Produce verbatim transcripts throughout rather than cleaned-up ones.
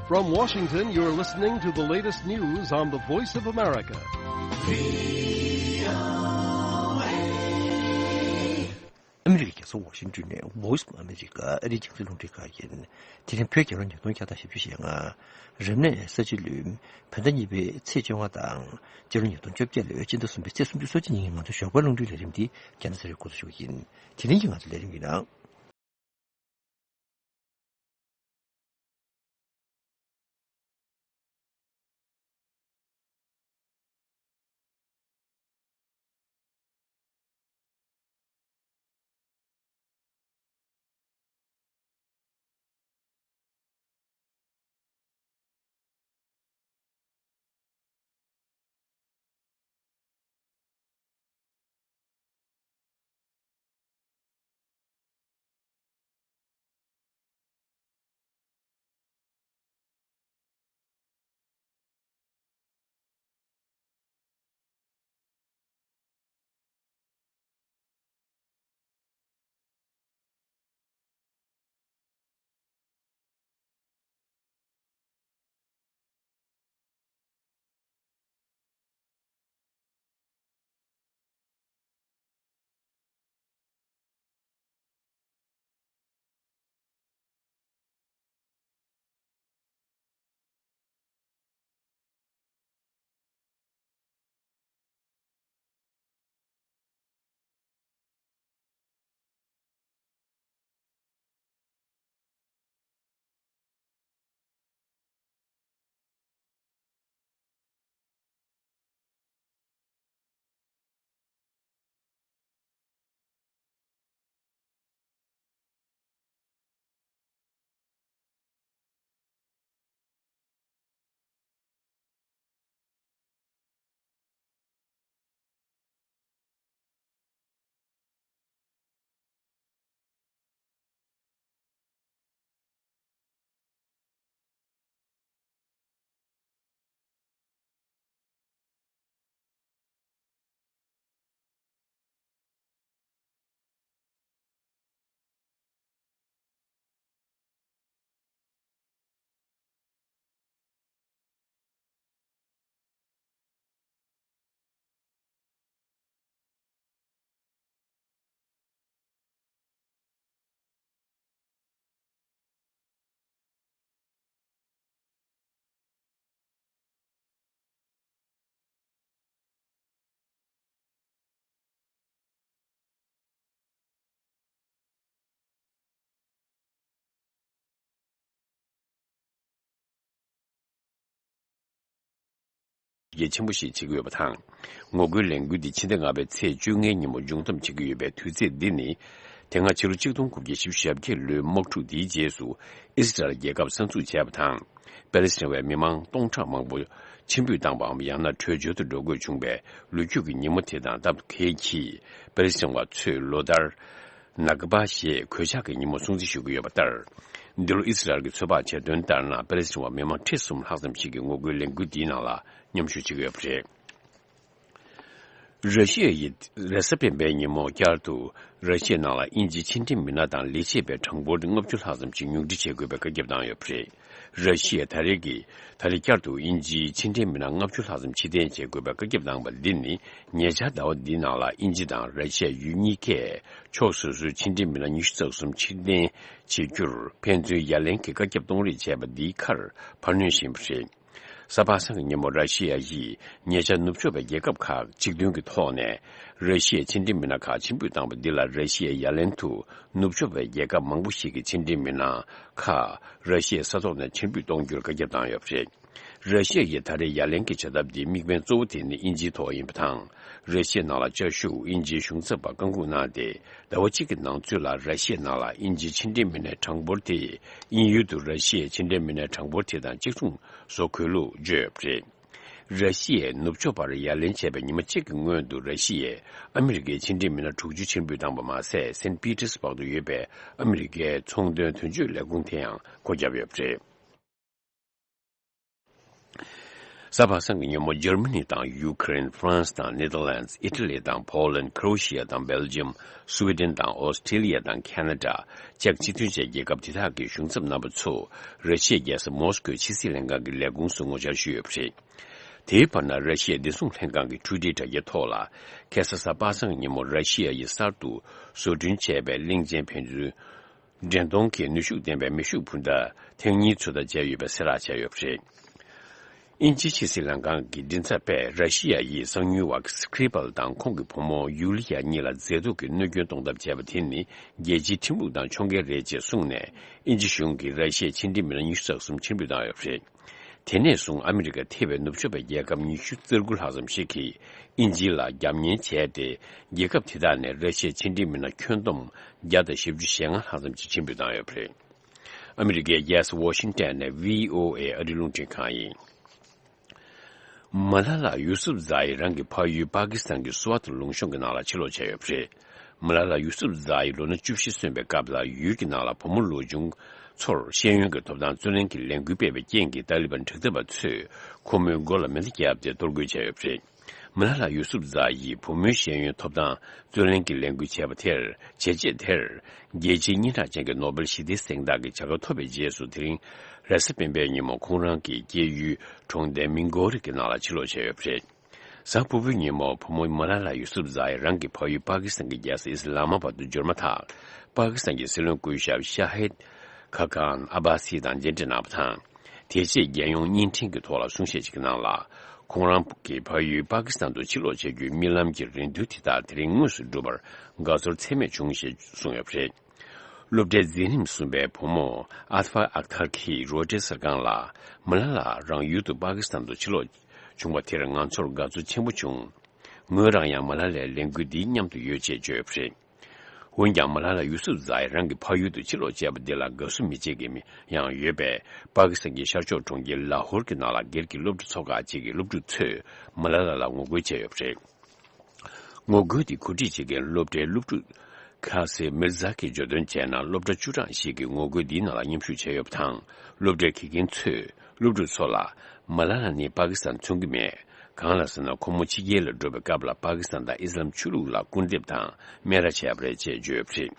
From Washington, you're listening to the latest news on the Voice of America. ཨ་མི་རི་ཀའི་རྒྱལ་ས་ཝ་ཤིང་ཏོན་ནས་Voice of America ཨ་རིའི་རྒྱང་སྲིང་རླུང་འཕྲིན་ཁང་ཡིན། དེ་རིང་བོད་རྒྱལ་ལོ་ཉིས་སྟོང་བརྒྱ་དང་བཞི་བཅུ་ཞེ་ལྔ། རབ་གནས་ས་བྱི་ལོའི་བོད་ཟླ་གཉིས་པའི་ཚེས་བཅོ་ལྔ་དང་རྒྱལ་ལོ་ཉིས་སྟོང་བཅོ་བརྒྱད་ལོའི་སྤྱི་ཟླ་གསུམ་པའི་ཚེས་སུམ་ཅུ་སོ་གཅིག་ཉིན་ང་ཚོའི་ཞོགས་པའི་རླུང་འཕྲིན་ལས་རིམ་འདི་རྒྱལ་ན་ཚ་རེ་འགོ་འཛུགས་ཞུ་གི་ཡིན། དེ་རིང་གི་ང་ཚོའི་ལས་རིམ་གྱི་ནང་། གལ་ཆེན་པོ་ཞིག་བྱེད་ཀྱི་ཡོད་པ་དང་། ངོ་རྒོལ་ལས་འགུལ་འདི་ཕྱི་ཟླ་ལྔ་པའི་ཚེས་བཅོ་ལྔའི་ཉིན་མོ་མཇུག་བསྡོམས་བྱེད་ཀྱི་ཡོད་པའི་དུས་ཚེས་འདི་ནི། དེ་སྔ་ཕྱི་ལོ་ཆིག་སྟོང་དགུ་བརྒྱ་བཞི་བཅུ་ཞེ་བརྒྱད་ལོའི་དམག་འཁྲུག་འདིའི་རྗེས་སུ་ཨི་སི་རལ་རྒྱལ་ཁབ་གསར་འཛུགས་བྱས་པ་དང་། པེ་ལེ་སི་ཐན་བའི་མི་མང་སྟོང་ཕྲག་མང་པོ་ཕྱིར་འབུད་བཏང་པའམ་ཡང་ན་བྲོས་བྱོལ་དུ་འགྲོ་དགོས་བྱུང་བའི་ལོ་རྒྱུས་ཀྱི་ཉིན་མོ་དེ་དང་སྟབས་བདེ་གིས་པེ་ལེ་སི་ཐན་བ་ཚོས་ལོ་ལྟར། ནཱ་ཀ་བ་ཞེས་གོད་ཆག་གི་ཉིན་མོ་སྲུང་བརྩི་ཞུ་གི་ཡོད་པ་ལྟར། འདི་ལོ་ཨི་སི་རལ་གྱི་ཚོད་དཔག་བྱས་དོན་ལྟར་ན་པེ་ལེ་སི་ཐན་བ་མི་མང་ཁྲི་གསུམ་ལྷག་ཙམ་ཞིག་གིས་ངོ་རྒོལ་ལས་འགུལ་འདིའི་ནང་ལ་མཉམ་ཞུགས་བྱེད་ཀྱི་ཡོད་པ་རེད། ར་ཤི་ཡ་ཡིས་རེས་གཟའ་སྤེན་པའི་ཉིན་མོ་བསྐྱར་དུ་ར་ཤི་ཡའི་ནང་ལ་དབྱིན་ཇིའི་ཕྱི་འབྲེལ་མི་སྣ་དང་ལས་བྱེད་པའི་གྲངས་འབོར་ལྔ་བཅུ་ལྷག་ཙམ་ཞིག་ཉུང་འཕྲི་བྱེད་དགོས་པའི་བཀའ་ཁྱབ་བཏང་ཡོད་པ་རེད། ར་ཤི་ཡས་ད་རེས་ཀྱི་ད་རེས་བསྐྱར་དུ་དབྱིན་ཇིའི་ཕྱི་འབྲེལ་མི་སྣ་ལྔ་བཅུ་ལྷག་ཙམ་ཕྱིར་འཐེན་བྱེད་དགོས་པའི་བཀའ་ཁྱབ་བཏང་པ་འདི་ནི་ཉེ་ཆར་ཟླ་བ་འདིའི་ནང་ལ་དབྱིན་ཇི་དང་ར་ཤི་ཡ་ཡུལ་གཉིས་ཀས་ཕྱོགས་སོ་སོའི་ཕྱི་འབྲེལ་མི་སྣ་ཉི་ཤུ་རྩ་གསུམ་ཕྱིར་འཐེན་བྱེད་རྒྱུར་ཕན་ཚུན་ཡ་ལན་གྱི་བཀའ་ཁྱབ་གཏོང་རེས་བྱས་པ་འདིའི་ཁར་འཕར་སྣོན་ཕྱིན་པ་རེད། གཟའ་པ་སངས་ཀྱི་ཉིན་མོ་ར་ཤི་ཡ་ཡིས་ཉེ་ཆར་ནུབ་ཕྱོགས་པའི་རྒྱལ་ཁབ་ཁག་གཅིག་མཐུན་གྱི་ཐོག་ནས་ར་ཤི་ཡའི་ཕྱི་འབྲེལ་མི་སྣ་ཁག་ཕྱིར་འབུད་བཏང་པ་འདི་ལ་ར་ཤི་ཡའི་ཡ་ལན་དུ་ནུབ་ཕྱོགས་པའི་རྒྱལ་ཁབ་མང་པོ་ཞིག་གི་ཕྱི་འབྲེལ་མི་སྣ་ཁག་ར་ཤི་ཡའི་ས་ཐོག་ནས་ཕྱིར་འབུད་གཏོང་རྒྱུར་བཀའ་ཁྱབ་བཏང་ཡོད་པ་རེད། ར་ཤི་ཡ་ཡིས་ད་རེས་ཡ་ལན་གྱི་བྱ་ཐབས་འདིའི་དམིགས་འབེན་གཙོ་བོ་དེ་ནི་དབྱིན་ཇིའི་ཐོག་ཡིན་པ་དང་། ར་ཤི་ཡའི་ནང་ལ་བཅའ་བཞུགས་དབྱིན་ཇིའི་གཞུང་ཚབ་པ་བཀའ་འགུག་གནང་སྟེ། ཟླ་བ་གཅིག་གི་ནང་ཚུད་ལ་ར་ཤི་ཡའི་ནང་ལ་དབྱིན་ཇིའི་ཕྱི་འབྲེལ་མི་སྣའི་གྲངས་འབོར་དེ་དབྱིན་ཡུལ་དུ་ར་ཤི་ཡའི་ཕྱི་འབྲེལ་མི་སྣའི་གྲངས་འབོར་དེ་དང་གཅིག་མཚུངས་བཟོ་དགོས་ལུགས་བརྗོད་ཡོད་པ་རེད། ར་ཤི་ཡས་ནུབ་ཕྱོགས་པར་ཡ་ལན་བྱས་པའི་ཉི་མ་གཅིག་གི་སྔོན་དུ་ར་ཤི་ཡས་ཨ་མི་རི་ཀའི་ཕྱི་འབྲེལ་མི་སྣ་དྲུག་ཅུ་ཕྱིར་འབུད་བཏང་པ་མ་ཟད། སེན་པི་ཏེར་སི་བྷག་ཏུ་ཡོད་པའི་ཨ་མི་རི་ཀའི་ཚོང་དོན་དོན་གཅོད་ལས་ཁུངས་དེ་ཡང་སྒོ་བརྒྱབ་ཡོད་པ་རེད། གཟའ་པ་སངས་ཀྱི་ཉིན་མོ་འཇར་མ་ནི་དང་ཡུ་ཀེ་རེན། ཧྥ་རན་སི་དང་ནེ་ཐར་ལན་སི། ཨི་ཊ་ལི་དང་ཕོ་ལན། ཁྲོ་ཨེ་ཤི་ཡ་དང་སྦེལ་ཇམ། སུ་ཝེ་ཌེན་དང་ཨོ་སི་ཀྲེ་ལི་ཡ་དང་ཁ་ན་ཌ། ཅེཀ་སྤྱི་མཐུན་བཅས་རྒྱལ་ཁབ་དེ་དག་གི་གཞུང་ཚབ་རྣམ་པ་ཚོ་ར་ཤི་ཡའི་རྒྱལ་ས་མོ་སི་ཀོའི་ཕྱི་སྲིད་ལྷན་ཁང་གི་ལས་ཁུངས་སུ་ངོ་བཅར་ཞུས་ཡོད་པ་རེད། དེའི་བར་ན་ར་ཤི་ཡའི་བདེ་སྲུང་ལྷན་ཁང་གི་ཊུ་ཝི་ཊར་དྲ་རྒྱའི་ཐོག་ལ། ཁ་སང་གཟའ་པ་སངས་ཀྱི་ཉིན་མོ་ར་ཤི་ཡ་ཡིས་གསར་དུ་བཟོ་སྐྲུན་བྱས་པའི་གླིང་ཆེན་ཕན་ཚུན་འདྲེན་གཏོང་གི་ནུས་ཤུགས་ལྡན་པའི་མེ་ཤུགས་འཕུར་མདའ་ཐེངས་གཉིས་ཚོད་ལྟ་བྱས་ཡོད་པའི་གསལ་བསྒྲགས་བྱས་ཡོད་པ་རེད། དབྱིན་ཇིའི་ཕྱི་སྲིད་ལྷན་ཁང་གི་མགྲིན་ཚབ་པས་ར་ཤི་ཡ་ཡིས་གསང་ཉུལ་བ་སི་ཀི་རི་པལ་དང་ཁོང་གི་བུ་མོ་ཡུ་ལི་ཡ་གཉིས་ལ་མཛེས་སྡུག་གི་གནོད་སྐྱོན་གཏོང་ཐབས་བྱས་པ་དེ་ནི་རྒྱལ་སྤྱིའི་ཁྲིམས་ལུགས་དང་ཕྱོགས་འགལ་རེད་ཅེས་གསུངས་ནས། དབྱིན་ཇི་གཞུང་གིས་ར་ཤི་ཡའི་ཕྱི་འབྲེལ་མི་སྣ་ཉི་ཤུ་རྩ་གསུམ་ཕྱིར་འབུད་བཏང་ཡོད་པ་རེད། དེ་ནས་བཟུང་ཨ་མི་རི་ཀ་ཐེ་བའི་ནུབ་ཕྱོགས་པའི་རྒྱལ་ཁབ་ཉི་ཤུ་རྩ་དགུ་ལྷག་ཙམ་ཞིག་གིས་དབྱིན་ཇི་ལ་རྒྱབ་གཉེར་བྱས་ཏེ། རྒྱལ་ཁབ་དེ་དག་ནས་ར་ཤི་ཡའི་ཕྱི་འབྲེལ་མི་སྣ་ཁྱོན་བསྡོམས་བརྒྱ་དང་བཞི་བཅུ་ཞེ་ལྔ་ལྷག་ཙམ་ཞིག་ཕྱིར་འབུད་བཏང་ཡོད་པ་རེད། ཨ་མི་རི་ཀའི་རྒྱལ་ས་ཝ་ཤིང་ཊོན་ནས་བྷི་ཨོ་ཨེ་ཨ་རིའི་རླུང་འཕྲིན་ཁང་ཡིན། མ་ལ་ལ་ཡུ་སུབ་ཛ་ཡི་རང་གི་ཕ་ཡུལ་པ་ཀི་སི་ཐན་གྱི་སུ་ཝ་ཏི་ལུང་གཤོང་གི་ནང་ལ་ཕྱིར་ལོག་བྱས་ཡོད་པ་རེད། མ་ལ་ལ་ཡུ་སུབ་ཛ་ཡི་ལོ་ན་བཅུ་བཞི་སོན་པའི་སྐབས་ལ་ཡུལ་གྱི་ནང་ལ་བུ་མོ་ལོ་ཆུང་ཚོར་ཤེས་ཡོན་གྱི་ཐོབ་ཐང་རྩོད་ལེན་གྱི་ལས་འགུལ་སྤེལ་བའི་རྐྱེན་གྱིས་ཏཱ་ལི་བན་དྲག་འཐབ་པ་ཚོས་ཁོ་མོའི་མགོ་ལ་མེ་མདའ་བརྒྱབ་སྟེ་གཏོར་རྒོལ་བྱས་ཡོད་པ་རེད། མ་ལ་ལ་ཡུ་སུབ་ཛ་ཡིས་བུ་མོའི་ཤེས་ཡོན་ཐོབ་ཐང་རྩོད་ལེན་གྱི་ལས་འགུལ་བྱས་པ་དེར། བྱས་རྗེས་དེར། རྒྱལ་སྤྱིའི་སྙན་གྲགས་ཅན་གྱི་ནོ་སྦེལ་ཞི་བདེའི་གཟེངས་རྟགས་ཀྱི་བྱ་དགའ་ཐོབ་པའི་རྗེས་སུ། དེ་རིང་རེས་གཟའ་སྤེན་པའི་ཉིན་མོ་ཁོང་རང་གི་སྐྱེས་ཡུལ་གྲོང་རྡལ་མིན་གོ་རི་གི་ནང་ལ་ཕྱིར་ལོག་བྱས་ཡོད་པ་རེད། གཟའ་ཕུར་བུའི་ཉིན་མོ་བུ་མོ་མ་ལ་ལ་ཡུ་སུབ་ཛ་ཡིས་རང་གི་ཕ་ཡུལ་པ་ཀི་སི་ཐན་གྱི་རྒྱལ་ས་ཨི་སི་ལ་མ་བྷ་དུ་འབྱོར་མ་ཐག་པ་ཀི་སི་ཐན་གྱི་སྲིད་བློན་སྐུ་ཞབས་ཤ་ཧིད་ཁ་ཁཱན་ཨ་བྷ་སི་དང་མཇལ་འཕྲད་གནང་བ་དང་། དེ་རྗེས་རྒྱལ་ཡོངས་བརྙན་འཕྲིན་གྱི་ཐོག་ལ་གསུང་བཤད་ཅིག་གི་ནང་ལ། ཁོང་རང་གི་ཕ་ཡུལ་པ་ཀི་སི་ཐན་དུ་ཕྱིར་ལོག་བྱ་རྒྱུའི་རྨི་ལམ་གྱི་རེ་འདུན་དེ་དག་དེ་རིང་དངོས་སུ་འགྲུབ་པར་དགའ་ཚོར་ཚད་མེད་བྱུང་ཞེས་གསུངས་ཡོད་པ་རེད། སློབ་གྲྭའི་མཛད་རིམ་གསུམ་པའི་བུ་མོ་ཨ་ཐ་ཕར་ཨག་ཐར་གྱིས་རོའི་ཊར་གསར་ཁང་ལ། མ་ལ་ལ་རང་ཡུལ་དུ་པ་ཀི་སི་ཐན་དུ་ཕྱིར་ལོག་བྱུང་བ་དེར་ང་ཚོར་དགའ་ཚོར་ཆེན་པོ་བྱུང་། ངོས་རང་ཡང་མ་ལ་ལའི་ལས་འགུལ་འདིའི་མཉམ་དུ་ཡོད་ཅེས་བརྗོད་ཡོད་པ་རེད། འོན་ཀྱང་མ་ལ་ལ་ཡུ་སུབ་ཛ་ཡིས་རང་གི་ཕ་ཡུལ་དུ་ཕྱིར་ལོག་བྱས་པ་འདི་ལ་དགའ་བསུ་མི་བྱེད་མཁན་ཡང་ཡོད་པས། པ་ཀི་སི་ཐན་གྱི་ཤར་ཕྱོགས་གྲོང་ཁྱེར་ལ་ཧོར་གྱི་ནང་ལ་སྒེར་གྱི་སློབ་ཕྲུག་ཚོ་ཁག་ཅིག་གི་སློབ་ཕྲུག་ཚོས་མ་ལ་ལ་ལ་ངོ་རྒོལ་བྱས་ཡོད་པ་རེད། ངོ་རྒོལ་འདི་གོ་སྒྲིག་བྱེད་མཁན་སློབ་གྲྭའི་སློབ་ཕྲུག་ཁ་སེ་མིར་ཛ་གིས་བརྗོད་དོན་བྱས་ན། སློབ་གྲྭ་བཅུ་གྲངས་ཤིག་གིས་ངོ་རྒོལ་འདིའི་ནང་ལ་མཉམ་ཞུགས་བྱས་ཡོད་པ་དང་། སློབ་གྲྭའི་དགེ་རྒན་ཚོས་སློབ་ཕྲུག་ཚོ་ལ། མ་ལ་ལ་ནི་པ་ཀི་སི་ཐན་མཚོན་གྱི་མེད། གང་ལ་ཟེར་ན། ཁོ་མོ་ཕྱི་རྒྱལ་ལ་འགྲོ་བའི་སྐབས་ལ་པ་ཀི་སི་ཐན་དང་ཨི་སི་ལམ་ཆོས་ལུགས་ལ་སྐུར་འདེབས་དང་སྨད་ར་བྱས་པ་རེད་ཅེས་བརྗོད་ཡོད་པ་རེད།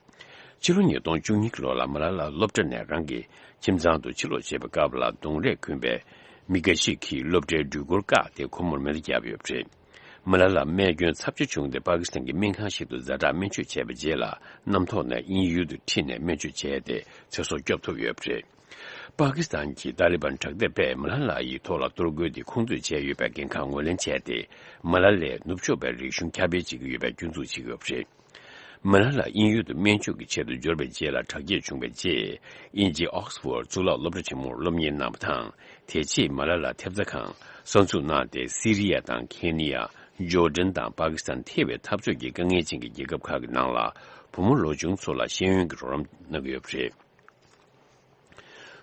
ཕྱི་ལོ་ཉིས་སྟོང་བཅུ་གཉིས་ཀྱི་ལོ་ལ་མ་ལ་ལ་སློབ་གྲྭ་ནས་རང་གི་ཁྱིམ་ཚང་དུ་ཕྱིར་ལོག་བྱེད་པའི་སྐབས་ལ། གདོང་རས་གོན་པའི་མི་འགའ་ཞིག་གིས་སློབ་གྲྭའི་འགྲུལ་འཁོར་བཀག་སྟེ་ཁོ་མོར་མེ་མདའ་བརྒྱབ་ཡོད་པ་རེད། མ་ལ་ལ་རྨས་སྐྱོན་ཚབས་ཆེ་བྱུང་སྟེ། པ་ཀི་སི་ཐན་གྱི་སྨན་ཁང་ཞིག་ཏུ་ཛ་དྲག་སྨན་བཅོས་བྱས་པའི་རྗེས་ལ། གནམ་ཐོག་ནས་དབྱིན་ཡུལ་དུ་ཁྲིད་ནས་སྨན་བཅོས་བྱས་ཏེ། ཚེ་སྲོག་སྐྱོབ་ཐུབ་ཡོད་པ་རེད། པ་ཀི་སི་ཐན་གྱི་ཏཱ་ལི་བན་དྲག་འཐབ་པས་མ་ལ་ལ་ཡི་ཐོག་ལ་གཏོར་རྒོལ་དེ་ཁོང་ཚོས་བྱས་ཡོད་པའི་འགན་ཁག་ངོས་ལེན་བྱས་ཏེ། མ་ལ་ལས་ནུབ་ཕྱོགས་པའི་རིག་གཞུང་ཁྱབ་སྤེལ་བྱེད་ཀྱི་ཡོད་པའི་སྐྱོན་འཛུགས་བྱེད་ཀྱི་ཡོད་པ་རེད། མ་ལ་ལ་དབྱིན་ཡུལ་དུ་སྨན་བཅོས་ཀྱི་ཆེད་དུ་འབྱོར་བའི་རྗེས་ལ། དྲག་སྐྱེད་བྱུང་བའི་རྗེས། དབྱིན་ཇིའི་ཨོག་སི་ཕོར་གཙུག་ལག་སློབ་གྲྭ་ཆེན་མོར་སློབ་གཉེར་གནང་བ་དང་། དེ་རྗེས་མ་ལ་ལ་ཐེབས་རྩ་ཁང་གསར་འཛུགས་གནང་སྟེ། སི་རི་ཡ་དང་ཁེ་ནི་ཡ། ཇོར་ཌན་དང་པ་ཀི་སི་ཐན། ཐེ་བའི་འཐབ་ཕྱོགས་ཀྱི་དཀའ་ངལ་ཅན་གྱི་རྒྱལ་ཁབ་ཁག་གི་ནང་ལ། བུ་མོ་ལོ་ཆུང་ཚོ་ལ་ཤེས་ཡོན་གྱི་རོགས་རམ་གནང་གི་ཡོད་པ་རེད།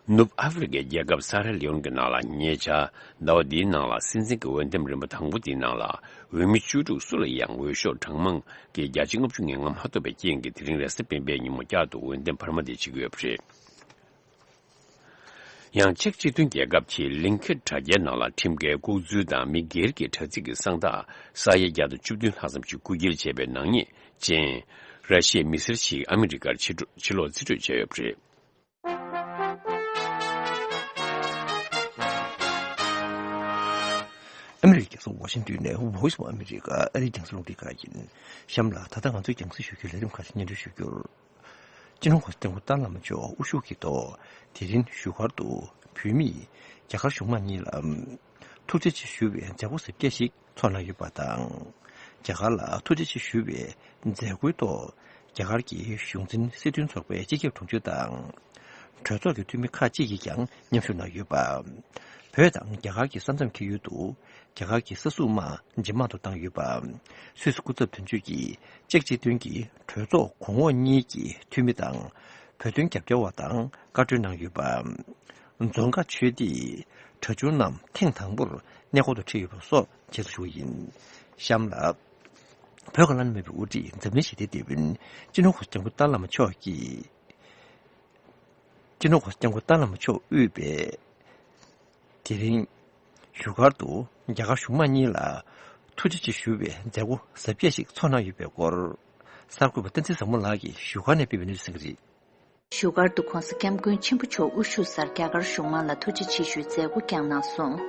ནུབ་ཨ་ཧྥེ་རི་ཁའི་རྒྱལ་ཁབ་སཱ་ར་ལི་ཡོན་གྱི་ནང་ལ། ཉེ་ཆར་ཟླ་བ་འདིའི་ནང་ལ། སྲིད་འཛིན་གྱི་འོས་འདེམས་རིམ་པ་དང་པོ་འདིའི་ནང་ལ། འོས་མི་བཅུ་དྲུག་སུ་ལ་ཡང་འོས་ཤོག་གྲངས་མང་གི་བརྒྱ་ཆ་ལྔ་བཅུ་ང་ལྔ་མ་ཐོབ་པའི་རྐྱེན་གྱིས། དེ་རིང་རེས་གཟའ་སྤེན་པའི་ཉིན་མོ་བསྐྱར་དུ་འོས་འདེམས་འཕར་མ་དེ་བྱེད་ཀྱི་ཡོད་པ་རེད། ཡང་། ཅེཀ་སྤྱི་མཐུན་རྒྱལ་ཁབ་ཀྱི་ལིང་ཁེ་དྲ་རྒྱའི་ནང་ལ། ཁྲིམས་འགལ་ལྐོག་འཛུལ་དང་མི་སྒེར་གྱི་དྲ་ཚིགས་ཀྱི་གསང་རྟགས་ས་ཡ་བརྒྱ་དང་བཅུ་བདུན་ལྷག་ཙམ་ཞིག་རྐུ་འཁྱེར་བྱས་པའི་ནག་ཉེས་ཅན། ར་ཤི་ཡའི་མི་སེར་ཞིག་ཨ་མི་རི་ཀར་ཕྱིར་འགྲོ་ཕྱིར་ལོག་རྩིས་སྤྲོད་བྱས་ཡོད་པ་རེད། ཨ་མི་རི་ཀའི་རྒྱལ་ས་ཝ་ཤིང་ཏོན་ནས་Voice of America ཨ་རིའི་རྒྱང་སྲིང་རླུང་འཕྲིན་ཁང་ཡིན། གཤམ་ལ་ད་ལྟ་ང་ཚོའི་རྒྱང་སྲིང་ཞུ་རྒྱུའི་ལས་རིམ་ཁག་ཅིག་སྙན་སྒྲོན་ཞུ་རྒྱུར། སྤྱི་ནོར་གོང་ས་སྐྱབས་མགོན་ཏཱ་ལའི་བླ་མ་མཆོག་དབུ་བཞུགས་ཀྱི་ཐོག་དེ་རིང་བཞུགས་སྒར་དུ་བོད་མིས་རྒྱ་གར་གཞུང་མང་གཉིས་ལ་ཐུགས་རྗེ་ཆེ་ཞུ་བའི་མཛད་སྒོ་གཟབ་རྒྱས་ཤིག་ཚོགས་གནང་ཡོད་པ་དང་། རྒྱ་གར་ལ་ཐུགས་རྗེ་ཆེ་ཞུ་བའི་མཛད་སྒོའི་ཐོག་རྒྱ་གར་གྱི་གཞུང་འཛིན་སྲིད་དོན་ཚོགས་པའི་སྤྱི་ཁྱབ་དྲུང་ཆེ་དང་། གྲོས་ཚོགས་ཀྱི་འཐུས་མི་ཁག་ཅིག་གིས་ཀྱང་མཉམ་ཞུགས་གནང་ཡོད་པ། བོད་དང་རྒྱ་གར་གྱི་ས་མཚམས་འཁེལ་ཡུལ་དུ་རྒྱ་གར་གྱི་ས་སྲུང་དམག་ཇེ་མང་དུ་བཏང་ཡོད་པ། སུད་སི་སྐུ་ཚབ་དོན་གཅོད་ཀྱིས་ཅེཀ་སྤྱི་མཐུན་གྱི་གྲོས་ཚོགས་གོང་འོག་གཉིས་ཀྱི་འཐུས་མི་དང་། བོད་དོན་རྒྱབ་སྐྱོར་བ་དང་བཀའ་འཁྲོལ་གནང་ཡོད་པ། རྫོང་དཀར་ཆོས་སྡེའི་གྲྭ་ཆུང་རྣམས་ཐེངས་དང་པོར་གནས་སྐོར་དུ་ཁྲིད་ཡོད་པ་སོགས་རྗེས་སུ་ཞུ་བ་ཡིན། གཤམ་ལ། བོད་ཀྱི་བླ་ན་མེད་པའི་དབུ་ཁྲིད་འཛམ་གླིང་ཞི་བདེའི་དེད་དཔོན་སྤྱི་ནོར་གོང་ས་སྐྱབས་མགོན་ཏཱ་ལའི་བླ་མ་མཆོག་གིས། སྤྱི་ནོར་གོང་ས་སྐྱབས་མགོན་ཏཱ་ལའི་བླ་མ་མཆོག་དབུས་པའི་དེ་རིང་ བཞུགས་སྒར་དུ་རྒྱ་གར་གཞུང་མང་གཉིས་ལ་ཐུགས་རྗེ་ཆེ་ཞུ་བའི་མཛད་སྒོ་གཟབ་རྒྱས་ཤིག་ཚོགས་གནང་ཡོད་པའི་སྐོར། གསར་འགོད་པ་བསྟན་འཛིན་བཟང་མོ་ལགས་ཀྱིས་བཞུགས་སྒར་ནས་སྤེལ་བའི་གནས་ཚུལ་གསན་གྱི་རེད། བཞུགས་སྒར་དུ་༸གོང་ས་༸སྐྱབས་མགོན་ཆེན་པོ་མཆོག་དབུ་བཞུགས་སར་རྒྱ་གར་གཞུང་མང་ལ་ཐུགས་རྗེ་ཆེ་ཞུའི་མཛད་སྒོ་བསྐྱངས་གནང་སོང་།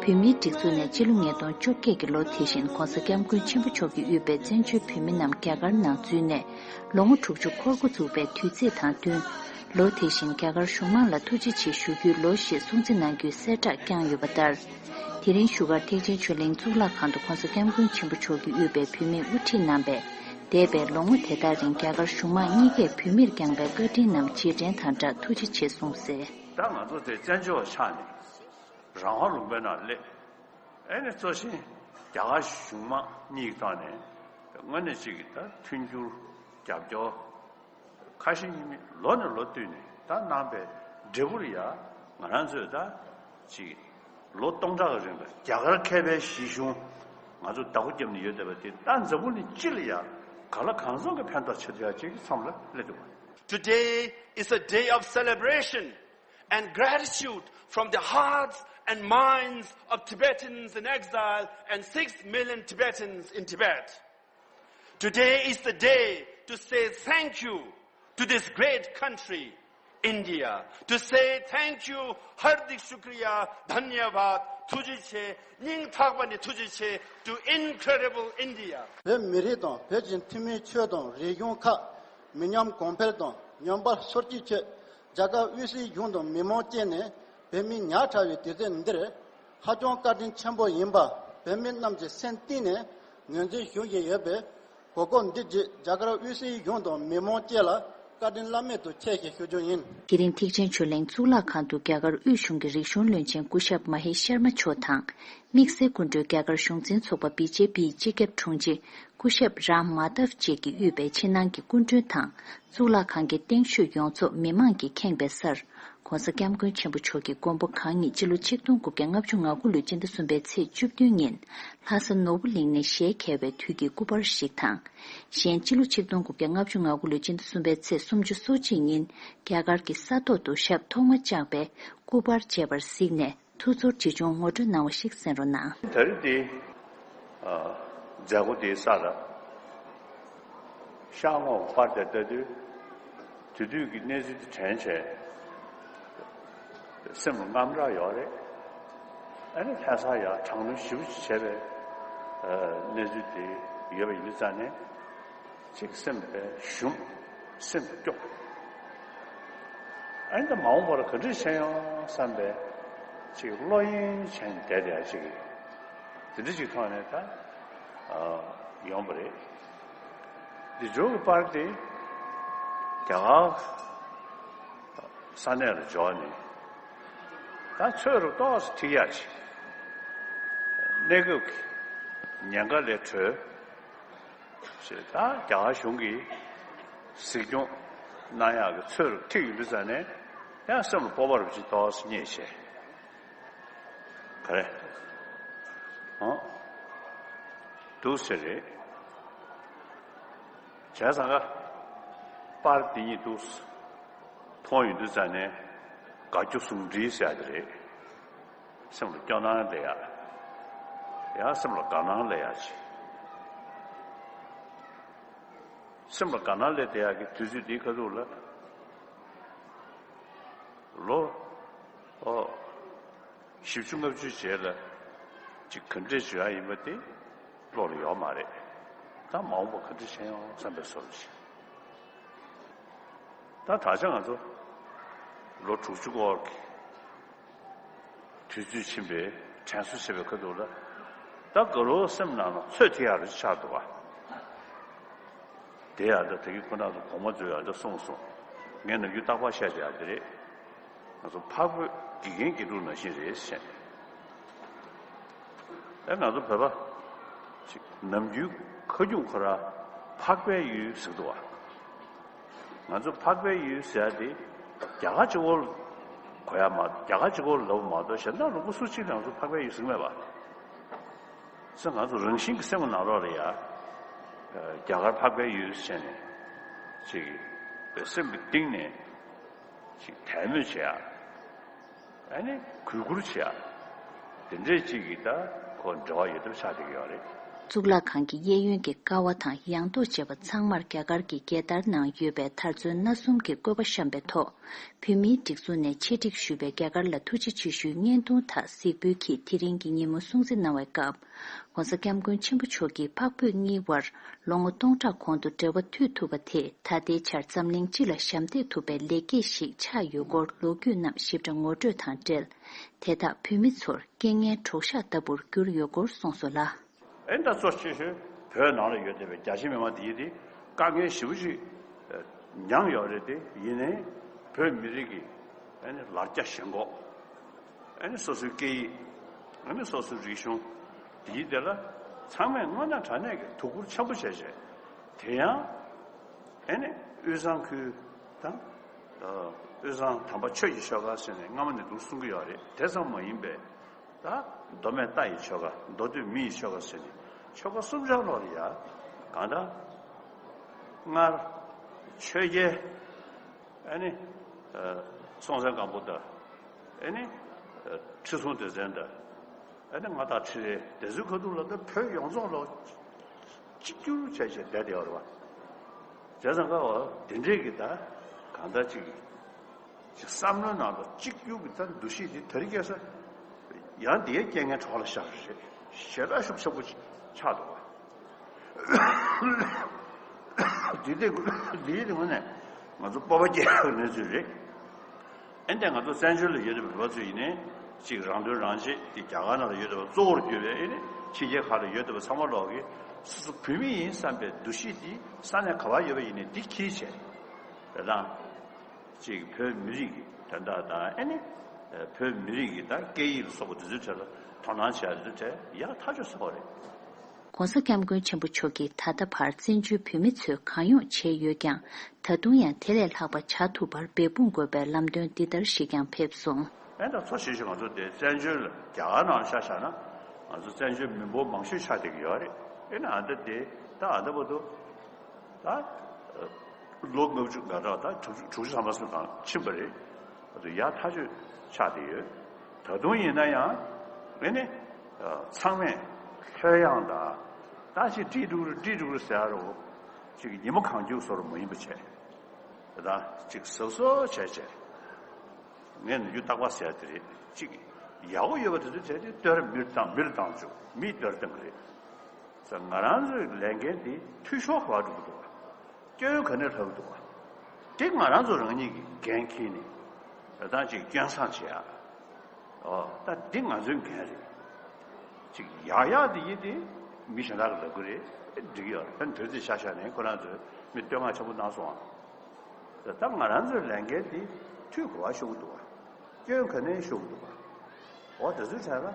བོད་མིའི་སྒྲིག་འཛུགས་ནས་སྤྱི་ལོ་ཉིས་སྟོང་བཅོ་བརྒྱད་ཀྱི་ལོ་དེ་བཞིན་༸གོང་ས་༸སྐྱབས་མགོན་ཆེན་པོ་མཆོག་གིས་དབུས་པའི་བཙན་བྱོལ་བོད་མི་རྣམས་རྒྱ་གར་ནང་འཛུལ་ནས་ལོ་ངོ་དྲུག་ཅུ་འཁོར་འགོ་ཚུགས་པའི་དུས་ཚིགས་དང་བསྟུན། ལོ་དེ་བཞིན་རྒྱ་གར་གཞུང་མང་ལ་ཐུགས་རྗེ་ཆེ་ཞུ་རྒྱུའི་ལོ་ཞེས་སྲུང་བརྩི་གནང་རྒྱུའི་གསལ་བསྒྲགས་བསྐྱངས་ཡོད་པ་ལྟར། དེ་རིང་བཞུགས་སྒར་ཐེག་ཆེན་ཆོས་གླིང་གཙུག་ལག་ཁང་དུ་༸གོང་ས་༸སྐྱབས་མགོན་ཆེན་པོ་མཆོག་གིས་དབུས་པའི་བོད་མིའི་དབུ་ཁྲིད་རྣམ་པས་འདས་པའི་ལོ་ངོ་དེ་དག་རིང་རྒྱ་གར་གཞུང་མང་གཉིས་ཀས་བོད་མིར་བསྐྱངས་པའི་བཀའ་དྲིན་རྣམས་རྗེས་དྲན་དང་སྦྲགས་ཐུགས་རྗེ་ཆེ་གསུངས་གསལ། ད་ང་ཚོ་དེ་བཙན་བྱོལ་བ་ཆགས་ནས་རང་དབང་ལུང་པའི་ནང་སླེབས། ཨེ་ནས་གཙོ་ཆེན་རྒྱ་གར་གཞུང་མང་གཉིས་ཀྱི་ཐོག་ནས་དངོས་གནས་གཅིག་གི་ད་མཐུན་འགྱུར་རྒྱབ་སྐྱོར་ཁ་ཞེ་གཉིས་མེད་ལོ་ནས་ལོ་བསྟུད་ནས་ད་གནང་པའི་འབྲས་བུར་ཡ་ང་རང་ཚོས་ད་ཅིག་ལོ་སྟོང་ཕྲག་གི་རིང་ལ་རྒྱ་གར་མཁས་པའི་གཞི་གཞུང་ང་ཚོ་བདག་པོ་བརྒྱབ་ནས་ཡོད་བསྡད་པ་དེ་ད་འཛམ་བུ་གླིང་སྤྱི་ལ་ཡ་གང་ལ་གང་འཚམ་གྱི་ཕན་ཐོགས་ཆེ་དྲགས་ཅིག་གི་མཚམས་ལ་སླེབས་འདུག Today is a day of celebration and gratitude from the hearts and minds of Tibetans in exile and six million Tibetans in Tibet. Today is the day to say thank you to this great country, India. To say thank you, Hardik Shukriya, Dhanyavad, ཐུགས་རྗེ་ཆེ། སྙིང་ཐག་པ་ནས་ཐུགས་རྗེ་ཆེ། To incredible India. བོད་མི་རིགས་དང་བོད་ཀྱི་ཐུན་མིན་ཆོས་དང་རིག་གཞུང་ཁག་མི་ཉམས་གོང་འཕེལ་དང་ཉམས་པ་སོར་ཆུད་ཆེད། རྒྱ་གར་དབུས་སའི་གཞུང་དང་མི་མང་བཅས་ནས་བོད་མི་ཉག་ཕྲ་བའི་དུས་ཚོད་འདིར་ཧ་ཅང་བཀའ་དྲིན་ཆེན་པོ་ཡིན་པ་བོད་མི་རྣམས་ཀྱི་སེམས་གཏིང་ནས་ངོས་འཛིན་ཞུ་བཞིན་ཡོད་པས། གོ་སྐབས་འདི་བརྒྱུད་རྒྱ་གར་དབུས་སའི་གཞུང་དང་མི་མང་བཅས་ལ་བཀའ་དྲིན་བླ་མེད་དུ་ཆེ་ཞེས་ཞུ་རྒྱུ་ཡིན། དེ་རིང་ཐེག་ཆེན་ཆོས་གླིང་གཙུག་ལག་ཁང་དུ་རྒྱ་གར་དབུས་གཞུང་གི་རིག་གཞུང་བློན་ཆེན་སྐུ་ཞབས་མ་ཧེ་ཤར་མ་མཆོག་དང་། དམིགས་བསལ་སྐུ་མགྲོན་རྒྱ་གར་གཞུང་འཛིན་ཚོགས་པ་བི་ཇེ་པིའི་སྤྱི་ཁྱབ་དྲུང་ཆེ་སྐུ་ཞབས་རམ་མ་དབ་བཅས་ཀྱིས་དབུས་པའི་ཕྱི་ནང་གི་སྐུ་མགྲོན་དང་གཙུག་ལག་ཁང་གི་སྟེང་ཤོད་ཡོངས་རྫོགས་མི་མང་གིས་ཁེངས་པའི་སར། ༸གོང་ས་༸སྐྱབས་མགོན་ཆེན་པོ་མཆོག་གི་མགོན་པོ་གང་ཉིད་སྤྱི་ལོ་ཆིག་སྟོང་དགུ་བརྒྱ་ལྔ་བཅུ་ང་དགུ་ལོའི་སྤྱི་ཟླ་གསུམ་པའི་ཚེས་བཅུ་བདུན་ཉིན་ལྷ་ས་ནོར་བུ་གླིང་ནས་ཞལ་མཇལ་བའི་དུས་ཀྱི་སྐུ་པར་ཞིག་དང་། གཞན་སྤྱི་ལོ་ཆིག་སྟོང་དགུ་བརྒྱ་ལྔ་བཅུ་ང་དགུ་ལོའི་སྤྱི་ཟླ་གསུམ་པའི་ཚེས་སུམ་ཅུ་སོ་གཅིག་ཉིན་རྒྱ་གར་གྱི་ས་ཐོག་ཏུ་ཞབས་ཐོག་མ་བཅགས་པའི་སྐུ་པར་མཇལ་བར་གཟིགས་ནས་ཐུགས་ཚོར་ཇི་བྱུང་ངོ་སྤྲོད་གནང་བ་ཞིག་གསན་རོགས་གནང་། ད་རེས་འདི་མཛད་སྒོ་འདིའི་ས་ལ་ཤར་ངོས་པར་དེ་ལྟ་དུས། དེ་དུས་ཀྱི་གནས་ཚུལ་དེ་དྲན་བྱས་སེམས་ལ་དངངས་སྐྲག་ཡོད་རེད། ཨ་ནི་ལྷ་སར་ཡང་དྲག་གནོན་ཞེ་པོ་ཅིག་བྱས་པའི་གནས་ཚུལ་དེ་ཡོད་པ་ཡིན་དུས་ཙང་ནས་ཅིག་སེམས་པའི་ཞུམ། སེམས་པ་སྐྱོ། ཨ་ནི་ད་མ་འོངས་པར་ག་འདྲ་བྱས་ཡོང་བསམ་པའི་ཅིག་བློ་གཡེང་བྱས་ནས་བསྡད་བསྡད་ཅིག་དེ་འདྲ་ཅིག་ཐོག་ནས་ད་ཡོང་པ་རེད། འདི་འཇོག་གི་པར་དེ་རྒྱ་གར་ས་གནས་ལ་འབྱོར་ནས་ད་ཚོད་རུ་ཏོག་ཙམ་ཐིག་ཡག་ཅིག་གནས་སྐབས་ཀྱི་ཉེན་ཁ་ལས་གྲོལ་ཞེས་ད་རྒྱ་གར་གཞུང་གིས་གཟིགས་སྐྱོང་གནང་ཡག་གི་ཚོད་རུ་ཐིག་ཡོང་དུས་ཙང་ནས་ཡང་སེམས་ལ་སྤོབས་པ་རུ་ཅིག་ཏོག་ཙམ་རྙེད་བྱས། ག་རེ། ཨང་། འདུག་ཟེར་རེད། བྱས་ཙང་ཀ་པར་འདི་གཉིས་འདུག་མཐོང་ཡོང་དུས་ཙང་ནས་དགའ་སྐྱོ་ཟུང་འབྲེལ་ཟེར་ཡག་དེ་རེད། སེམས་ལ་སྐྱོ་སྣང་སླེབས་ཡག་ཡང་སེམས་ལ་དགའ་སྣང་སླེབས་ཡག་ཅིག་སེམས་ལ་དགའ་སྣང་སླེབས་བསྡད་ཡག་གི་དུས་ཚོད་འདིའི་ཁ་ཐུག་ལ། ལོ། ཨོ། བཞི་བཅུ་ལྔ་བཅུའི་རྗེས་ལ་ཅིག་ག་འདྲས་བྱེད་ཡག་ཡིན་པ་དེ་བློ་ལ་ཡོད་མ་རེད། ད་མ་འོངས་པ་ག་འདྲས་བྱེད་ཡོང་བསམ་པའི་བཟོ་འདྲ་ཞིག་ད་ད་ཆ་ང་ཚོ་ལོ་དྲུག་ཅུ་སྐོར་གྱི་དུས་ཚོད་ཕྱིན་པའི་དྲན་གསོ་བྱེད་པའི་ཁ་ཐུག་ལ། ད་དགའ་རོགས་སེམས་ནང་ལ་ཚོད་ཐིག་ཡག་རེ་ཆགས་འདུག་བ། དེ་ཡང་ད་དེ་གི་ཁོ་ན་ཚོ་གོང་མ་ཚོས་ཡང་ད་གསུངས་སོང་། ངས་ནམ་རྒྱུན་རྟག་པར་བཤད་བསྡད་ཡག་དེ་རེད། ང་ཚོ་འཕགས་བོད་དགེ་རྒན་དགེ་ཕྲུག་ནང་བཞིན་རེད་ཟེར། ཨེ་ང་ཚོ་བོད་པ་ཅིག་ནམ་རྒྱུན་ཁ་རྒྱུན་ཁོ་རང་འཕགས་པའི་ཡུལ་ཟེར་འདུག་བ། ང་ཚོ་འཕགས་པའི་ཡུལ་ཟེར་ཡག་དེ་རྒྱ་གར་གཅིག་པོ་གོ་ཡག་མ་རྒྱ་གར་གཅིག་པོ་ལབ་མ་གཏོགས་གཞན་དག་ལུང་པ་སུ་གཅིག་ལ་ང་ཚོ་འཕགས་པའི་ཡུལ་ཟེར་གྱི་མེད་པ། ས་ང་ཚོ་རང་བཞིན་གྱི་སེམས་ནང་ལོགས་ལ་ཡ། རྒྱ་གར་འཕགས་པའི་ཡུལ་ཟེར་ནས། ཅིག་སེམས་ཀྱི་གཏིང་ནས་ཅིག་དད་མོས་བྱེད་ཡ། ཨ་ནི་གུས་བཀུར་བྱེད་ཡ། དེ་འདྲས་ཅིག་གིས་ད་ཁོ་འབྲེལ་བ་ཡོད་ཐབས་ཆགས་བསྡད་ཀྱི་ཡོད་རེད། གཙུག་ལག་ཁང་གི་གཡས་གཡོན་གྱི་ཀ་བ་དང་ཡང་ཏོག་ཅེས་པ་ཚང་མར་རྒྱ་གར་གྱི་རྒྱལ་དར་ནང་ཡོད་པའི་དར་ཚོན་སྣ་གསུམ་གྱི་བཀོད་པ་བཤམས་པའི་ཐོག་བོད་མིའི་སྒྲིག་འཛུགས་ནས་ཆེད་སྒྲིག་ཞུས་པའི་རྒྱ་གར་ལ་ཐུགས་རྗེ་ཆེ་ཞུའི་བརྙན་ཐུང་དག་གཟིགས་འབུལ་གྱིས་དེ་རིང་གི་ཉིན་མོ་སྲུང་བརྩི་གནང་བའི་སྐབས། ྋགོང་ས་ྋསྐྱབས་མགོན་ཆེན་པོ་མཆོག་གིས་འཕགས་བོད་གཉིས་དབར་ལོ་ངོ་སྟོང་ཕྲག་གོང་དུ་འབྲེལ་བ་མཐུད་ཐུབ་པ་དེས་ད་ལྟའི་ཆར་འཛམ་གླིང་སྤྱི་ལ་ཞབས་འདེགས་ཐུབ་པའི་ལེགས་སྐྱེས་ཤིག་ཆགས་ཡོད་སྐོར་ལོ་རྒྱུས་རྣམས་ཞིབ་ཕྲ་ངོ་སྤྲོད་དང་འབྲེལ། དེ་དག་བོད་མི་ཚོར་རྐྱེན་ངན་གྲོགས་ཤག་ལྟ་བུར་གྱུར་ཡོད་སྐོར་གསུངས་སོང་ལ། ཨེ་ད་གཙོ་ཆེ་ཤོས་བོད་ནང་ལ་ཡོད་བསྡད་པའི་རྒྱ་ཆེ་མི་མང་དེ་ཡིན་ཏེ་དཀའ་ངལ་ཞེ་པོ་ཅིག་མྱངས་ཡོད་རེད་དེ། ཡིན་ནའི་བོད་མི་རིགས་ཀྱི་ཨེ་ནི་ལར་རྒྱ་ཞེན་ཁོག་ཨེ་ནི་སོ་སོའི་སྐད་ཡིག་ཨེ་ནི་སོ་སོའི་རིག་གཞུང་དེ་ཡིན་དེ་ལ་ཚང་མས་དངོས་གནས་དྲང་གནས་ཀྱི་ཐུགས་ཁུར་ཆེན་པོ་བྱས་བྱས། དེ་ཡང་ཨེ་ནི་དབུས་གཙང་ཁུལ་དང་དབུས་གཙང་དམ་པ་ཆོས་ཀྱི་ཆོལ་ཁ་ཟེར་ནས་སྔ་མོ་ནས་འདུག་གསུང་གི་ཡོད་རེད། དེ་ཙམ་མ་ཡིན་པའི། ད་མདོ་སྨད་རྟ་ཡི་ཆོལ་ཁ། མདོ་སྟོད་མི་ཡི་ཆོལ་ཁ་ཟེར་ནས་ཆོལ་ཁ་གསུམ་ཆར་ལོག་ལ་ཡ་གང་ལྟར་སྔར་ཆོས་རྒྱལ་ཨ་ནི་སྲོང་བཙན་སྒམ་པོ་དང་ཨ་ནི་ཁྲི་སྲོང་ལྡེ་བཙན་དང་ཨ་ནི་མངའ་བདག་ཁྲི་རལ་དེ་ཚོའི་ཁ་ཐུག་ལ་ད་བོད་ཡོངས་རྫོགས་ལ་གཅིག་གྱུར་བྱས་བྱས་བསྡད་བསྡད་ཡོད་རེད་བ། བྱས་ཙང་ཀ་བ་དེ་འདྲས་ཀྱི་ད་གང་ལྟར་ཅིག་ཅིག་བསམ་བློའི་ནང་ལ་གཅིག་གྱུར་གྱི་ད་འདུ་ཤེས་དེ་དེ་རིང་ཁ་སང་ཡང་དེའི་རྐྱེན་ངན་གྲོགས་ལ་ཤར་རེད། ཞེ་དྲག་ཤུགས་ཆེན་པོ་ཆགས་འདུག་བ། འདི་དེ་འདིའི་ངོས་ནས་ང་ཚོ་སྤོབས་པ་སྐྱེ་ཡག་གནས་ཚུལ་རེད། ཨེ་འདྲ་ང་ཚོ་བཙན་བྱོལ་ལ་ཡོད་པའི་བོད་པ་ཚོ་ཡིན་ནའི་གཅིག་རང་དོན་རང་གཅེས་དེ་རྒྱ་གར་ནང་ལ་ཡོད་པའི་གཙོ་བོར་གྱུར་པའི་ཨེ་ནི་ཕྱི་རྒྱལ་ཁག་ལ་ཡོད་པའི་ཚང་མ་ལོག་གིས་སོ་སོ་བོད་མི་ཡིན་བསམ་པའི་འདུ་ཤེས་དེ་ས་གནས་ག་པར་ཡོད་པ་ཡིན་ནའི་འདི་འཁྱེར་བྱས་རེད་དང་། གཅིག་བོད་མི་རིགས་ཀྱི་དོན་དག་དང་ཨེ་ནི་བོད་མི་རིགས་ཀྱི་ད་སྐད་ཡིག་ལ་སོགས་པ་འདི་ཚོའི་གྲས་ལ་དོ་སྣང་བྱས་འདི་ཚོའི་གྲས་ཡག་ཐག་ཆོད་ཚ་བ་རེད། ྋགོང་ས་ྋསྐྱབས་མགོན་ཆེན་པོ་མཆོག་གིས་ད་ལྟ་བར་བཙན་བྱོལ་བོད་མི་ཚོས་གང་ཡོང་བྱས་ཡོད་ཀྱང་ད་དུང་ཡང་དེ་ལས་ལྷག་པ་བྱ་ཐུབ་པར་འབད་འབུངས་དགོས་པའི་ལམ་སྟོན་འདི་ལྟར་ཞིག་ཀྱང་ཕེབས་སོང་། ཨེ་ད་གཙོ་ཆེ་ཤོས་ང་ཚོ་དེ་བཙན་བྱོལ་རྒྱ་གར་ནང་ལ་ཆ་བཞག་ན་ང་ཚོ་བཙན་བྱོལ་མི་འབོར་མང་ཤོས་ཆགས་བསྡད་ཀྱི་ཡོད་རེད། ཨེ་ན་ཨ་ད་དེ་ད་ཨ་ད་བར་དུ་ད་ལོ་ལྔ་བཅུ་ང་གྲངས་ད་དྲུག་ཅུ་དྲུག་ཅུ་ཐམ་པ་ཙམ་གང་ཕྱིན་པ་རེད། ཨ་ད་ཡག་ཐག་ཆོད་ཆགས་བསྡད་ཡོད། ད་དུང་ཡིན་ན་ཡང་ཨེ་ནི་ཚང་མས་ལྷོད་ཡངས་དང་ད་ཅིག་ཀྲིག་ཀྲུག་རུ་ཀྲིག་ཀྲུག་རུ་ཟེར་ཡ་རུ་ཅིག་ཉི་མ་གང་རྒྱུག་བཟོ་རུ་མ་ཡིན་པ་བྱས། ད་ཅིག་གཟབ་གཟབ་བྱས་བྱས། ངས་ནམ་རྒྱུན་རྟག་པར་ཟེར་དེ་རེད། གཅིག་ཡག་པོ་ཡོད་པ་དེ་ཚོ་བྱས་ཏེ་བསྟོད་ར་མིར་བཏང་མིར་བཏང་བཅུག་མིས་བསྟོད་ར་བཏང་གི་རེད། ཙང་ང་རང་ཚོའི་ལས་འགན་འདི་འཐུས་ཤོར་ག་པར་འགྲོ་གི་འདུག་བ། སྐྱོན་ག་ནས་ལྷག་གི་འདུག་བ། དེ་ང་རང་ཚོ་རང་ཉིད་ཀྱི་འགན་འཁྱེར་ནས་ད་ཅིག་སྐྱོན་བསང་བྱེད་ཡ། ཨོ་ད་འདི་ང་ཚོའི་འགན་རེད། ཅིག་ཡག་ཡག་འདི་ཡིན་ཏེ་མི་གཞན་དག་གིས་ལབ་གི་རེད། འགྲིག་གི་ཡོད་རེད། ད་དོན་ཚིག་ཆ་བཞག་ནས་ཁོ་རང་ཚོས་མི་བསྟོད་བསྔགས་ཆེན་པོ་གནང་སོང་ཨ། ད་ང་རང་ཚོའི་ལས་འགན་འདི་འཐུས་ག་པར་ཤོར་གི་འདུག་བ། སྐྱོན་ག་ནས་ཤོར་གི་འདུག་བ། འོ་དེ་ཚོའི་གྲས་ལ་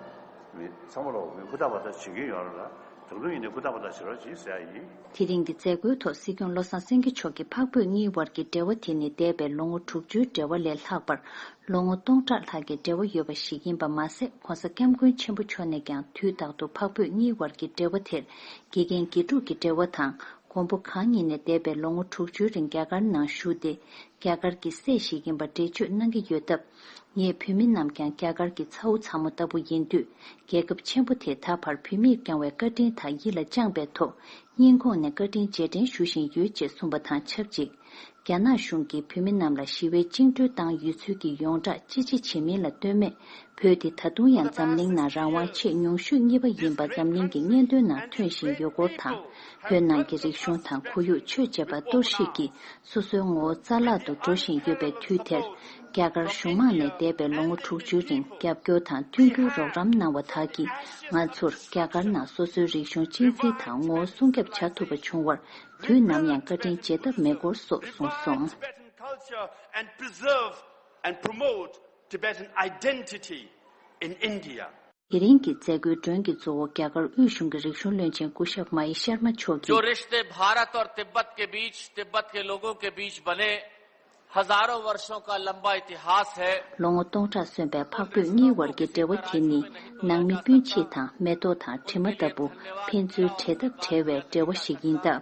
མི་ཚང་མ་ལོག་མི་ཧུར་ཐག་པ་ཐག་བྱེད་ཀྱི་ཡོད་རེད་ལ། ད་དུང་ཡིན་ནའི་ཧུར་ཐག་པ་ཐག་བྱེད་རོགས་གྱིས་ཟེར་ཡ་ཡིན། དེ་རིང་གི་མཛད་སྒོའི་ཐོག་སྲིད་སྐྱོང་བློ་བཟང་སེང་གེ་མཆོག་གིས་འཕགས་བོད་གཉིས་དབར་གྱི་འབྲེལ་བ་དེ་ནི་འདས་པའི་ལོ་ངོ་དྲུག་ཅུའི་འབྲེལ་བ་ལས་ལྷག་པར་ལོ་ངོ་སྟོང་ཕྲག་ལྷག་གི་འབྲེལ་བ་ཡོད་པ་ཞིག་ཡིན་པ་མ་ཟད། ྋགོང་ས་ྋསྐྱབས་མགོན་ཆེན་པོ་མཆོག་ནས་ཀྱང་དུས་རྟག་ཏུ་འཕགས་བོད་གཉིས་དབར་གྱི་འབྲེལ་བ་དེར་དགེ་རྒན་དགེ་ཕྲུག་གི་འབྲེལ་བ་དང་། མགོན་པོ་གང་ཉིད་ནས་འདས་པའི་ལོ་ངོ་དྲུག་ཅུའི་རིང་རྒྱ་གར་ནང་བཞུགས་ཏེ། རྒྱ་གར་གྱི་སྲས་ཤིག་ཡིན་པ་འགྲེལ་བརྗོད་གནང་གི་ཡོད་སྟབས། ངས་བོད་མི་རྣམས་ཀྱང་རྒྱ་གར་གྱི་ཚ་བོ་ཚ་མོ་ལྟ་བུ་ཡིན་དུས། རྒྱལ་ཁབ་ཆེན་པོ་དེས་ད་བར་བོད་མིར་བསྐྱངས་བའི་བཀའ་དྲིན་དག་ཡིད་ལ་བཅངས་པའི་ཐོག་སྙིང་ཁོང་ནས་བཀའ་དྲིན་རྗེས་དྲན་ཞུ་བཞིན་ཡོད་ཅེས་གསུངས་པ་དང་ཆབས་ཅིག་རྒྱ་ནག་གཞུང་གིས་བོད་མི་རྣམས་ལ་ཞི་བའི་བཅིངས་འགྲོལ་བཏང་ཡོད་ཚུལ་གྱི་ཡོངས་གྲགས་ཅི་བྱེད་བྱེད་མིན་ལ་ལྟོས་མེད། བོད་འདི་ད་དུང་ཡང་འཛམ་གླིང་ནང་རང་དབང་ཆེས་ཉུང་ཤོས་གཉིས་པ་ཡིན་པ་འཛམ་གླིང་གི་སྙན་ཐོའི་ནང་ཐོན་བཞིན་ཡོད་སྐོར་དང་། བོད་ནང་གི་རིག་གཞུང་དང་ཁོར་ཡུག་ཆོས་ཅེས་པ་གཏོར་བཤིག་གིས་སོ་སོའི་ངོ་བོ་རྩ་བརླག་ཏུ་འགྲོ་བཞིན་ཡོད་པའི་དུས་དེར། རྒྱ་གར་གཞུང་མང་ནས་འདས་པའི་ལོ་ངོ་དྲུག་ཅུའི་རིང་རྒྱབ་སྐྱོར་དང་མཐུན་འགྱུར་རོགས་རམ་གནང་བ་དག་གིས་ང་ཚོར་རྒྱ་གར་ནང་སོ་སོའི་རིག་གཞུང་གཅེས་འཛིན་དང་ངོ་བོ་སྲུང་སྐྱོབ་བྱ་ཐུབ་པ་བྱུང་བར་དུས་ནམ་ཡང་བཀའ་དྲིན་བརྗེད་ཐབས་མེད་སྐོར་སོགས་གསུངས་སོང་། Tibetan culture and preserve and promote Tibetan identity in India. དེ་རིང་གི་མཛད་སྒོའི་མགྲོན་གྱི་གཙོ་བོ་རྒྱ་གར་དབུས་གཞུང་གི་རིག་གཞུང་བློན་ཆེན་སྐུ་ཞབས་མ་ཡེ་ཤར་མ་མཆོག་གིས། जो रिश्ते भारत और तिब्बत के बीच, तिब्बत के लोगों के बीच बने, हजारों वर्षों का लंबा इतिहास है। ལོ་ངོ་སྟོང་ཕྲག་སོན་པའི་འཕགས་བོད་གཉིས་དབར་གྱི་འབྲེལ་བ་དེ་ནི་ནང་མི་སྤུན་མཆེད་དང་མེ་ཏོག་དང་དྲི་མ་ལྟ་བུ་ཕན་ཚུན་འབྲེལ་ཐག་བྲལ་བའི་འབྲེལ་བ་ཞིག་ཡིན་སྟབས།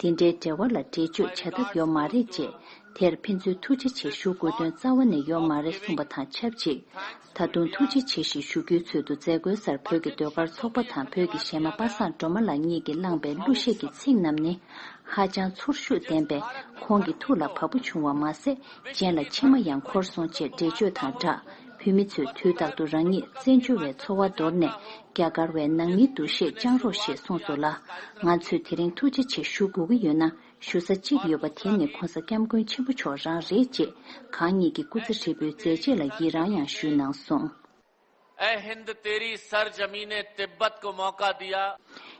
དེ་འདྲའི་འབྲེལ་བ་ལ་འགྲེལ་བརྗོད་བྱ་ཐབས་ཡོད་མ་རེད་ཅེས། དེར་ཕན་ཚུན་ཐུགས་རྗེ་ཆེ་ཞུ་དགོས་དོན་རྩ་བ་ནས་ཡོད་མ་རེད་གསུངས་པ་དང་ཆབས་ཅིག་ད་དུང་ཐུགས་རྗེ་ཆེ་ཞེས་ཞུ་རྒྱུའི་ཚུལ་དུ་མཛད་སྒོའི་སར་བོད་ཀྱི་ཟློས་གར་ཚོགས་པ་དང་བོད་ཀྱི་གཞས་མ་པ་སངས་སྒྲོལ་མ་ལགས་གཉིས་ཀྱིས་བླངས་པའི་གླུ་གཞས་ཀྱི་ཚིག་རྣམས་ནི། ཧ་ཅང་ཚོར་ཤུགས་ལྡན་པས་ཁོང་གི་ཐུགས་ལ་བབས་པོ་བྱུང་བ་མ་ཟད། སྤྱན་ལ་མཆི་མ་ཡང་འཁོར་སོང་ཅེས་འགྲེལ་བརྗོད་དང་སྦྲགས། བོད་མི་ཚོས་དུས་རྟག་ཏུ་རང་ཉིད་བཙན་བྱོལ་བའི་ཚོར་བ་འདོར་ནས། རྒྱ་གར་བའི་ནང་མིའི་འདུ་ཤེས་བཅངས་རོགས་ཞེས་གསུངས་སོང་ལ། ང་ཚོས་དེ་རིང་ཐུགས་རྗེ་ཆེ་ཞུ་དགོས་ཀྱི་ཡོད་ན། ཞུ་ས་གཅིག་ཡོད་པ་དེ་ནི་༧གོང་ས་༧སྐྱབས་མགོན་ཆེན་པོ་མཆོག་རང་རེད་ཅེས། གང་ཉིད་ཀྱི་སྐུ་ཚེ་ཧྲིལ་པོའི་མཛད་རྗེས་ལ་ཡི་རངས་ཡང་ཞུས་གནང་སོང་། ऐ हिंद तेरी सरजमीन तिब्बत को मौका दिया।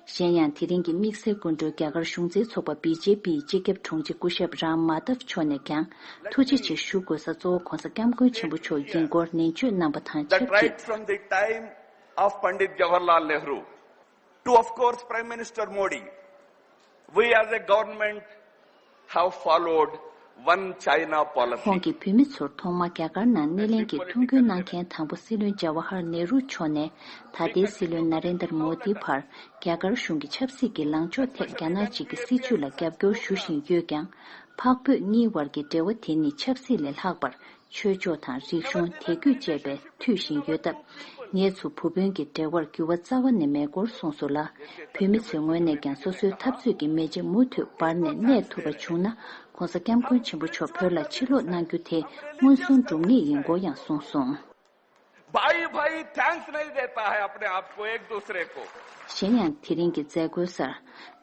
གཞན་ཡང་དེ་རིང་གི་དམིགས་བསལ་སྐུ་མགྲོན་རྒྱ་གར་གཞུང་འཛིན་ཚོགས་པ་བི་ཇེ་པིའི་སྤྱི་ཁྱབ་དྲུང་ཆེ་སྐུ་ཞབས་རམ་མ་དབ་མཆོག་ནས་ཀྱང་ཐུགས་རྗེ་ཆེ་ཞུ་དགོས་ས་གཙོ་བོ་༧གོང་ས་༧སྐྱབས་མགོན་ཆེན་པོ་མཆོག་ཡིན་སྐོར་ནན་བརྗོད་གནང་པ་དང་ཆབས་ཅིག Right from the time of Pandit Jawaharlal Nehru to, of course, Prime Minister Modi, we as a government have followed one China policy. ཁོང་གིས་བོད་མི་ཚོར་ཐོག་མར་རྒྱ་གར་ནང་སྣེ་ལེན་གྱི་ཐུགས་འགན་གནང་མཁན་དང་པོ་སྲིད་བློན་ཇཱ་ཝ་ཧར་ནེ་རུ་མཆོག་ནས། ད་ལྟའི་སྲིད་བློན་ན་རེན་དར་མོ་དི་བར་རྒྱ་གར་གཞུང་གི་ཆབ་སྲིད་ཀྱི་ལངས་ཕྱོགས་ཐད་རྒྱ་ནག་གཅིག་གི་སྲིད་བྱུས་ལ་རྒྱབ་སྐྱོར་ཞུ་བཞིན་ཡོད་ཀྱང་། འཕགས་བོད་གཉིས་བར་གྱི་འབྲེལ་བ་དེ་ནི་ཆབ་སྲིད་ལས་ལྷག་པར། ཆོས་ཕྱོགས་དང་རིག་གཞུང་དད་གུས་བཅས་པས་མཐུད་བཞིན་ཡོད་སྟབས། ངེད་ཚོ་བུ་དཔོན་གྱི་འབྲེལ་བར་འགྱུར་བ་རྩ་བ་ནས་མེད་སྐོར་གསུངས་སོང་ལ། བོད་མི་ཚོའི་ངོས་ནས་ཀྱང་སོ་སོའི་འཐབ་རྩོད་ཀྱི་མེ་ལྕེ་མུ་མཐུད་འབར་ནས་གནས་ཐུབ་པ་བྱུང་ན། ༧གོང་ས་༧སྐྱབས་མགོན་ཆེན་པོ་མཆོག་བོད་ལ་ཕྱིར་ལོག་གནང་རྒྱུ་དེ་མངོན་སུམ་སྒྲུབ་ངེས་ཡིན་སྐོར་ཡང་གསུངས་སོང་། भाई भाई थैंक्स नहीं देता है अपने आप को एक दूसरे को। གཞན་ཡང་དེ་རིང་གི་མཛད་སྒོའི་སར།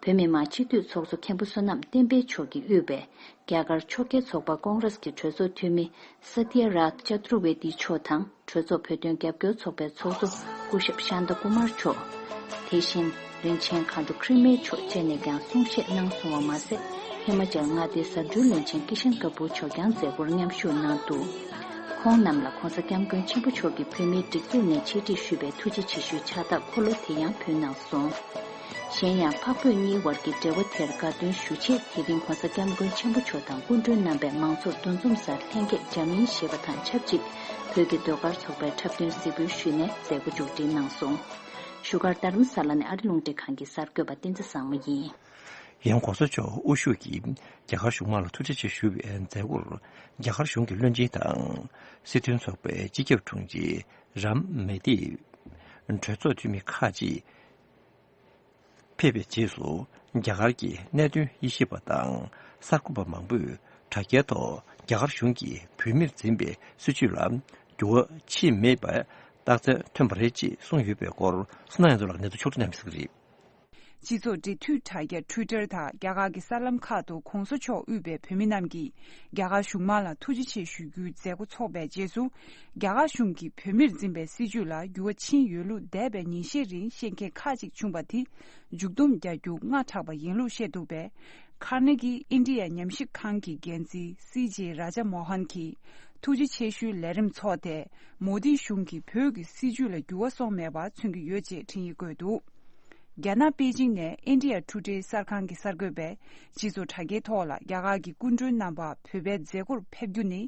བོད་མི་མང་སྤྱི་འཐུས་ཚོགས་གཙོ་མཁན་པོ་བསོད་ནམས་བསྟན་འཕེལ་མཆོག་གིས་དབུས་པའི་རྒྱ་གར་ཕྱོགས་འགལ་ཚོགས་པ་ཀོང་རེས་ཀྱི་གྲོས་ཚོགས་འཐུས་མི་ས་ཏི་ཡ་རཱཐ་ཅ་ཏུར་ཝེ་ཏི་མཆོག་དང་། གྲོས་ཚོགས་བོད་དོན་རྒྱབ་སྐྱོར་ཚོགས་པའི་ཚོགས་གཙོ་སྐུ་ཞབས་ཤཱན་ཏ་ཀུ་མར་མཆོག་དེ་བཞིན་རིན་ཆེན་མཁའ་འགྲོ་ཁྲི་མེ་མཆོག་བཅས་ནས་ཀྱང་གསུང་བཤད་གནང་སོང་བ་མ་ཟད། ཧི་མ་ཅལ་མངའ་སྡེའི་ཟབ་སྦྱོང་བློན་ཆེན་ཀི་ཤན་ཀ་པུར་མཆོག་ཀྱང་མཛད་སྒོར་མཉམ་ཞུགས་གནང་འདུག་ཁོང་རྣམས་ལ་༧གོང་ས་༧སྐྱབས་མགོན་ཆེན་པོ་མཆོག་གིས་བོད་མིའི་སྒྲིག་འཛུགས་ནས་ཆེད་སྒྲིག་ཞུས་པའི་ཐུགས་རྗེ་ཆེ་ཞུའི་ཕྱག་རྟགས་འཁོར་ལོ་དེ་ཡང་ཕུལ་གནང་སོང་། གཞན་ཡང་འཕགས་བོད་གཉིས་བར་གྱི་འབྲེལ་བ་དེར་དགའ་སྟོན་ཞུ་ཆེད་དེ་རིང་༧གོང་ས་༧སྐྱབས་མགོན་ཆེན་པོ་མཆོག་དང་སྐུ་མགྲོན་རྣམ་པས་མང་ཚོགས་འདུ་འཛོམས་སར་ལྷན་རྒྱས་འཇམ་ཡིན་ཞེས་པ་དང་ཆབས་ཅིག་བོད་ཀྱི་ཟློས་གར་ཚོགས་པའི་འཁྲབ་སྟོན་གཟིགས་འབུལ་ཞུས་ནས་མཛད་སྒོ་མཇུག་སྒྲིལ་གནང་སོང་། བཞུགས་སྒར་རྡ་རམ་ས་ལ་ནས་ཨ་རི་རླུང་འཕྲིན་ཁང་གི་གསར་འགོད་པ་བསྟན་འཛིན་བཟང་མོ་ཡིན། ཡང་༧གོང་ས་མཆོག་དབུ་བཞུགས་ཀྱིས་རྒྱ་གར་གཞུང་མང་ལ་ཐུགས་རྗེ་ཆེ་ཞུ་བའི་མཛད་སྒོར། རྒྱ་གར་གཞུང་གི་བློན་ཆེན་དང་། སྲིད་དོན་ཚོགས་པའི་སྤྱི་ཁྱབ་དྲུང་ཆེ་རམ་མེ་ཏི། གྲོས་ཚོགས་འཐུས་མི་ཁག་ཅིག་ཕེབས་པའི་རྗེས་སུ། རྒྱ་གར་གྱི་གནད་དོན་དབྱེ་ཞིབ་པ་དང་གསར་འགོད་པ་མང་པོས་དྲ་རྒྱའི་ཐོག་རྒྱ་གར་གཞུང་གིས་བོད་མིར་འཛིན་པའི་སྲིད་བྱུས་ལ་འགྱུར་བ་ཕྱིན་མེད་པའི་རྟགས་མཚན་ཐོན་པ་རེད་ཅེས་གསུངས་ཡོད་པའི་སྐོར། བསོད་ནམས་ཡོད་མཐོང་ལགས་ནས་ཐོག་ཕྱོགས་སྒྲིག་གནང་མི་ཟེར་གྱི་རེད། སྤྱི་ཚོགས་འབྲེལ་མཐུད་དྲ་རྒྱ་Twitter དང་རྒྱ་གར་གྱི་གསར་ལམ་ཁག་ཏུ་༧གོང་ས་མཆོག་དབུས་པའི་བོད་མི་རྣམས་ཀྱིས་རྒྱ་གར་གཞུང་མང་ལ་ཐུགས་རྗེ་ཆེ་ཞུ་རྒྱུའི་མཛད་སྒོ་འཚོགས་པའི་རྗེས་སུ། རྒྱ་གར་གཞུང་གིས་བོད་མིར་འཛིན་པའི་སྲིད་བྱུས་ལ་འགྱུར་བ་ཕྱིན་ཡོད་ལུགས་འདས་པའི་ཉིན་ཤས་རིང་བཤད་མཁན་ཁག་ཅིག་བྱུང་བ་དེ་མཇུག་སྡོམ་རྒྱག་རྒྱུ་སྔ་དྲགས་པ་ཡིན་ལུགས་བཤད་འདུག་པས། ཁར་ནེ་གི་ཨིན་ཌི་ཡ་ཉམས་ཞིབ་ཁང་གི་འགན་འཛིན་སི་ཇེ་རཱ་ཇ་མོ་ཧན་གྱིས་ཐུགས་རྗེ་ཆེ་ཞུའི་ལས་རིམ་འཚོགས་ཏེ། མོ་དི་གཞུང་གིས་བོད་ཀྱི་སྲིད་བྱུས་ལ་འགྱུར་བ་སོང་མེད་པ་མཚོན་གྱི་ཡོད་ཅེས་འཕྲིན་ཡིག་བཀོད་འདུག་རྒྱ་ནག་པེ་ཅིང་ནས་India Today གསར་ཁང་གི་གསར་འགོད་པས། སྤྱི་ཚོགས་དྲ་རྒྱའི་ཐོག་ལ་རྒྱ་གར་གྱི་སྐུ་མགྲོན་རྣམ་པ་བོད་པའི་མཛད་སྒོར་ཕེབས་རྒྱུ་ནི།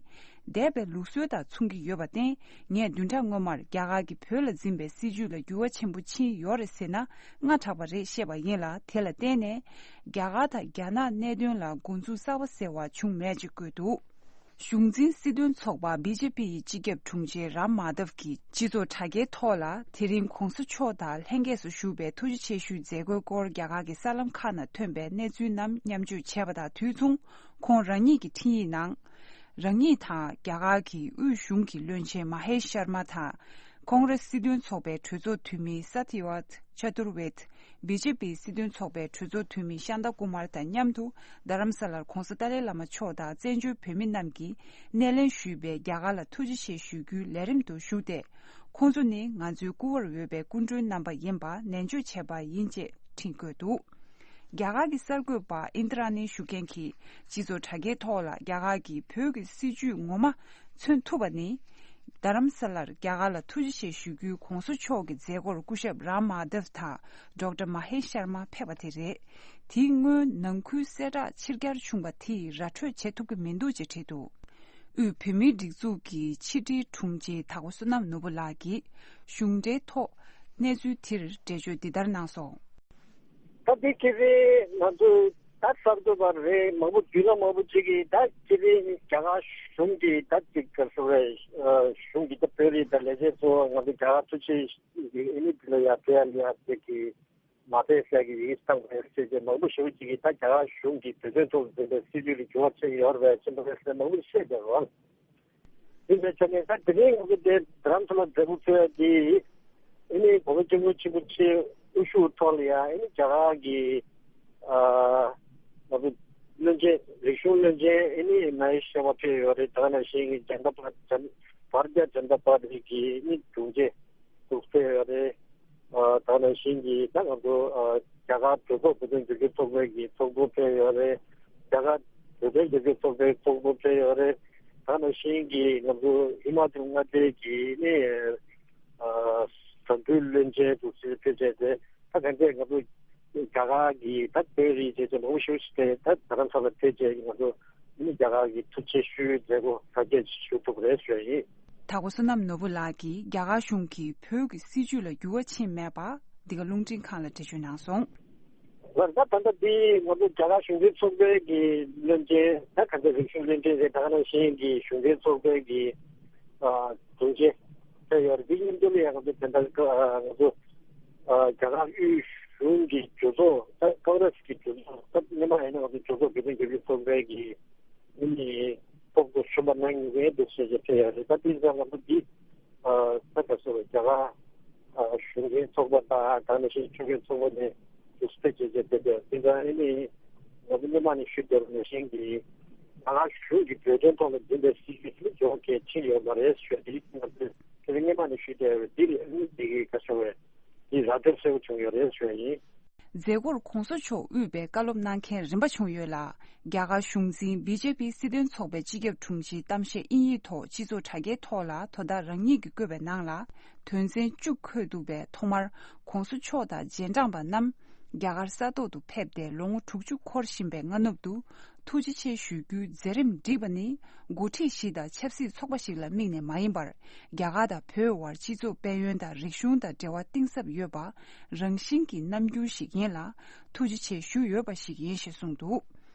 འདས་པའི་ལུགས་སྲོལ་དང་མཚུངས་ཀྱི་ཡོད་པར་བརྟེན། ངས་བདུན་ཕྲག་སྔོན་མར་རྒྱ་གར་གྱིས་བོད་ལ་འཛིན་པའི་སྲིད་བྱུས་ལ་འགྱུར་བ་ཆེན་པོ་ཕྱིན་ཡོད་རེད་ཟེར་ན་སྔ་དྲགས་པ་རེད་བཤད་པ་ཡིན་ལ། དེ་ལ་བརྟེན་ནས་རྒྱ་གར་དང་རྒྱ་ནག་གནད་དོན་ལ་འགོ་འཛུགས་གསར་པ་ཟེར་བ་བྱུང་མེད་ཅེས་བཀོད་འདུག་གཞུང་འཛིན་སྲིད་དོན་ཚོགས་པ་བི་ཇེ་པི་ཡི་སྤྱི་ཁྱབ་དྲུང་ཆེ་རམ་མཱ་དབ་ཀྱིས་སྤྱི་ཚོགས་དྲ་རྒྱའི་ཐོག་ལ། དེ་རིང་གོང་ས་མཆོག་དང་ལྷན་རྒྱས་སུ་བཞུགས་པའི་ཐུགས་རྗེ་ཆེ་ཞུའི་མཛད་སྒོའི་སྐོར་རྒྱ་གར་གྱི་གསར་ལམ་ཁག་ནང་ཐོན་པའི་གནས་ཚུལ་རྣམས་མཉམ་སྤྱོད་བྱས་པ་དང་དུས་མཚུངས། ཁོང་རང་ཉིད་ཀྱི་འཕྲིན་ཡིག་ནང་། རང་ཉིད་དང་རྒྱ་གར་གྱི་དབུས་གཞུང་གི་བློན་ཆེན་མ་ཧེ་ཤར་མ་དང་། ཀོང་རེས་སྲིད་དོན་ཚོགས་པའི་གྲོས་ཚོགས་འཐུས་མི་ས་ཏི་ཝརྟ་ཅ་ཏུར་ཝེད། བི་ཇེ་པི་སྲིད་དོན་ཚོགས་པའི་གྲོས་ཚོགས་འཐུས་མི་ཤཱན་ཏཱ་ཀུ་མར་དང་མཉམ་དུ། རྡ་རམ་ས་ལར་༧གོང་ས་ཏཱ་ལའི་བླ་མ་མཆོག་དང་བཙན་བྱོལ་བོད་མི་རྣམས་ཀྱིས་སྣེ་ལེན་ཞུས་པའི་རྒྱ་གར་ལ་ཐུགས་རྗེ་ཆེ་ཞུ་རྒྱུའི་ལས་རིམ་དུ་ཞུགས་ཏེ། ཁོང་ཚོ་ནི་ང་ཚོའི་སྐུ་པར་འོས་པའི་སྐུ་མགྲོན་རྣམ་པ་ཡིན་པ་ནན་བརྗོད་བྱས་པ་ཡིན་ཅེས་འཕྲིན་བཀོད་འདུག་རྒྱ་གར་གྱི་གསར་འགོད་པ་ཨིན་དྲ་ནི་ཞུ་མཁན་གྱིས་སྤྱི་ཚོགས་དྲ་རྒྱའི་ཐོག་ལ་རྒྱ་གར་གྱིས་བོད་ཀྱི་སྲིད་བྱུས་ངོ་མ་མཚོན་ཐུབ་པ་ནི། རྡ་རམ་ས་ལར་རྒྱ་གར་ལ་ཐུགས་རྗེ་ཆེ་ཞུ་རྒྱུའི་གོང་ས་མཆོག་གི་མཛད་སྒོར་སྐུ་ཞབས་རམ་མཱ་དབ་དང་ཌོག་ཊར་མ་ཧེ་ཤར་མ་ཕེབས་པ་དེ་རེད། དེའི་སྔོན་ནང་ཁུལ་གསལ་བསྒྲགས་ཕྱིར་གྱར་བྱུང་བ་དེ་ཡིས་ར་འཕྲོད་བྱེད་ཐུབ་ཀྱི་མི་འདུག་ཅེས་བྲིས་འདུག་དབུས་བོད་མིའི་སྒྲིག་འཛུགས་ཀྱི་ཕྱི་དྲིལ་དྲུང་ཆེ་དྭགས་པོ་བསོད་ནམས་ནོར་བུ་ལགས་ཀྱིས་གཞུང་འབྲེལ་ཐོག་གནས་ཚུལ་དེར་འགྲེལ་བརྗོད་འདི་ལྟར་གནང་སོང་། ད་འདི་ཁེ་རེ་ང་ཚོ་ ད་གསར་འགོད་པ་རེད། མང་པོ་བརྒྱུད་ལམ་མང་པོ་ཅིག་གིས་ད་སྤྱི་པའི་རྒྱ་གར་གཞུང་གི་ད་ཅིག་ག་རེ་ཟེར་རེད། གཞུང་གི་ད་བོད་རིགས་ད་ལས་བྱེད་ཚོ་ང་ཚོ་རྒྱ་གར་ཐུག་ཆེད་ཨ་ནི་དེ་ལ་ཡ་ཕེ་ཡ་ལི་ཡ་ཅིག་གི་མ་ཕེ་ཟེར་གི་ཡིག་བཏང་བ་རེད་ཟེར་ཏེ་མང་པོ་ཞེ་པོ་ཅིག་གིས་ད་རྒྱ་གར་གཞུང་གི་བོད་དོན་ཐོག་འཛིན་པའི་སྲིད་ཇུས་ལ་འགྱུར་བ་ཕྱིན་ཡོད་རེད་ཅེས་པ་རེད་ཟེར་མང་པོ་བཤད་བསྡད་རོགས། དེ་འདྲ་ཆ་ནས་ད་དེ་རིང་ང་ཚོ་དེ་རྡ་རམ་ས་ལ་མཛད་སྒོ་ཚོགས་ཡ་དེ་ཨ་ནི་གོང་མ་སྐྱབས་མགོན་ཆེན་པོ་མཆོག་དབུ་བཞུགས་ཐོག་ལ་ཡ་ཨ་ནི་རྒྱ་གར་གྱི་ཨ་ང་ཚོ་བློན་ཆེན་རིག་གཞུང་བློན་ཆེན་ཨ་ནི་མ་ཧེ་ཤ་ཝ་ཕེབས་ཡོད་རེད། ད་ག་ནང་བཞིན་གྱི་ཇན་ད་པ་ཇན་བྷར་ཏི་ཡ་ཇན་ད་པ་ཊི་གི་ཨ་ནི་དྲུང་ཆེ་ཐུག་ཕེབས་ཡོད་རེད། ཨ་ད་ག་ནང་བཞིན་གྱི་ད་ང་ཚོ་ཨ་རྒྱ་གར་གྲོས་ཚོགས་བོད་དོན་རྒྱབ་སྐྱོར་ཚོགས་པའི་གི་ཚོགས་གཙོ་ཕེབས་ཡོད་རེད། རྒྱ་གར་བོད་དོན་རྒྱབ་སྐྱོར་ཚོགས་པའི་ཚོགས་གཙོ་ཕེབས་ཡོད་རེད། ད་ག་ནང་བཞིན་གྱི་ང་ཚོ་ཧི་མ་ཅལ་མངའ་སྡེ་གི་ནི་ཨ་འཛམ་བུའི་བློན་ཆེན་དུ་ཕེབས་བྱས་ཏེ་ད་ག་འདྲས་ང་ཚོ་རྒྱ་གར་གྱི་ད་བོད་རིགས་བྱས་ཏེ་མང་པོ་ཞིག་དེ་ད་རྡ་རམ་ས་ལ་ཕེབས་བྱས་ང་ཚོ་ནི་རྒྱ་གར་གྱི་ཐུགས་རྗེ་ཆེ་ཞུའི་མཛད་སྒོ་གྲ་རྒྱས་ཞུ་ཐུབ་པ་རེད་ཞུ་ཡ་ཡིན། དྭགས་པོ་བསོད་ནམས་ནོར་བུ་ལགས་ཀྱིས་རྒྱ་གར་གཞུང་གིས་བོད་ཀྱི་སྲིད་བྱུས་ལ་འགྱུར་བ་ཕྱིན་མེད་པ་འདི་ག་རླུང་འཕྲིན་ཁང་ལ་འགྲེལ་བརྗོད་གནང་སོང་། ལར་ད་ད་ལྟ་འདི་ང་ཚོ་རྒྱ་གར་གཞུང་འབྲེལ་ཚོགས་པའི་གི་བློན་ཆེན་ད་ག་ཚོད་རིག་གཞུང་བློན་ཆེན་རེད། ད་ག་ནང་བཞིན་གྱི་གཞུང་འབྲེལ་ཚོགས་པའི་གི་ཨ་དྲུང་ཆེ་ཕེབས་ཡོད་རེད། འདི་མཉམ་དུ་ལ་ཡང་ང་ཚོ་དེ་འདྲ་ང་ཚོ་ཨ་རྒྱ་གར་དབུས་གཞུང་གི་གྲོས་ཚོགས་ད་ཀོང་རེ་སི་གི་གྲོས་ཚོགས་སྐབས་སྔོན་མ་ཡིན་ན་ང་ཚོ་གྲོས་ཚོགས་བོད་དོན་རྒྱབ་སྐྱོར་ཚོགས་པའི་གི་ཨ་ནི་ཚོགས་གཙོ་གཞོན་པ་གནང་མཁན་འདུག་ཟེར་བྱས་ཕེབས་ཡོད་རེད། ད་དེ་ཙང་ང་ཚོ་འདི་ཨ་ད་ག་ཟེར་བ་རྒྱ་གར་ཨ་གཞུང་འབྲེལ་ཚོགས་པ་དང་ད་ནང་བཞིན་ཆོས་འབྲེལ་ཚོགས་པ་ནས་དུས་ཚོད་བྱས་བྱས་ཕེབས་ཡོད། དེ་ཙང་ཨ་ནི་ང་ཚོ་སྔོན་མ་ནས་ཞུས་བསྡད་པ་ནང་བཞིན་གྱི་རྒྱ་གར་གཞུང་གི་བོད་དོན་ཐོག་ལ་འཛིན་པའི་སྲིད་བྱུས་དེ་ལ་འགྱུར་བ་གལ་ཕྱིན་ཡོད་མ་རེད་ཞུ་བ་དེ་ང་ཚོས་དེ་རིང་སྔོན་མ་ནས་ཞུས་བསྡད་ཡོད། འདི་ལ་ཨ་ནི་འདི་གི་ག་ཟེར་བས་འདི་ར་སྤྲོད་གསལ་པོ་བྱུང་ཡོད་རེད་ཞུ་བ་ཡིན། མཛད་སྒོར་གོང་ས་མཆོག་དབུས་པའི་བཀའ་སློབ་གནང་མཁན་རིམ་པ་བྱུང་ཡོད་ལ། རྒྱ་གར་གཞུང་འཛིན་བི་ཇེ་པི་སྲིད་དོན་ཚོགས་པའི་སྤྱི་ཁྱབ་དྲུང་ཆེའི་གཏམ་བཤད་དབྱིན་ཡིག་ཐོག་སྤྱི་ཚོགས་དྲ་རྒྱའི་ཐོག་ལ་དོ་བདག་རང་ཉིད་ཀྱིས་བཀོད་པའི་ནང་ལ། དོན་ཚན་བཅུ་འཁོད་འདུག་པས། ཐོག་མར་གོང་ས་མཆོག་དང་རྗེས་འབྲང་པ་རྣམས་རྒྱ་གར་ས་ཐོག་ཏུ་ཕེབས་ཏེ་ལོ་ངོ་དྲུག་ཅུ་འཁོར་བཞིན་པའི་སྔ་ནུབ་ཏུ་ཐུགས་རྗེ་ཆེ་ཞུ་རྒྱུའི་མཛད་རིམ་བསྒྲིགས་པ་ནི། འགོ་ཁྲིད་བཞི་དང་ཆབ་སྲིད་ཚོགས་པ་ཞིག་ལ་དམིགས་ནས་མ་ཡིན་པར། རྒྱ་གར་དང་བོད་དབར་སྤྱི་ཚོགས་དཔལ་ཡོན་དང་རིག་གཞུང་དང་འབྲེལ་བ་གཏིང་ཟབ་ཡོད་པ། རང་བཞིན་གྱི་རྣམ་འགྱུར་ཞིག་ཡིན་ལ། ཐུགས་རྗེ་ཆེ་ཞུ་འོས་པ་ཞིག་ཡིན་ཞེས་གསུངས་འདུག་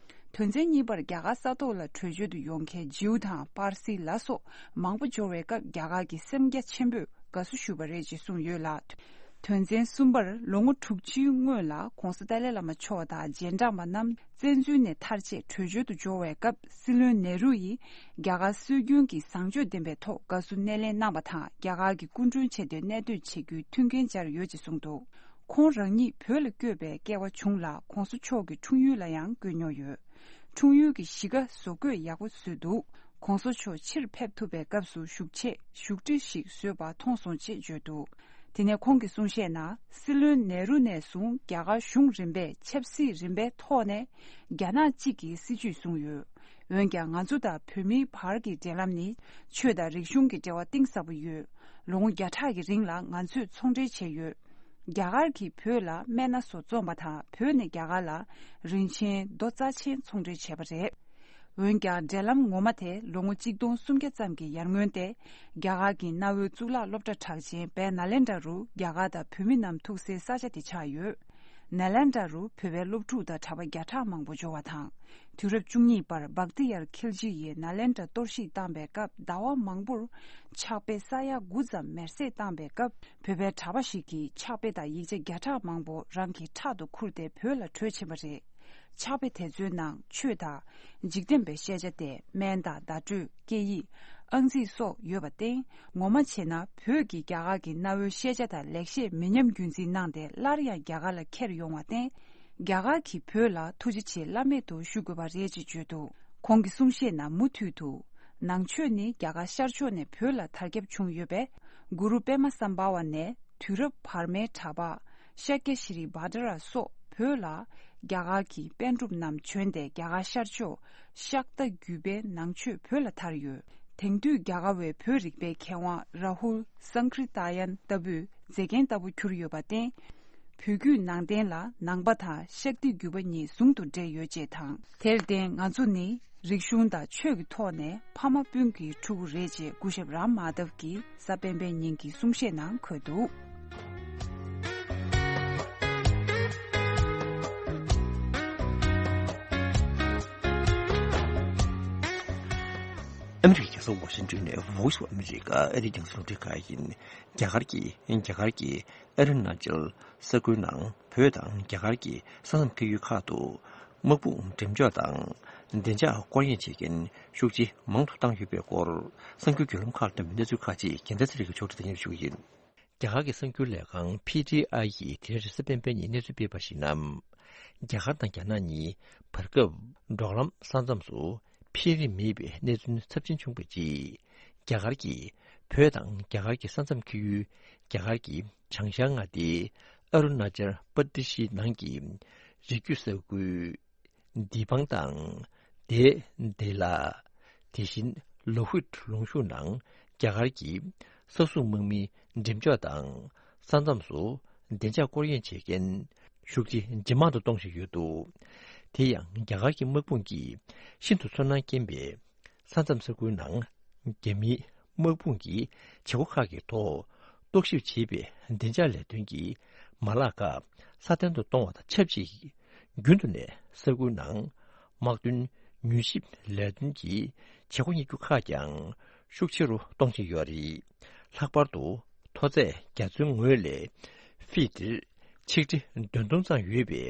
དོན་ཚན་གཉིས་པར་རྒྱ་གར་ས་ཐོག་ལ་བྲོས་བྱོལ་དུ་ཡོང་མཁན་ཇིའུ་དང་པར་སི་ལ་སོགས་མང་པོ་འབྱོར་བའི་སྐབས་རྒྱ་གར་གྱི་སེམས་རྒྱ་ཆེན་པོས་དགའ་བསུ་ཞུས་པ་རེད་ཅེས་གསུངས་ཡོད་ལ། དོན་ཚན་གསུམ་པར་ལོ་ངོ་དྲུག་ཅུའི་སྔོན་ལ་གོང་ས་ཏཱ་ལའི་བླ་མ་མཆོག་དང་རྗེས་འབྲང་པ་རྣམས་བཙན་འཛུལ་ནས་ཐར་ཆེད་བྲོས་བྱོལ་དུ་འབྱོར་བའི་སྐབས་སྲིད་བློན་ནེ་རུ་ཡིས་རྒྱ་གར་སྲོལ་རྒྱུན་གྱི་བཟང་སྤྱོད་ལྡན་པའི་ཐོག་དགའ་བསུ་སྣེ་ལེན་གནང་བ་དང་རྒྱ་གར་གྱི་སྐུ་མགྲོན་ཆེ་དོན་གནད་དོན་བྱེད་རྒྱུའི་མཐུན་རྐྱེན་སྦྱར་ཡོད་ཅེས་གསུངས་འདུག་ཁོང་རང་ཉིད་བོད་ལ་བསྐྱོད་པའི་སྐལ་བ་བྱུང་ལ་གོང་ས་མཆོག་གི་འཁྲུངས་ཡུལ་ལ་ཡང་བསྐྱོད་མྱོང་ཡོད། འཁྲུངས་ཡུལ་གྱི་གཞིས་ཀ་བཟོ་བཀོད་ཡག་པོ་བཟོས་འདུག་གོང་ས་མཆོག་ཕྱིར་ཕེབས་ཐུབ་པའི་སྐབས་སུ་བཞུགས་ཆེད་བཞུགས་ཁྲི་ཞིག་བཟོས་པ་མཐོང་སོང་ཅེས་བརྗོད་འདུག་དེ་ནས་ཁོང་གིས་གསུང་བཤད་ནང་སྲིད་བློན་ནེ་རུ་ནས་བཟུང་རྒྱ་གར་གཞུང་རིམ་པས་ཆབ་སྲིད་རིམ་པའི་ཐོག་ནས་རྒྱ་ནག་གཅིག་གི་སྲིད་བྱུས་བཟུང་ཡོད། འོན་ཀྱང་ང་ཚོ་དང་བོད་མིའི་བར་གྱི་འབྲེལ་ལམ་ནི་ཆོས་དང་རིག་གཞུང་གི་འབྲེལ་བ་གཏིང་ཟབ་པོ་ཡོད། ལོ་ངོ་བརྒྱ་ཕྲག་གི་རིང་ལ་ང་ཚོས་ཚོང་འབྲེལ་བྱས་ཡོད། རྒྱ་གར་གྱིས་བོད་ལ་སྨན་སྣ་ཚོགས་བཙོངས་པ་དང་བོད་ནས་རྒྱ་གར་ལ་རིན་ཆེན་རྡོ་རྩ་ཆེན་ཚོང་འབྲེལ་བྱས་པ་རེད། འོན་ཀྱང་འབྲེལ་ལམ་ངོ་མ་དེ་ལོ་ངོ་གཅིག་སྟོང་སུམ་བརྒྱ་ཙམ་གྱི་ཡར་སྔོན་ཏེ། རྒྱ་གར་གྱི་གནའ་བོའི་གཙུག་ལག་སློབ་གྲྭ་གྲགས་ཅན་བན་ན་ལེན་དྲ་རུ་རྒྱ་གར་དང་བོད་མི་རྣམས་ཐུག་སའི་ས་ཆ་དེ་ཆགས་ཡོད། ན་ལེན་དྲ་རུ་བོད་པའི་སློབ་ཕྲུག་དང་གྲྭ་པ་བརྒྱ་ཕྲག་མང་པོ་འབྱོར་བ་དང་། དུས་རབས་བཅུ་གཉིས་པར་བྷག་ཏི་ཡར་ཁིལ་ཇི་ཡིས་ན་ལེན་དྲ་གཏོར་བཤིག་བཏང་པའི་སྐབས་ཟླ་བ་མང་པོར་ཕྱག་དཔེ་ས་ཡ་དགུ་ཙམ་མེར་སྲེག་བཏང་པའི་སྐབས་བོད་པའི་གྲྭ་པ་ཞིག་གིས་ཕྱག་དཔེ་དང་ཡིག་ཆ་བརྒྱ་ཕྲག་མང་པོ་རང་གི་ཕྲག་ཏུ་ཁུར་ཏེ་བོད་ལ་བྲོས་ཕྱིན་པ་རེད། ཕྱག་དཔེ་དེ་ཚོའི་ནང་ཆོས་དང་། འཇིག་རྟེན་པའི་ཤེས་བྱ་སྟེ་སྨན་དང་བརྡ་སྤྲོད་སྐད་ཡིག་ཨང་རྩིས་སོགས་ཡོད་པར་བརྟེན་ངོ་མ་བྱས་ན་བོད་ཀྱི་རྒྱ་གར་གྱི་གནའ་བོའི་ཤེས་བྱ་དང་ལེགས་བཤད་མི་ཉམས་རྒྱུན་འཛིན་གནང་སྟེ་སླར་ཡང་རྒྱ་གར་ལ་འཁྱེར་ཡོང་བར་བརྟེན། རྒྱ་གར་གྱིས་བོད་ལ་ཐུགས་རྗེ་ཆེ་བླ་མེད་དུ་ཞུ་དགོས་པ་རེད་ཅེས་བརྗོད་འདུག་ཁོང་གི་གསུང་བཤད་ནང་མུ་མཐུད་དུ། ནང་ཆོས་ནི་རྒྱ་གར་ཤར་ཕྱོགས་ནས་བོད་ལ་དར་ཁྱབ་བྱུང་ཡོད་པས། གུ་རུ་པདྨ་སམྦྷ་ཝ་ནས་དུས་རབས་བར་མའི་གྲྭ་པ་ཤཱཀྱ་ཤྲི་བྷ་དྲ་ར་སོགས་བོད་ལ་རྒྱ་གར་གྱི་པཎ་གྲུབ་རྣམས་བྱོན་ཏེ་རྒྱ་གར་ཤར་ཕྱོགས་ཤཱཀྟ་བརྒྱུད་པའི་ནང་ཆོས་བོད་ལ་དར་ཡོད། དེང་དུས་རྒྱ་གར་བའི་བོད་རིག་པའི་མཁས་དབང་རཱ་ཧུལ་སཾ་ཀྲི་ཏ་ཡན་ལྟ་བུས་མཛེས་རྒྱན་ལྟ་བུ་གྱུར་ཡོད་པར་བརྟེན། བོད་བརྒྱུད་ནང་བསྟན་ལ་ནང་པ་དང་ཤཱཀྟའི་བརྒྱུད་པ་གཉིས་ཟུང་དུ་འབྲེལ་ཡོད་ཅེས་དང་། དེར་བརྟེན་ང་ཚོ་ནི་རིག་གཞུང་དང་ཆོས་ཀྱི་ཐོག་ནས་ཕ་མ་སྤུན་གྱི་ཕྲུ་གུ་རེད་ཅེས་སྐུ་ཞབས་རམ་མ་དབ་ཀྱིས་གཟའ་སྤེན་པའི་ཉིན་གྱི་གསུང་བཤད་ནང་འཁོད་འདུག་ཨ་མི་རི་ཀའི་རྒྱལ་ས་ཝ་ཤིང་ཊོན་ནས་Voice of America ཨ་རིའི་རྒྱང་སྲིང་རླུང་འཕྲིན་ཁང་ཡིན། རྒྱ་གར་གྱི་རྒྱ་གར་གྱི་ཨ་རུ་ན་ཅལ་ས་ཁུལ་ནང་བོད་དང་རྒྱ་གར་གྱི་ས་མཚམས་ཁེལ་ཡུལ་ཁག་ཏུ་དམག་དཔུང་འགྲེམས་འཇོག་དང་བདེ་འཇགས་སྐོར་གཡེང་བྱེད་མཁན་ཤུགས་ཆེ་མང་དུ་བཏང་ཡོད་པའི་སྐོར། གསར་འགྱུར་བརྒྱུད་ལམ་ཁག་ལ་བལྟས་པའི་གནས་ཚུལ་ཁག་ཅིག་རྒྱལ་མཚན་ཚེ་རིང་གིས་ཕྱོགས་སྒྲིག་དང་སྙན་ཞུ་གི་ཡིན། རྒྱ་གར་གྱི་གསར་འགྱུར་ལས་ཁང་P T I ཡིས་དེ་རིང་རེས་གཟའ་སྤེན་པའི་ཉིན་གནས་ཚུལ་སྤེལ་བར་གཞིགས་ན། རྒྱ་གར་དང་རྒྱ་ནག་གཉིས་བར་སྐབས་འབྲོག་ལམ་ས་མཚམས་སུ་འཕེལ་རིམ་མེད་པའི་གནས་ཚུལ་ཚབས་ཆེན་བྱུང་བའི་རྗེས། རྒྱ་གར་གྱིས་བོད་དང་རྒྱ་གར་གྱི་ས་མཚམས་ཁེལ་ཡུལ་རྒྱ་གར་གྱི་བྱང་ཤར་མངའ་སྡེའི་ཨ་རུ་ན་ཅལ་པར་དི་ཤི་ནང་གི་རི་རྒྱུད་ས་ཁུལ་དི་བང་དང་། དེ་དེ་ལ། དེ་བཞིན་ལོ་ཧུད་ལུང་ཤུར་ནང་རྒྱ་གར་གྱི་ས་སྲུང་དམག་མིའི་འགྲེམས་འཇོག་དང་ས་མཚམས་སུ་བདེ་འཇགས་སྐོར་གཡེང་བྱེད་མཁན་ཤུགས་ཆེ་ཇེ་མང་དུ་གཏོང་བཞིན་ཡོད་འདུག་དེ་ཡང་རྒྱ་གར་གྱི་དམག་དཔུང་གིས་ཤིན་ཏུ་ཚོར་སྣང་སྐྱེན་པའི་ས་མཚམས་ས་ཁུལ་ནང་རྒྱ་མིའི་དམག་དཔུང་གིས་བྱེད་སྒོ་ཁག་གི་ཐོག་རྟོག་ཞིབ་བྱེད་པའི་བདེ་འཇགས་ལས་དོན་གྱི་མ་ལག་ཁག་སྲ་བརྟན་དུ་གཏོང་བ་དང་ཆབས་ཅིག་རྒྱུན་དུ་ནས་ས་ཁུལ་ནང་དམག་དོན་མྱུལ་ཞིབ་ལས་དོན་གྱི་བྱེད་སྒོ་གཉེར་རྒྱུ་ཁག་ཀྱང་ཤུགས་ཆེ་རུ་གཏོང་བཞིན་ཡོད་རེད། ལྷག་པར་དུ་མཐོ་ཚད་བརྒྱ་ཚོའི་ངོས་ལས་ཕི་ཏིར་ཆིག་ཁྲི་བདུན་སྟོང་ཙམ་ཡོད་པའི་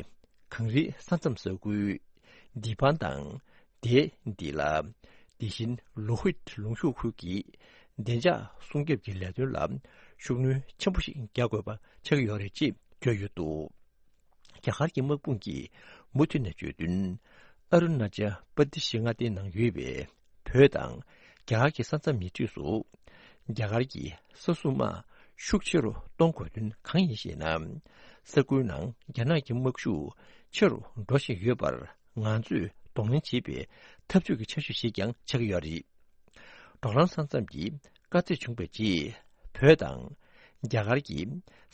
གངས་རིའི་ས་མཚམས་ས་ཁུལ་འདི་བང་དང་དེ་འདི་ལ། དེ་བཞིན་ལོ་ཧུད་ལུང་ཤུར་ཁུལ་གྱི་བདེ་འཇགས་སྲུང་སྐྱོབ་ཀྱི་ལས་དོན་ལ་ཤུགས་སྣོན་ཆེན་པོ་ཞིག་རྒྱག་དགོས་པ་ཆགས་ཀྱི་ཡོད་རེད་ཅེས་བརྗོད་ཡོད་འདུག་རྒྱ་གར་གྱི་དམག་དཔུང་གིས་མུ་མཐུད་ནས་བརྗོད་དོན། ཨ་རུ་ན་ཅལ་པར་དི་ཤི་མངའ་སྡེའི་ནང་ཡོད་པའི་བོད་དང་རྒྱ་གར་གྱི་ས་མཚམས་ཉེ་འཁྲིས་སུ་རྒྱ་གར་གྱི་ས་སྲུང་དམག་ཤུགས་ཆེ་རུ་གཏོང་དགོས་དོན་གང་ཡིན་ཞེ་ན། ས་ཁུལ་ནང་རྒྱ་ནག་གི་དམག་ཤུགས་ཆེ་རུ་འགྲོ་བཞིན་ཡོད་པར་ང་ཚོས་གདོང་ལེན་བྱེད་པའི་ཐབས་ཇུས་ཀྱི་ཆ་ཤས་ཤིག་ཀྱང་ཆགས་ཀྱི་ཡོད་རེད། འབྲོག་ལམ་ས་མཚམས་ཀྱི་དཀའ་ཚེགས་བྱུང་བའི་རྗེས། བོད་དང་རྒྱ་གར་གྱི་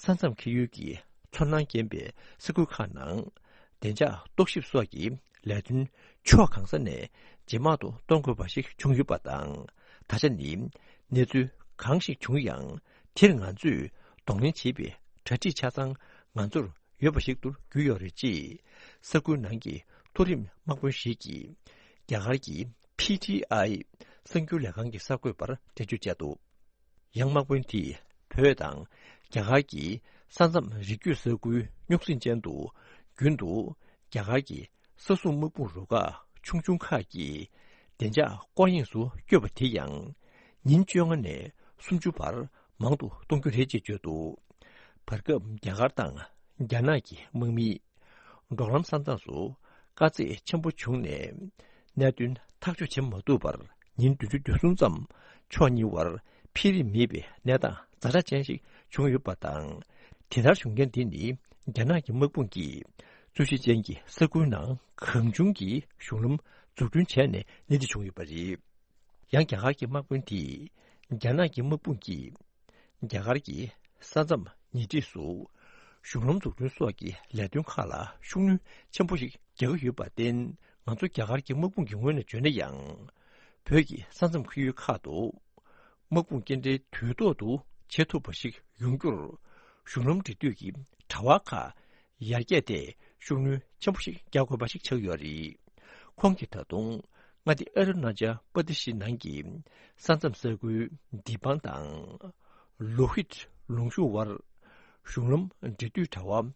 ས་མཚམས་ཁེལ་ཡུལ་གྱི་ཚོར་སྣང་སྐྱེན་པའི་ས་ཁུལ་ཁག་ནང་བདེ་འཇགས་རྟོག་ཞིབ་སོགས་ཀྱི་ལས་དོན་ཕྱོགས་གང་ས་ནས་ཇེ་མང་དུ་གཏོང་དགོས་པ་ཞིག་བྱུང་ཡོད་པ་དང་། ད་ཆ་ནི་གནས་ཚུལ་གང་ཞིག་བྱུང་ཡང་དེར་ང་ཚོས་གདོང་ལེན་བྱེད་པའི་གྲ་སྒྲིག་ཆ་ཚང་ང་ཚོར་ཡོད་པ་ཞིག་ཏུ་གྱུར་ཡོད་རེད་ཅེས་ས་ཁུལ་ནང་གི་མཐོ་རིམ་དམག་དཔོན་ཞིག་གིས་རྒྱ་གར་གྱི་P T I གསར་འགྱུར་ལས་ཁང་གི་གསར་འགོད་པར་འགྲེལ་བརྗོད་བྱས་འདུག་ཡང་དམག་དཔོན་དེས་བོད་དང་རྒྱ་གར་གྱི་ས་མཚམས་རི་རྒྱུད་ས་ཁུལ་རྙོག་ཟིང་ཅན་དུ་རྒྱུན་དུ་རྒྱ་གར་གྱི་ས་སྲུང་དམག་དཔུང་རུ་ཁག་ཆུང་ཆུང་ཁག་གིས་བདེ་འཇགས་སྐོར་གཡེང་སུ་བསྐྱོད་པ་དེ་ཡང་ཉིན་བཅོ་ལྔ་ནས་སུམ་ཅུ་བར་མང་དུ་གཏོང་རྒྱུ་རེད་ཅེས་བརྗོད་འདུག་བར་སྐབས་རྒྱ་གར་དང་རྒྱ་ནག་གི་དམག་མིས་འབྲོག་ལམ་ས་མཚམས་སུ་དཀའ་ཚེགས་ཆེན་པོ་བྱུང་ནས་གནད་དོན་ཐག་གཅོད་བྱེད་མ་ཐུབ་པར་ཉིན་བདུན་ཅུ་དོན་གསུམ་ཙམ་ཕྱོགས་གཉིས་བར་འཕེལ་རིམ་མེད་པའི་གནས་སྟངས་ཛ་དྲག་ཅན་ཞིག་བྱུང་ཡོད་པ་དང་། དེ་ལྟར་བྱུང་རྐྱེན་འདི་ནི་རྒྱ་ནག་གི་དམག་དཔུང་གིས་རྩོད་གཞི་ཅན་གྱི་ས་ཁུལ་ནང་གང་བྱུང་གིས་གཞུང་ལམ་འཛུགས་སྐྲུན་བྱས་ནས་གནས་འདི་བྱུང་ཡོད་པ་རེད། ཡང་རྒྱ་གར་གྱི་དམག་དཔོན་དེས་རྒྱ་ནག་གི་དམག་དཔུང་གིས་རྒྱ་གར་གྱི་ས་མཚམས་ཉེ་འཁྲིས་སུ་གཞུང་ལམ་འཛུགས་སྐྲུན་སོགས་ཀྱི་ལས་དོན་ཁག་ལ་ཤུགས་སྣོན་ཆེན་པོ་ཞིག་རྒྱག་གི་ཡོད་པར་བརྟེན། ང་ཚོ་རྒྱ་གར་གྱི་དམག་དཔུང་གི་ངོས་ནས་བརྗོད་ན་ཡང་། བོད་ཀྱི་ས་མཚམས་ཁུལ་ཡུལ་ཁག་ཏུ་དམག་དཔུང་སྐྱེལ་འདྲེན་དུས་ཐོག་ཏུ་བྱེད་ཐུབ་པ་ཞིག་ཡོང་རྒྱུར་གཞུང་ལམ་འབྲེལ་མཐུད་ཀྱི་དྲ་བ་ཁག་ཡར་རྒྱས་ཏེ་ཤུགས་སྣོན་ཆེན་པོ་ཞིག་རྒྱག་དགོས་པ་ཞིག་ཆགས་ཡོད་རེད། ཁོང་གིས་ད་དུང་མངའ་སྡེ་ཨ་རུ་ན་ཅལ་པ་ཏི་ཤི་ནང་གི་ས་མཚམས་ས་ཁུལ་དི་བང་དང་ལོ་ཧིད་ལུང་ཤུར་བར་གཞུང་ལམ་འབྲེལ་མཐུད་དྲ་བ་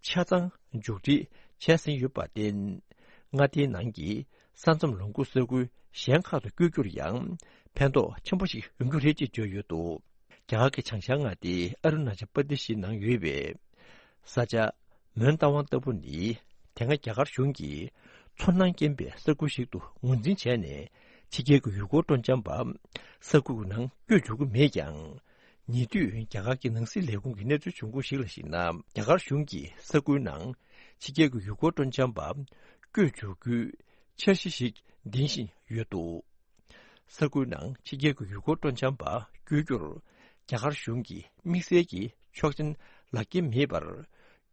ཆ་ཚང་མཇུག་སྒྲིལ་བྱས་ཟིན་ཡོད་པར་བརྟེན། མངའ་སྡེའི་ནང་གི་ས་མཚམས་ལོངས་སྐུ་ས་ཁུལ་གཞན་ཁག་ཏུ་བསྐྱོད་རྒྱུར་ཡང་ཕན་ཐོགས་ཆེན་པོ་ཞིག་ཡོང་རྒྱུ་རེད་ཅེས་བརྗོད་ཡོད་འདུག་རྒྱ་གར་གྱི་བྱང་ཤར་མངའ་སྡེའི་ཨ་རུ་ན་ཅལ་པ་ཏི་ཤི་ནང་ཡོད་པའི་ས་ཆ་མོན་རྟ་དབང་ལྟ་བུ་ནི་དེ་སྔ་རྒྱ་གར་གཞུང་གིས་ཚོར་སྣང་སྐྱེན་པའི་ས་ཁུལ་ཞིག་ཏུ་ངོས་འཛིན་བྱས་ནས་ཕྱི་རྒྱལ་གྱི་ཡུལ་སྐོར་སྤྲོ་འཆམ་པ་ས་ཁུལ་གྱི་ནང་བསྐྱོད་འཇུག་གི་མེད་ཀྱང་། ཉེ་དུས་རྒྱ་གར་གྱི་ནང་སྲིད་ལས་ཁུངས་ཀྱི་གནས་ཚུལ་བྱུང་ཁུངས་ཤིག་ལ་གཞིགས་ན། རྒྱ་གར་གཞུང་གིས་ས་ཁུལ་ནང་ཕྱི་རྒྱལ་གྱི་ཡུལ་སྐོར་སྤྲོ་འཆམ་པ་བསྐྱོད་འཇུག་རྒྱུའི་འཆར་གཞི་ཞིག་འདིང་བཞིན་ཡོད་འདུག་ས་ཁུལ་ནང་ཕྱི་རྒྱལ་གྱི་ཡུལ་སྐོར་སྤྲོ་འཆམ་པ་བསྐྱོད་རྒྱུར་རྒྱ་གར་གཞུང་གིས་དམིགས་བསལ་གྱི་ཆོག་མཆན་ལག་འཁྱེར་མེད་པར་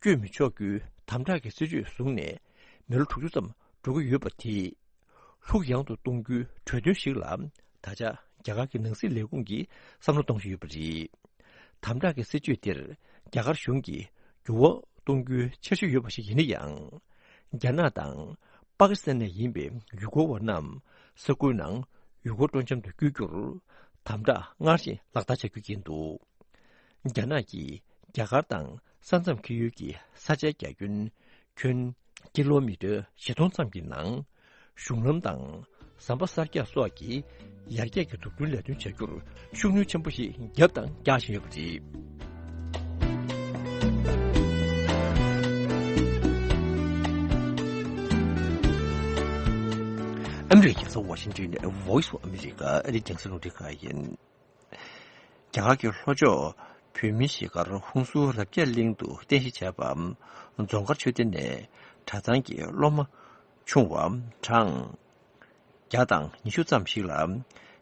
བསྐྱོད་མི་ཆོག་རྒྱུའི་དམ་དྲག་གི་སྲིད་བྱུས་བཟུང་ནས་མི་ལོ་དྲུག་ཅུ་ཙམ་འགྲོ་གི་ཡོད་པ་དེས། ལྷུག་ཡངས་དུ་གཏོང་རྒྱུའི་གྲོས་མཐུན་ཞིག་ལ་ད་ཆ་རྒྱ་གར་གྱི་ནང་སྲིད་ལས་ཁུངས་ཀྱིས་བསམ་བློ་གཏོང་བཞིན་ཡོད་པ་རེད། དམ་དྲག་གི་སྲིད་བྱུས་དེར་རྒྱ་གར་གཞུང་གིས་འགྱུར་བ་གཏོང་རྒྱུའི་འཆར་གཞི་ཡོད་པ་ཞིག་ཡིན་ན་ཡང་། རྒྱ་ནག་དང་པ་ཀི་སི་ཐན་ནས་ཡིན་པའི་ཡུལ་སྐོར་བ་རྣམས་ས་ཁུལ་ནང་ ཡུལ་སྐོར་སྤྲོ་འཆམ་དུ་བསྐྱོད་རྒྱུར་དམ་དྲག་སྔར་བཞིན་ལག་བསྟར་བྱ་རྒྱུ་ཡིན་འདུག། རྒྱ་ནག་གིས་རྒྱ་གར་དང་ས་མཚམས་འཁེལ་ཡུལ་གྱི་ས་ཆའི་རྒྱ་ཁྱོན་ཁྱོན་ཀི་ལོ་མི་ཊར་བཞི་སྟོང་ཙམ་གྱི་ནང་གཞུང་ལམ་དང་ཟམ་པ་གསར་རྒྱག་སོགས་ཀྱི་ཡར་རྒྱས་ཀྱི་འཛུགས་སྐྲུན་ལས་དོན་བྱ་རྒྱུར་ཤུགས་སྣོན་ཆེན་པོ་ཞིག་བརྒྱབ་དང་རྒྱག་བཞིན་ཡོད་པ་རེད། ཨ་མི་རི་ཀའི་རྒྱལ་ས་ཝ་ཤིང་ཏོན་ནས་Voice of America ཨ་རིའི་རྒྱང་སྲིང་རླུང་འཕྲིན་ཁང་ཡིན། རྒྱ་གར་གྱི་ལྷོ་ཕྱོགས་བོད་མིའི་གཞིས་སྒར་ཧུན་སུར་རབ་རྒྱས་གླིང་དུ་རྟེན་གཞི་བྱས་པའམ་རྫོང་དཀར་ཆོས་སྡེ་ནས་གྲྭ་ཚང་གི་སློབ་མ་ཆུང་བ་གྲངས་བརྒྱ་དང་ཉི་ཤུ་ཙམ་ཞིག་ལ་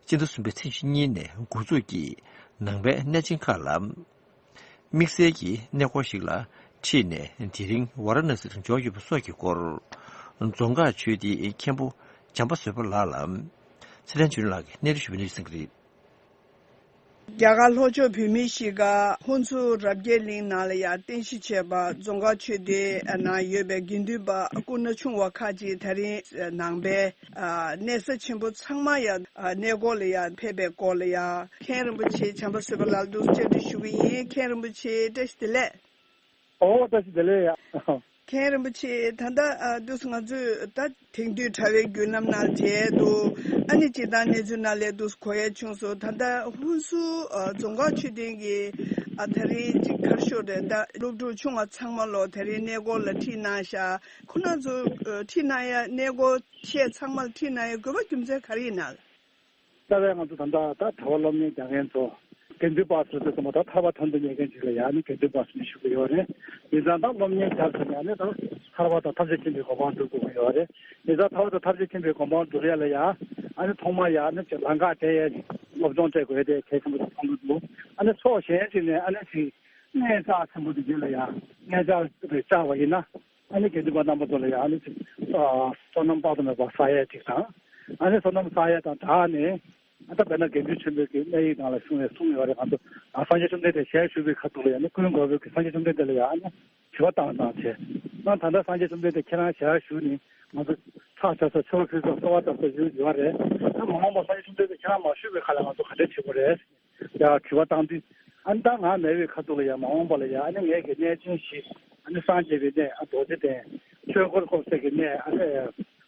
སྤྱི་ཟླ་གསུམ་པའི་ཚེས་ཉེར་གཉིས་ནས་འགོ་འཛུགས་ཀྱིས་ནང་པའི་གནས་ཆེན་ཁག་ལ་དམིགས་བསལ་གྱི་གནས་སྐོར་ཞིག་ལ་ཁྲིད་ནས་དེ་རིང་ཝཱ་ར་ཎ་སི་དུ་འབྱོར་ཡོད་པ་སོགས་ཀྱི་སྐོར་རྫོང་ཁག་ཆོས་སྡེའི་མཁན་པོ་བྱམས་པ་བཟོད་པ་ལགས་ལ་ཚེ་བརྟན་ཆོས་སྒྲོན་ལགས་ཀྱིས་གནས་འདྲི་ཞུས་པ་ནས་གསན་གྱི་རེད། རྒྱ་གར་ལྷོ་ཕྱོགས་བོད་མིའི་གཞིས་ཀ་ཧུན་སུར་རབ་རྒྱས་གླིང་ནང་ལ་ཡང་རྟེན་གཞི་བྱས་པ་རྫོང་དཀར་ཆོས་སྡེའི་ནང་ཡོད་པའི་དགེ་འདུན་པ་སྐུ་ན་ཆུང་བ་ཁག་ཅིག་ད་རིང་ནང་པའི་གནས་ས་ཆེན་པོ་ཚང་མ་ཡང་གནས་སྐོར་ལ་ཡང་ཕེབས་པའི་སྐོར་ལ་ཡང་མཁན་རིན་པོ་ཆེ་བྱམས་པ་བཟོད་པ་ལགས་འདུག་བཅར་འདྲི་ཞུ་གི་ཡིན། མཁན་རིན་པོ་ཆེ་བཀྲ་ཤིས་བདེ་ལེགས། ཨོ་བཀྲ་ཤིས་བདེ་ལེགས་ཡ། མཁན་རིན་པོ་ཆེ་ད་ལྟ་ཨ་འདུག་ང་ཚོས་ད་དེང་དུས་དྲ་བའི་བརྒྱུད་ལམ་ནང་མཇལ་འདུག། ཨ་ནི་སྤྱིར་བཏང་གནས་ཚུལ་ནང་ལས་འདུག་གོ་ཡ་བྱུང་སོང་། ད་ལྟ་ཧུན་སུར་ཨ་རྫོང་ཁག་ཆོས་སྡེ་གི་ཨ་ད་རེས་ཅིག་གར་ཤོར་རེད། ད་སློབ་ཕྲུག་ཆུང་བ་ཚང་མ་ལོ་ད་རེས་གནས་སྐོར་ལ་ཁྲིད་གནང་ཤག། ཁོ་རང་ཚོ་ཨ་ཁྲིད་གནང་ཡ་གནས་སྐོར་ཆེད་ཚང་མ་ལ་ཁྲིད་གནང་ཡ་དགོས་པ་རྒྱུ་མཚན་ག་རེ་ཡིན་ན། རྩ་བའི་ང་ཚོ་ད་ལྟ་ད་གྲྭ་པ་སློབ་གཉེར་རྒྱག་མཁན་ཚོ་དགེ་འདུན་པ་ཚོ་ཚོ་ཚང་མ་ད་ཐར་པ་ཐར་འདོད་གཉེར་མཁན་ཅིག་ལ་ཡང་ནི་དགེ་འདུན་པ་ཚོ་ཞུ་གི་ཡོད་རེད། ཡིན་ཙང་ད་སློབ་གཉེར་རྒྱབ་ཟིན་ཡང་ནི་ད་ཐར་པ་དང་ཐམས་ཅད་མཁྱེན་པའི་གོ་འཕང་སྒྲུབ་དགོས་ཀྱི་ཡོད་རེད། ཡིན་ཙང་ཐར་པ་དང་ཐམས་ཅད་མཁྱེན་པའི་གོ་འཕང་སྒྲུབ་ཡ་ལ་ཡང་ཨ་ནི་ཐོག་མ་ཡང་ནི་ཅིག་ལམ་ཁ་སྤྲད་ཡས་སློབ་སྦྱོང་སྤྲད་དགོས་ཏེ་གལ་ཆེན་པོ་ཞིག་མཐོང་གི་འདུག། ཨ་ནི་ཕྱོགས་གཞན་ཅིག་ནས་ཨ་ནི་ཅིག་གནས་བཅག་ཆེན་པོ་དེ་རྒྱུད་ལ་ཡང་གནས་བཅག་རེ་བཅག་པ་ཡིན་ན། ཨ་ནི་དགེ་འདུན་པ་རྣམ་པ་ཚོ་ལ་ཡང་ཨ་ནི་ཅིག་ཨ་བསོད་ནམས་དཔག་ཏུ་མེད་པ་བསགས་ཡས་ཅིག་དང་། ཨ་ནི་བསོད་ནམས་བསགས་ཡས་དང་སྦྲགས་ནས་ཨ་ད་དཔེར་ན་དགེ་འདུན་ཆེན་པོའི་གི་གནས་ཡིག་ནང་ལ་གསུངས་ཡས་གསུངས་ཡོད་རེད། ང་ཚོ་ཨ་སངས་རྒྱས་བཅོམ་ལྡན་འདས་ཞལ་བཞུགས་པའི་ཁ་ཐུག་ལ་ཡང་ནི་ཀུན་དགའ་བོས་གི་སངས་རྒྱས་བཅོམ་ལྡན་འདས་ལ་ཡང་ཨ་ནི་དྲི་བ་བཏང་བཏང་བྱས། ཨ་ད་ལྟ་སངས་རྒྱས་བཅོམ་ལྡན་འདས་ཁྱེད་རང་ཞལ་བཞུགས་ནས་ང་ཚོ་ཕྱག་བྱ་ས་ཆོས་ཕུལ་ས་གསོལ་བ་བཏབ་ས་ཡོད་ཡོད་རེད། ཨ་མ་འོངས་པ་སངས་རྒྱས་བཅོམ་ལྡན་འདས་ཁྱེད་རང་མ་བཞུགས་པའི་ཁ་ལ་ང་ཚོ་ག་འདྲ་བྱེད་དགོས་རེད། ཡ་དྲི་བ་བཏང་དུས། ཨ་ནི་ད་ང་མེད་པའི་ཁ་ཐུག་ལ་ཡ་མ་འོངས་པ་ལ་ཡ་ཨ་ནི་ངས་ཀྱི་གནས་ཆེན་བཞི། ཨ་ནི་སངས་རྒྱས་པའི་གནས། ཨ་རྡོ་རྗེ་གདན། ཆོས་འཁོར་བསྐོར་སའི་གི་གནས། ཨ་ནི་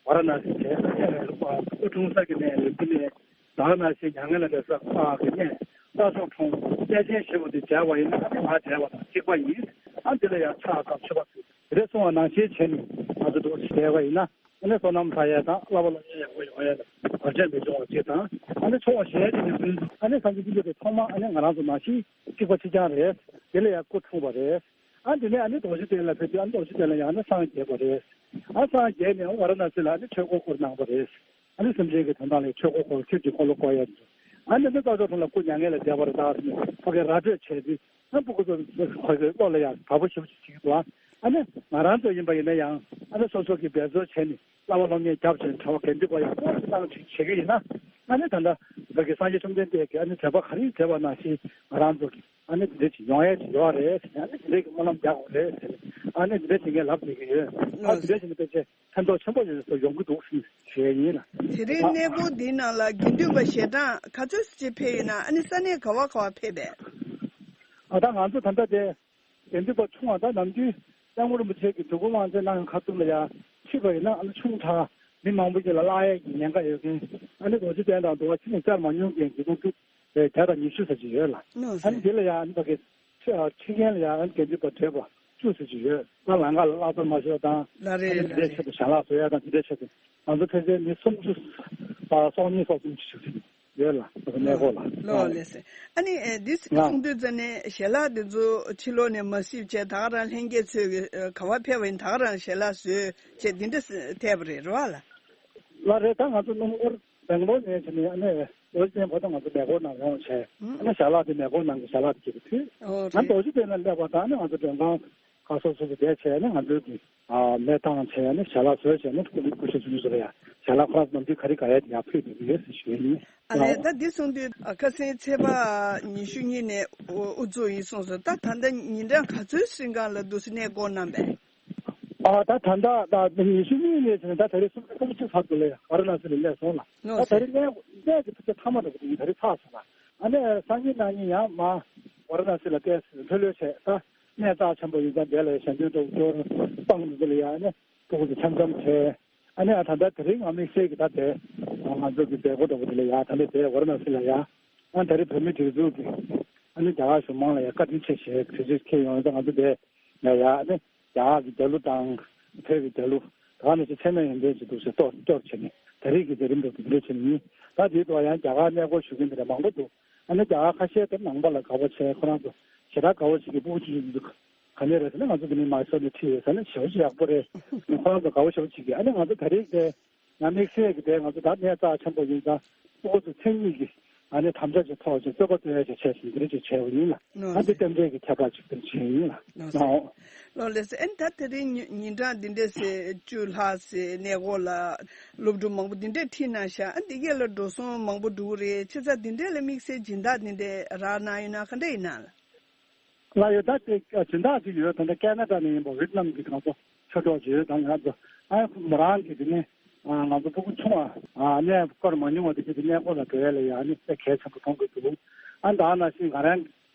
ཝཱ་ར་ཎ་སི་བྱས། ཨ་ནི་སྐུ་འཁྲུངས་ས་གི་གནས། རིལ་བུ་གནས། ཛ་དྷཱ་ན་སི་མྱ་ངན་ལས་འདས་ས་ཁག་གི་གནས། ས་ཕྱོགས་འཁྲུངས་གནས་ཆེན་བཞི་པོ་དེ་མཇལ་བ་ཡིན་ན་ཨ་ནི་ང་མཇལ་བ་དང་གཅིག་པ་ཡིན། ཨ་འདི་ལ་ཡང་ཕྱག་དང་མཆོད་པ་ཕུལ། དེ་འདྲ་གསུང་བ་ནང་བཞིན་བྱས་ནས་ང་ཚོ་འདུག་བྱས་པ་ཡིན་ན། ཨ་ནི་བསོད་ནམས་བསགས་ཡས་དང་བསླབ་པ་སློབ་གཉེར་ཡག་པོ་ཡོང་ཡས་ལ་བར་ཆད་མི་འབྱུང་བ་ཅིག་དང་། ཨ་ནི་ཕྱོགས་གཞན་ཅིག་ནས་ཀུན། ཨ་ནི་སངས་རྒྱས་བཅོམ་ལྡན་འདས་ཐོག་མ་ཨ་ནི་ང་རང་ཚོ་ནང་བཞིན་གཅིག་པ་གཅིག་རྐྱང་རེད། དེ་ལ་ཡང་སྐུ་འཁྲུངས་པ་རེད། ཨ་དེ་ནས་ཨ་ནི་རྡོ་རྗེ་གདན་ལ་ཕེབས་དུས་ཨ་ནི་རྡོ་རྗེ་གདན་ལ་ཡང་ཨ་ནི་སངས་རྒྱས་པ་རེད། ཨ་སངས་རྒྱས་ནས་ཝཱ་ར་ཎ་སི་ལ་ཨ་ནི་ཆོས་འཁོར་བསྐོར་གནང་བ་རེད། ཨ་ནི་སེམས་ཅན་གྱི་དོན་དག་ལ་ཆོས་འཁོར་བསྐོར། ཆོས་ཀྱི་འཁོར་ལོ་བསྐོར་ཡས་རེད། ཨ་ནི་ཨ་ནི་ས་ཕྱོགས་འཁྲུངས་ལ་སྐུ་མྱ་ངན་ལས་འདས་པ་རེད། ད་ཨ་ནི་ཕ་གི་ར་སྤྲོད་བྱས་དུས། ཨ་སྤུ་གུ་ཚོ་ཁོ་ཚོའི་བློ་ལ་ཡང་དགའ་པོ་ཞེ་པོ་ཅིག་བྱེད་ཀྱི་འདུག། ཨ་ནི་ང་རང་ཚོ་ཡིན་པ་ཡིན་ན་ཡང་ཨ་ནི་སོ་སོ་གི་འབད་རྩོལ་བྱས་ནས་བསླབ་པ་སློབ་གཉེར་རྒྱབ་བྱས་ནས་གྲྭ་པ་དགེ་འདུན་པ་ཡང་སྐོར་ཞིག་བཏང་བྱེད་ཀྱི་ཡིན་ན། ཨ་ནི་ད་ལྟ་བོད་ཀྱི་སངས་རྒྱས་བཅོམ་ལྡན་འདས་ཀྱིས་ཨ་ནི་མཛད་པ་ག་རེ་མཛད་པ་ནང་བཞིན་ང་རང་ཚོ་གི་ཨ་ནི་འདི་འདྲ་ཅིག་ཡོང་ཡས་ཅིག་ཡོད་རེད། ཨ་ནི་འདི་འདྲ་གི་སྨོན་ལམ་རྒྱག་དགོས་རེད་ཟེར་ནས་ཨ་ནི་འདི་འདྲ་བྱེད་མཁན་ལབ་བསྡད་ཀྱི་ཡོད། ཨ་འདི་འདྲ་བྱེད་མཁན་ལབ་བྱས། ཕན་ཐོགས་ཆེན་པོ་ཞིག་ཡོང་གི་འདུག་ཞུ་ཡས་ཡིན་ལ། དེ་རིང་གནས་སྐོར་འདིའི་ནང་ལ་དགེ་འདུན་པ་ཞལ་གྲངས་ག་ཚོད་ཅིག་ཕེབས་ཡོད་ན། ཨ་ནི་ས་གནས་ག་བ་ག་བ་ཕེབས་པས། ཨ་ད་ང་ཚོ་ད་ལྟ་དེ་དགེ་འདུན་པ་ཆུང་བ་ད་ནམ་རྒྱུན་སྐྱབས་མགོན་རིན་པོ་ཆེ་གི་འདུ་ཁང་དབང་ཆེན་གནང་ཁ་ཐུག་ལ་ཡ་ཁྲིད་པ་ཡིན་ན་ཨ་ནི་ཆུང་དྲགས་མི་མང་པོ་ཞིག་ལ་བསླབ་ཡས་ཀྱི་ཉེན་ཁ་ཡོད་མཁན། ཨ་ནི་རྡོ་རྗེ་གདན་དང་འདུ་བ་ཕྱི་ནས་བཅར་མ་མྱོང་མཁན་གྱི་སློབ་ཕྲུག་བརྒྱ་དང་ཉི་ཤུ་ཙམ་ཅིག་ཡོད་ལ། ཨ་ནི་དེ་ལ་ཡ་ཨ་ནི་ཕ་གི་ཕྱི་ཨ་ཕྱི་རྒྱལ་ལ་ཡང་ཨ་ནི་དགེ་འདུན་པ་བགྲེས་པ་བཅུ་ཙམ་ཅིག་ཡོད། ད་ལམ་ཁ་ལ་བསླབ་གསོ་མ་ཤོར་དང་། ལ་རེད། ཨ་ནི་ལ་དེ་འདྲའི་རེད། ཆེད་དུ་ཞལ་ལག་བཟོ་ཡ་དང་དེ་འདྲའི་ཆེད་དུ་ང་ཚོ་ཕལ་ཆེར་མི་སུམ་ཅུ་ཨ་སོ་གཉིས་སོ་གསུམ་ཅིག་ཞིག་ཡོད་ལ། ད་གནས་སྐོར་ལ། ལགས་ལགས་ལགས་སེ། ཨ་ནི་ཨེ་འདི་ལགས། གསུང་དུས་ཙ་ནས་ཞལ་ལག་འདི་ཚོ་ཕྱི་ལོགས་ནས་མ་གཟིགས་བྱས་ད་ག་རང་ལྷན་རྒྱས་ཚོས་ཨ་ག་བ་ཕེབས་པ་ཡིན་ད་ག་རང་ཞལ་ལག་བཟོས་བྱས་འདི་འདྲ་ཐེབས་པ་རེད། རེད་བ་ལ། ལགས་རེད། ད་ང་ཚོ་སྣུམ་འཁོར་སྦེང་ལོར་ནས་བྱས་ནས་ཨ་ནི་རྡོ་རྗེ་གདན་བར་དུ་ང་ཚོ་མེ་འཁོར་ནང་ཡོང་བྱས། ཨ་ནི་ཞལ་ལག་དེ་མེ་འཁོར་ནང་གི་ཞལ་ལག་དེ་གྱེས་པ་དུས། ཨོ་ང་རྡོ་རྗེ་གདན་ལ་སླེབས་པ་དང་ཨ་ནི་ང་ཚོ་མགྲོན་ཁང་ག་སོ་སོ་སོ་བསྡད་བྱས་ནས་ང་ཚོའི་གི་ཨ་མེ་བཏང་བྱས་ནས་ཞལ་ལག་བཟོས་བྱས་ནས་སྐུ་མི་སྐུ་ཞབས་ཆུང་ཆུང་ཚོ་ལ་ཡང་ཞལ་ལག་ཁོ་རང་ཚོ་ནམ་རྒྱུན་ག་རེ་དགའ་ཡས་དེ་ཡང་ཕུལ་བསྡད་ཀྱི་ཡོད་ཟེར་ཞུ་ཡས་ཡིན། ཨ་ལས། ད་འདི་གསུང་དུས་ཨ་ཁ་སང་ཚེས་པ་ཉི་ཤུ་གཉིས་ནས་དབུ་འཛུགས་ཡིན་གསུངས་སོང་། ད་ད་ལྟ་ཉིན་གྲངས་ག་ཚོད་ཟིན་གང་ལ་འདུག་སེ་གནས་སྐོར་གནང་པས། ཨ་ད་ད་ལྟ་ད་ཉི་ཤུ་གཉིས་ནས་བྱས་ནས་ད་ད་རེས་སུམ་ཅུ་སོ་གཅིག་ཚར་འདུག་ལ་ཡ། ཝཱ་ར་ཎ་སི་ལ་སླེབས་སོང་ལ། ཨོ་ད་ད་རེས་གནས་གནས་ཀྱི་ཕུགས་ཆེ་ཐ་མ་འདྲ་པོ་དེ་ད་རེས་ཚར་སོང་ལ། ཨ་ནི་སང་ཉིན་གནངས་ཉིན་ཡང་མར་ཝཱ་ར་ཎ་སི་ལ་ཏོག་ཙམ་ལྷོད་ལྷོད་བྱས། ད་གནས་རྩ་ཆེན་པོ་ཡིན་ཙང་དེ་ལ་ཞལ་འདོན་འདྲ་པོ་སྐྱོར། སྤང་འདི་ལ་ཡ་ཨ་ནི་སྤུ་གུ་ཚོ་འཆམ་འཆམ་བྱས། ཨ་ནི་ཨ་ད་ལྟ་དེ་རིང་ང་དམིགས་བསལ་གྱི་ད་དེ་ང་ཚོ་གི་མཛད་སྒོ་འདྲ་པོ་དེ་ལ་ཡ་ད་ལྟ་དེ་ཝཱ་ར་ཎ་སི་ལ་ཡ། ཨ་ད་རེས་བོད་མི་སྒྲིག་འཛུགས་ཀྱི་ཨ་ནི་རྒྱ་གར་གཞུང་མང་ལ་ཡ་བཀའ་དྲིན་ཆེ་ཞེས་གྲོས་ཆོད་འཁྱེར་ཡོང་ཡོད་ཙང་ང་ཚོ་དེ་ལ་ཡ་ཨ་ནི་རྒྱ་གར་གྱི་རྒྱལ་གླུ་དང་བོད་ཀྱི་རྒྱལ་གླུ་ད་ག་ནང་བཞིན་མཚན་སྨད་ཡོན་ཏན་ཅིག་འདུག་ཟེར་གཏོར་སྐྱོར་བྱས་ནས་ད་རེས་ཀྱི་མཛད་རིམ་འདྲ་པོ་དེ་འདྲ་བྱས་ནས་ཡིན། ད་དེའི་ཐོག་ཡང་རྒྱ་གར་གནས་སྐོར་ཞུ་མཁན་དེ་འདྲ་མང་པོ་འདུག་ཨ་ནི་རྒྱ་གར་ཁ་ཤས་དེ་ནང་པ་ལ་དགའ་པོ་བྱས། ཁོ་རང་ཚོ་ཞེ་དྲག་དགའ་པོ་བྱེད་ཀྱི། སྤུ་གུ་ཆུང་ཆུང་ཚོ་ག་ནས་རེད་ཟེར་ན་ང་ཚོ་འདི་ནས་མ་སོར་ནས་ཁྲིད་ཡོད་ཟེར་ན་ཞེ་པོ་ཅིག་ཡག་པོ་རེད། ཁོ་རང་ཚོ་དགའ་པོ་ཞེ་པོ་བྱེད་ཀྱི། ཨ་ནི་ང་ཚོ་ད་རེས་དེ་ཡང་དམིགས་བསལ་གྱི་དེ་ང་ཚོ་ད་གནས་རྩ་ཆེན་པོ་ཡིན་ཙང་སྤུ་གུ་ཚོ་མཚན་ཉིད་ཀྱི་ཨ་ནི་དམ་བཅའ་ཅིག་ཐོག་ཅིག་རྩོད་པ་རྩོད་ཡ་ཅིག་བྱས་ཟིན་འདི་རེད་ཅིག་བྱས་པ་ཡིན་ལ། ཨ་འདི་རྟེན་འབྲེལ་གྱི་ཁྱད་པར་ཅིག་དེ་བྱས་ཡིན་ལ། ཨོ་ལགས་སེ། ཨ་ནི་ད་དེ་རིང་ཉི་ཉིན་གྲངས་འདི་འདྲས་སེ་བཅུ་ལྷག་སེ་གནས་སྐོར་ལ་སློབ་ཕྲུག་མང་པོ་འདི་འདྲས་ཁྲིད་གནང་ཤག་ཨ་འདི་གས་ལ་འགྲོ་སོང་མང་པོ་འགྲོ་གི་རེད། ཁྱེད་ཚོ་འདི་འདྲས་ལ་དམིགས་བསལ་སྦྱིན་བདག་འདི་འདྲས་རག་གནང་ཡོད་ན་ག་འདྲས་ཡིན་ན་ལ། ལ་ཡོད་ད་དེ་སྦྱིན་བདག་ཅིག་ཡོད། ད་ལྟ་ཀེ་ན་ཌ་ནས་ཡིན་པ་ཝེད་ནམ་གྱི་ང་ཚོ་ཆོས་གྲོགས་ཅིག་ཡོད། ད་ང་ཚོ་ཨ་མོ་རང་གི་དེ་ནས་ང་ཚོ་སྤུ་གུ་ཆུང་བ་གནས་སྐོར་མ་མྱོང་བ་དེ་ཚོ་གནས་སྐོར་ལ་འགྲོ་ཡ་ལ་ཡ་ནི་དཔེ་གལ་ཆེན་པོ་མཐོང་གི་འདུག་ཨ་ད་ནང་བཞིན་ང་རང་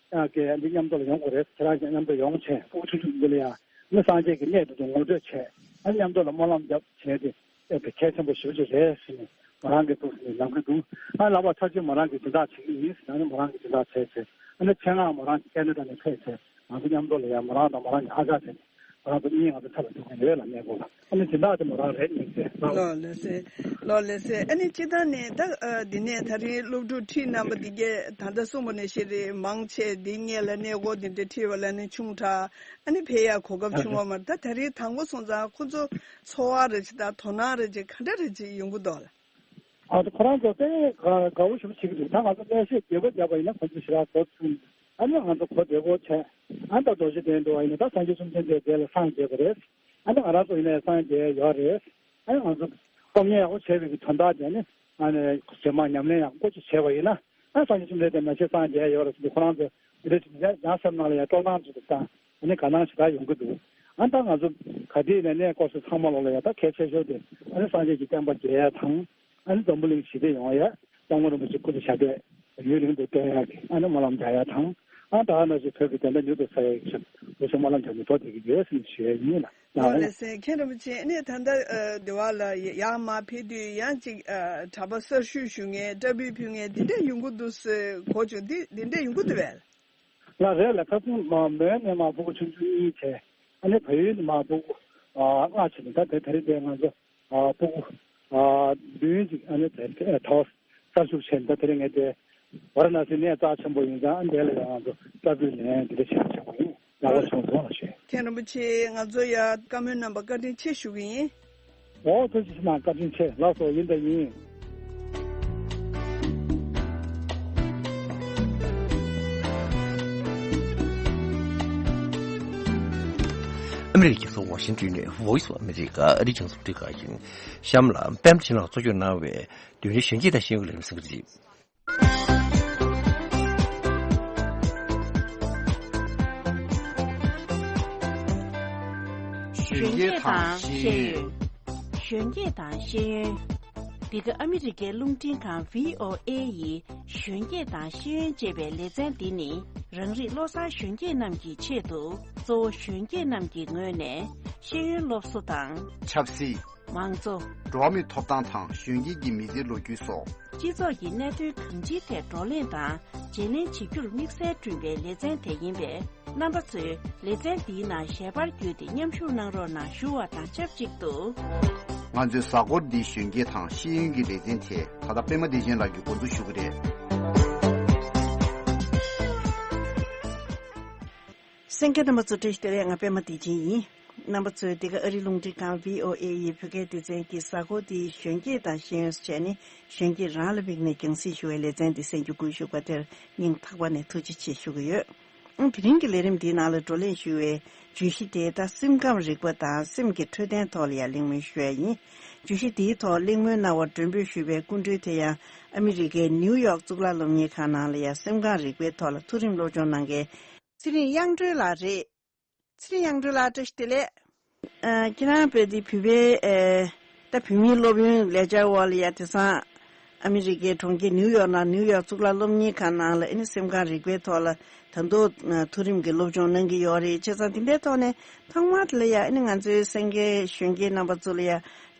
གི་འདི་མཉམ་དུ་ལ་ཡོང་དགོས་རེད། ཁྱེད་རང་ཀྱང་མཉམ་དུ་ཡོང་བྱས་སྤུ་གུ་ཆུང་ཆུང་འདི་ལ་ཡ་ནི་སངས་རྒྱས་ཀྱི་གནས་དེ་ཚོ་ངོ་སྤྲོད་བྱས། ཨ་མཉམ་དུ་ལ་སྨོན་ལམ་རྒྱབ་བྱས་ཏེ། ཨེ་དེ་གལ་ཆེན་པོ་ཞེ་པོ་ཅིག་རེད་ཟེར་ནས་མོ་རང་གིས་འདུག་ཟེར་ནས་ལབ་ཀྱི་འདུག་ཨ་ལག་པ་ཚར་གཅིག་མོ་རང་གིས་སྦྱིན་བདག་བྱེད་ཀྱི་ཡིན་ཟེར་ནས་མོ་རང་གིས་སྦྱིན་བདག་བྱས་ཚེ། ཨ་ནི་ཆེད་མངགས་མོ་རང་གིས་ཀེ་ན་ཌ་ནས་ཕེབས་ཚེ་ང་ཚོ་མཉམ་དུ་ལ་ཡང་མོ་རང་དང་མོ་རང་གི་ཨ་ཅག་བྱས་ནས་ང་ཚོ་གཉིས་ང་ཚོ་ཐབས་ལ་འགྲོ་གི་ཡོད་ལ། གནས་སྐོར་ལ་ཨ་ནི་སྦྱིན་བདག་དེ་མོ་རང་རེད་སྙིང་རྗེ་ལགས། ལོ་ལགས་སེ། ལོ་ལགས་སེ། ཨ་ནི་སྤྱིར་བཏང་ནས་ད་ཨ་འདི་ནས་ད་རིང་སློབ་ཕྲུག་ཁྲིད་རྣམ་པ་འདི་གས་ད་ལྟ་གསུངས་པ་ནང་བཞིན་རེད། མང་ཆེ་འདི་སྔས་ལ་གནས་སྐོར་འདི་འདྲ་ཁྲིད་པ་ལ་ནི་ཆུང་དྲགས། ཨ་ནི་ཕེབས་ཡག་གོ་སྐབས་ཆུང་བ་མ་རེད། ད་ད་རེས་དང་པོ་སོང་ཙང་ཁོ་ཚོ་ཚོར་བ་རེ་ཅིག་དང་དོ་སྣང་རེ་ཅིག་ག་འདྲ་རེ་ཅིག་ཡོང་གི་འདུག་ལགས། ཨ་ཁོ་རང་ཚོ་དཔེ་དགའ་དགའ་བོ་ཞེ་པོ་བྱེད་ཀྱི་འདུག་ད་ང་ཚོ་གླེང་གཞས་རྒྱས་པོ་བརྒྱབ་པ་ཡིན་ན་ཁོ་ཚོ་ཞེ་དྲག་གོ་ཐུབ། ཨ་ནི་ང་ཚོ་གོ་བདེ་པོ་བྱས། ཨ་ནི་ད་རྡོ་རྗེ་གདན་འདུག་ཨ་ཡིན་ན་ད་སངས་རྒྱས་བཅོམ་ལྡན་འདས་དེ་ལ་སངས་རྒྱས་པ་རེད། ཨ་ནི་ང་རང་ཚོ་ཡིན་ན་ཡང་སངས་རྒྱས་ཡོད་རེད། ཨ་ནི་ང་ཚོ་སློབ་གཉེར་ཡག་པོ་བྱས་པའི་གི་དོན་དག་དེ་ནི་ཨ་ནི་རྗེས་མ་ཉམས་ལེན་ཡག་པོ་ཅིག་བྱས་པ་ཡིན་ན། ཨ་སངས་རྒྱས་བཅོམ་ལྡན་འདས་མ་གཞི་སངས་རྒྱས་ཡོད་རེད་ཟེར་དུས་ཁོ་རང་ཚོ་འདི་འདྲ་ཞིག་ཡང་སེམས་ནང་ལ་ཡང་སྤྲོ་སྣང་ཅིག་དང་ཨ་ནི་དགའ་སྣང་ཞེ་དྲག་ཡོང་གི་འདུག་ཨ་ད་ང་ཚོ་ག་དུས་ནས་གནས་སྐོར་སོགས་ཚང་མ་ལོག་ལ་ཡང་ད་གལ་ཆེ་ཤོས་དེ་ཨ་ནི་སངས་རྒྱས་ཀྱི་བསྟན་པ་རྒྱས་ཡ་དང་། ཨ་ནི་འཛམ་བུ་གླིང་ཞི་བདེ་ཡོང་ཡ། སྐྱབས་མགོན་རིན་པོ་ཆེ་སྐུ་ཚེ་ཞབས་པད་ཡུན་རིང་དུ་བརྟན་ཡ་གི་ཨ་ནི་སྨོན་ལམ་རྒྱག་ཡ་དང་། ཨ་ད་ནང་བཞིན་བོད་ཀྱི་བདེན་མཐའ་མྱུར་དུ་གསལ་ཡ་གི་ཆེད་དུ་སྨོན་ལམ་རྒྱག་ནས་འགྲོ་བསྡད་ཀྱི་ཡོད་ཟེར་ནས་ཞུ་ཡ་ཡིན་ལ། ལགས་ལགས་སེ། མཁན་རིན་པོ་ཆེ། ཨ་ནི་ད་ལྟ་ཨ་འདི་བ་ལ་ཡ་ཡར་མར་ཕེབས་དུས་ཡང་ཅིག་ཨ་གྲྭ་པ་གསར་ཞུགས་ཞུ་མཁན་བཀྲ་ཤིས་ཕུལ་མཁན་འདི་འདྲ་ཡོང་གི་འདུག་ཟེར་གོ་བྱུང་། འདི་འདི་འདྲ་ཡོང་གི་འདུག་བས། ལགས་རེད་ལགས། ཁ་སང་མོན་ནས་མར་སྤུ་གུ་ཆུང་ཆུང་གཉིས་བྱས། ཨ་ནི་བལ་ཡུལ་ནས་མར་སྤུ་གུ་ལྔ་བྱས་ནས་ད་དེ་དེ་རིང་དེ་ང་ཚོ་སྤུ་གུ་བདུན་ཅིག་ཨ་ནི་དེ་དེ་གྲྭ་པ་གསར་ཞུགས་བྱས་ནས་ད་དེ་རིང་ངས་དེ་ཝཱ་ར་ཎ་སི་གནས་རྩ་ཆེན་པོ་ཡིན་ཙང་ཨ་འདི་ལ་ཡང་ང་ཚོ་བཀྲ་ཤིས་ལན་འདི་འདྲ་བྱས་ནས་བྱས་པ་ཡིན། ཡག་པོ་བྱུང་སོང་ལགས་ཞུ། མཁན་རིན་པོ་ཆེ། ང་ཚོ་ཡ་བཀའ་མོལ་གནང་བར་བཀའ་དྲིན་ཆེ་ཞུ་གི་ཡིན། འོ་ཐུགས་རྗེ་ཆེ་གནང་། བཀའ་དྲིན་ཆེ། ལགས་སོ། ཡིན་དང་ཡིན། ཨ་མི་རི་ཀའི་རྒྱལ་ས་ཝ་ཤིང་ཏོན་ནས་Voice of America ཨ་རིའི་རྒྱང་སྲིང་རླུང་འཕྲིན་ཁང་ཡིན། གཤམ་ལ་པད་མ་བྱིན་ལགས་གཙོ་སྐྱོང་གནང་བའི་བདུན་རེའི་གཞོན་སྐྱེས་དང་ཤེས་ཡོན་ལས་རིམ་གསན་གྱི་རེད། གཞོན་སྐྱེས་དང་ཤེས་ཡོན། གཞོན་སྐྱེས་དང་ཤེས་ཡོན། འདི་ག་ཨ་མི་རི་ཀའི་རླུང་འཕྲིན་ཁང་V O A ཡི་གཞོན་སྐྱེས་དང་ཤེས་ཡོན་ཅེས་པའི་ལེ་ཚན་འདི་ནི། རང་རིགས་བློ་བཟང་གཞོན་སྐྱེས་རྣམས་ཀྱི་ཆེད་དུ། གཙོ་བོ་གཞོན་སྐྱེས་རྣམས་ཀྱི་ངོས་ནས་ཤེས་ཡོན་སློབ་གསོ་དང་། ཆབ་སྲིད། མང་གཙོ། འགྲོ་བ་མིའི་ཐོབ་ཐང་དང་གཞོན་སྐྱེས་ཀྱི་མི་ཚེའི་ལོ་རྒྱུས་སོགས། སྤྱི་ཚོགས་ཀྱི་གནད་དོན་གང་ཅིའི་ཐད་བགྲོ་གླེང་དང་བརྗེ་ལེན་བྱེད་རྒྱུར་དམིགས་བསལ་བསྐྲུན་པའི་ལེ་ཚན་དེ་ཡིན་པས། རྣམ་པ་ཚོས་ལེ་ཚན་འདིའི་ནང་ཞལ་པར་བརྒྱུད་དེ་མཉམ་ཞུགས་གནང་རོགས་གནང་ཞུ་བ་དང་ཆབས་ཅིག་ཏུ། ང་ཚོའི་གཟའ་འཁོར་འདིའི་གཞོན་སྐྱེས་དང་ཤེས་ཡོན་གྱི་ལེ་ཚན་དེ་ད་ལྟ་པད་མ་བདེ་ཆེན་ལགས་ཀྱིས་འགོ་འཛུགས་ཞུ་གི་རེད། གསན་མཁན་རྣམ་པ་ཚོ་བཀྲ་ཤིས་བདེ་ལེགས། ང་པད་མ་བདེ་ཆེན་ཡིན། རྣམ་པ་ཚོས་འདི་ག་ཨ་རིའི་རླུང་འཕྲིན་ཁང་V O A ཡི་བོད་སྐད་སྡེ་ཚན་གྱི་གཟའ་འཁོར་འདིའི་གཞོན་སྐྱེས་དང་ཤེས་ཡོན་ཟེར་བྱས་ནས་གཞོན་སྐྱེས་རང་ལ་དམིགས་ནས་རྒྱང་སྲིང་ཞུ་བའི་ལེ་ཚན་འདི་གསན་རྒྱུ་བཀོད་ཞུ་བ་དེར་སྙིང་ཐག་པ་ནས་ཐུགས་རྗེ་ཆེ་ཞུ་གི་ཡོད། ཨང་། དེ་རིང་གི་ལས་རིམ་འདིའི་ནང་ལ་བགྲོ་གླེང་ཞུ་བའི་བརྗོད་གཞི་དེ་ད་སེམས་ཁམས་རིག་པ་དང་སེམས་ཀྱི་འཕྲོད་བསྟེན་ཐོག་ལ་ཡང་གླེང་མོལ་ཞུ་ཡ་ཡིན། བརྗོད་གཞི་འདིའི་ཐོག་གླེང་མོལ་གནང་བར་མགྲོན་འབོད་ཞུས་པའི་སྐུ་མགྲོན་དེ་ཡང་ཨ་མི་རི་ཀའི་ནིའུ་ཡོག་གཙུག་ལག་སློབ་གཉེར་ཁང་ནང་ལ་ཡང་སེམས་ཁམས་རིག་པའི་ཐོག་ལ་མཐོ་རིམ་སློབ་སྦྱོང་གནང་མཁན་ཚེ་རིང་དབྱངས་སྒྲོན་ལགས་རེད། ཚེ་རིང་དབྱངས་སྒྲོན་ལགས་བཀྲ་ཤིས་བདེ་ལེགས། ཨ། ཁྱེད་རང་བོད་དེ་བོད་པའི་ཨེ་ད་བོད་མིའི་སློབ་ཡོན་ལས་འཆར་འོག་ལ་ཡ། དེང་སང་ཨ་མི་རི་ཀའི་གྲོང་ཁྱེར་ནིའུ་ཡོག་ནང་ནིའུ་ཡོག་གཙུག་ལག་སློབ་གཉེར་ཁང་ནང་ལ་ཨ་ནི་སེམས་ཁམས་རིག་པའི་ཐོག་ལ་ད་དུང་ཨ་མཐོ་རིམ་གྱི་སློབ་སྦྱོང་གནང་གི་ཡོད་རེད། བྱས་ཙང་དེ་འདྲའི་ཐོག་ནས་ཐོག་མར་དེ་ལ་ཡ་ཨ་ནི་ང་ཚོའི་གསན་མཁན་གཞོན་སྐྱེས་རྣམ་པ་ཚོ་ལ་ཡ་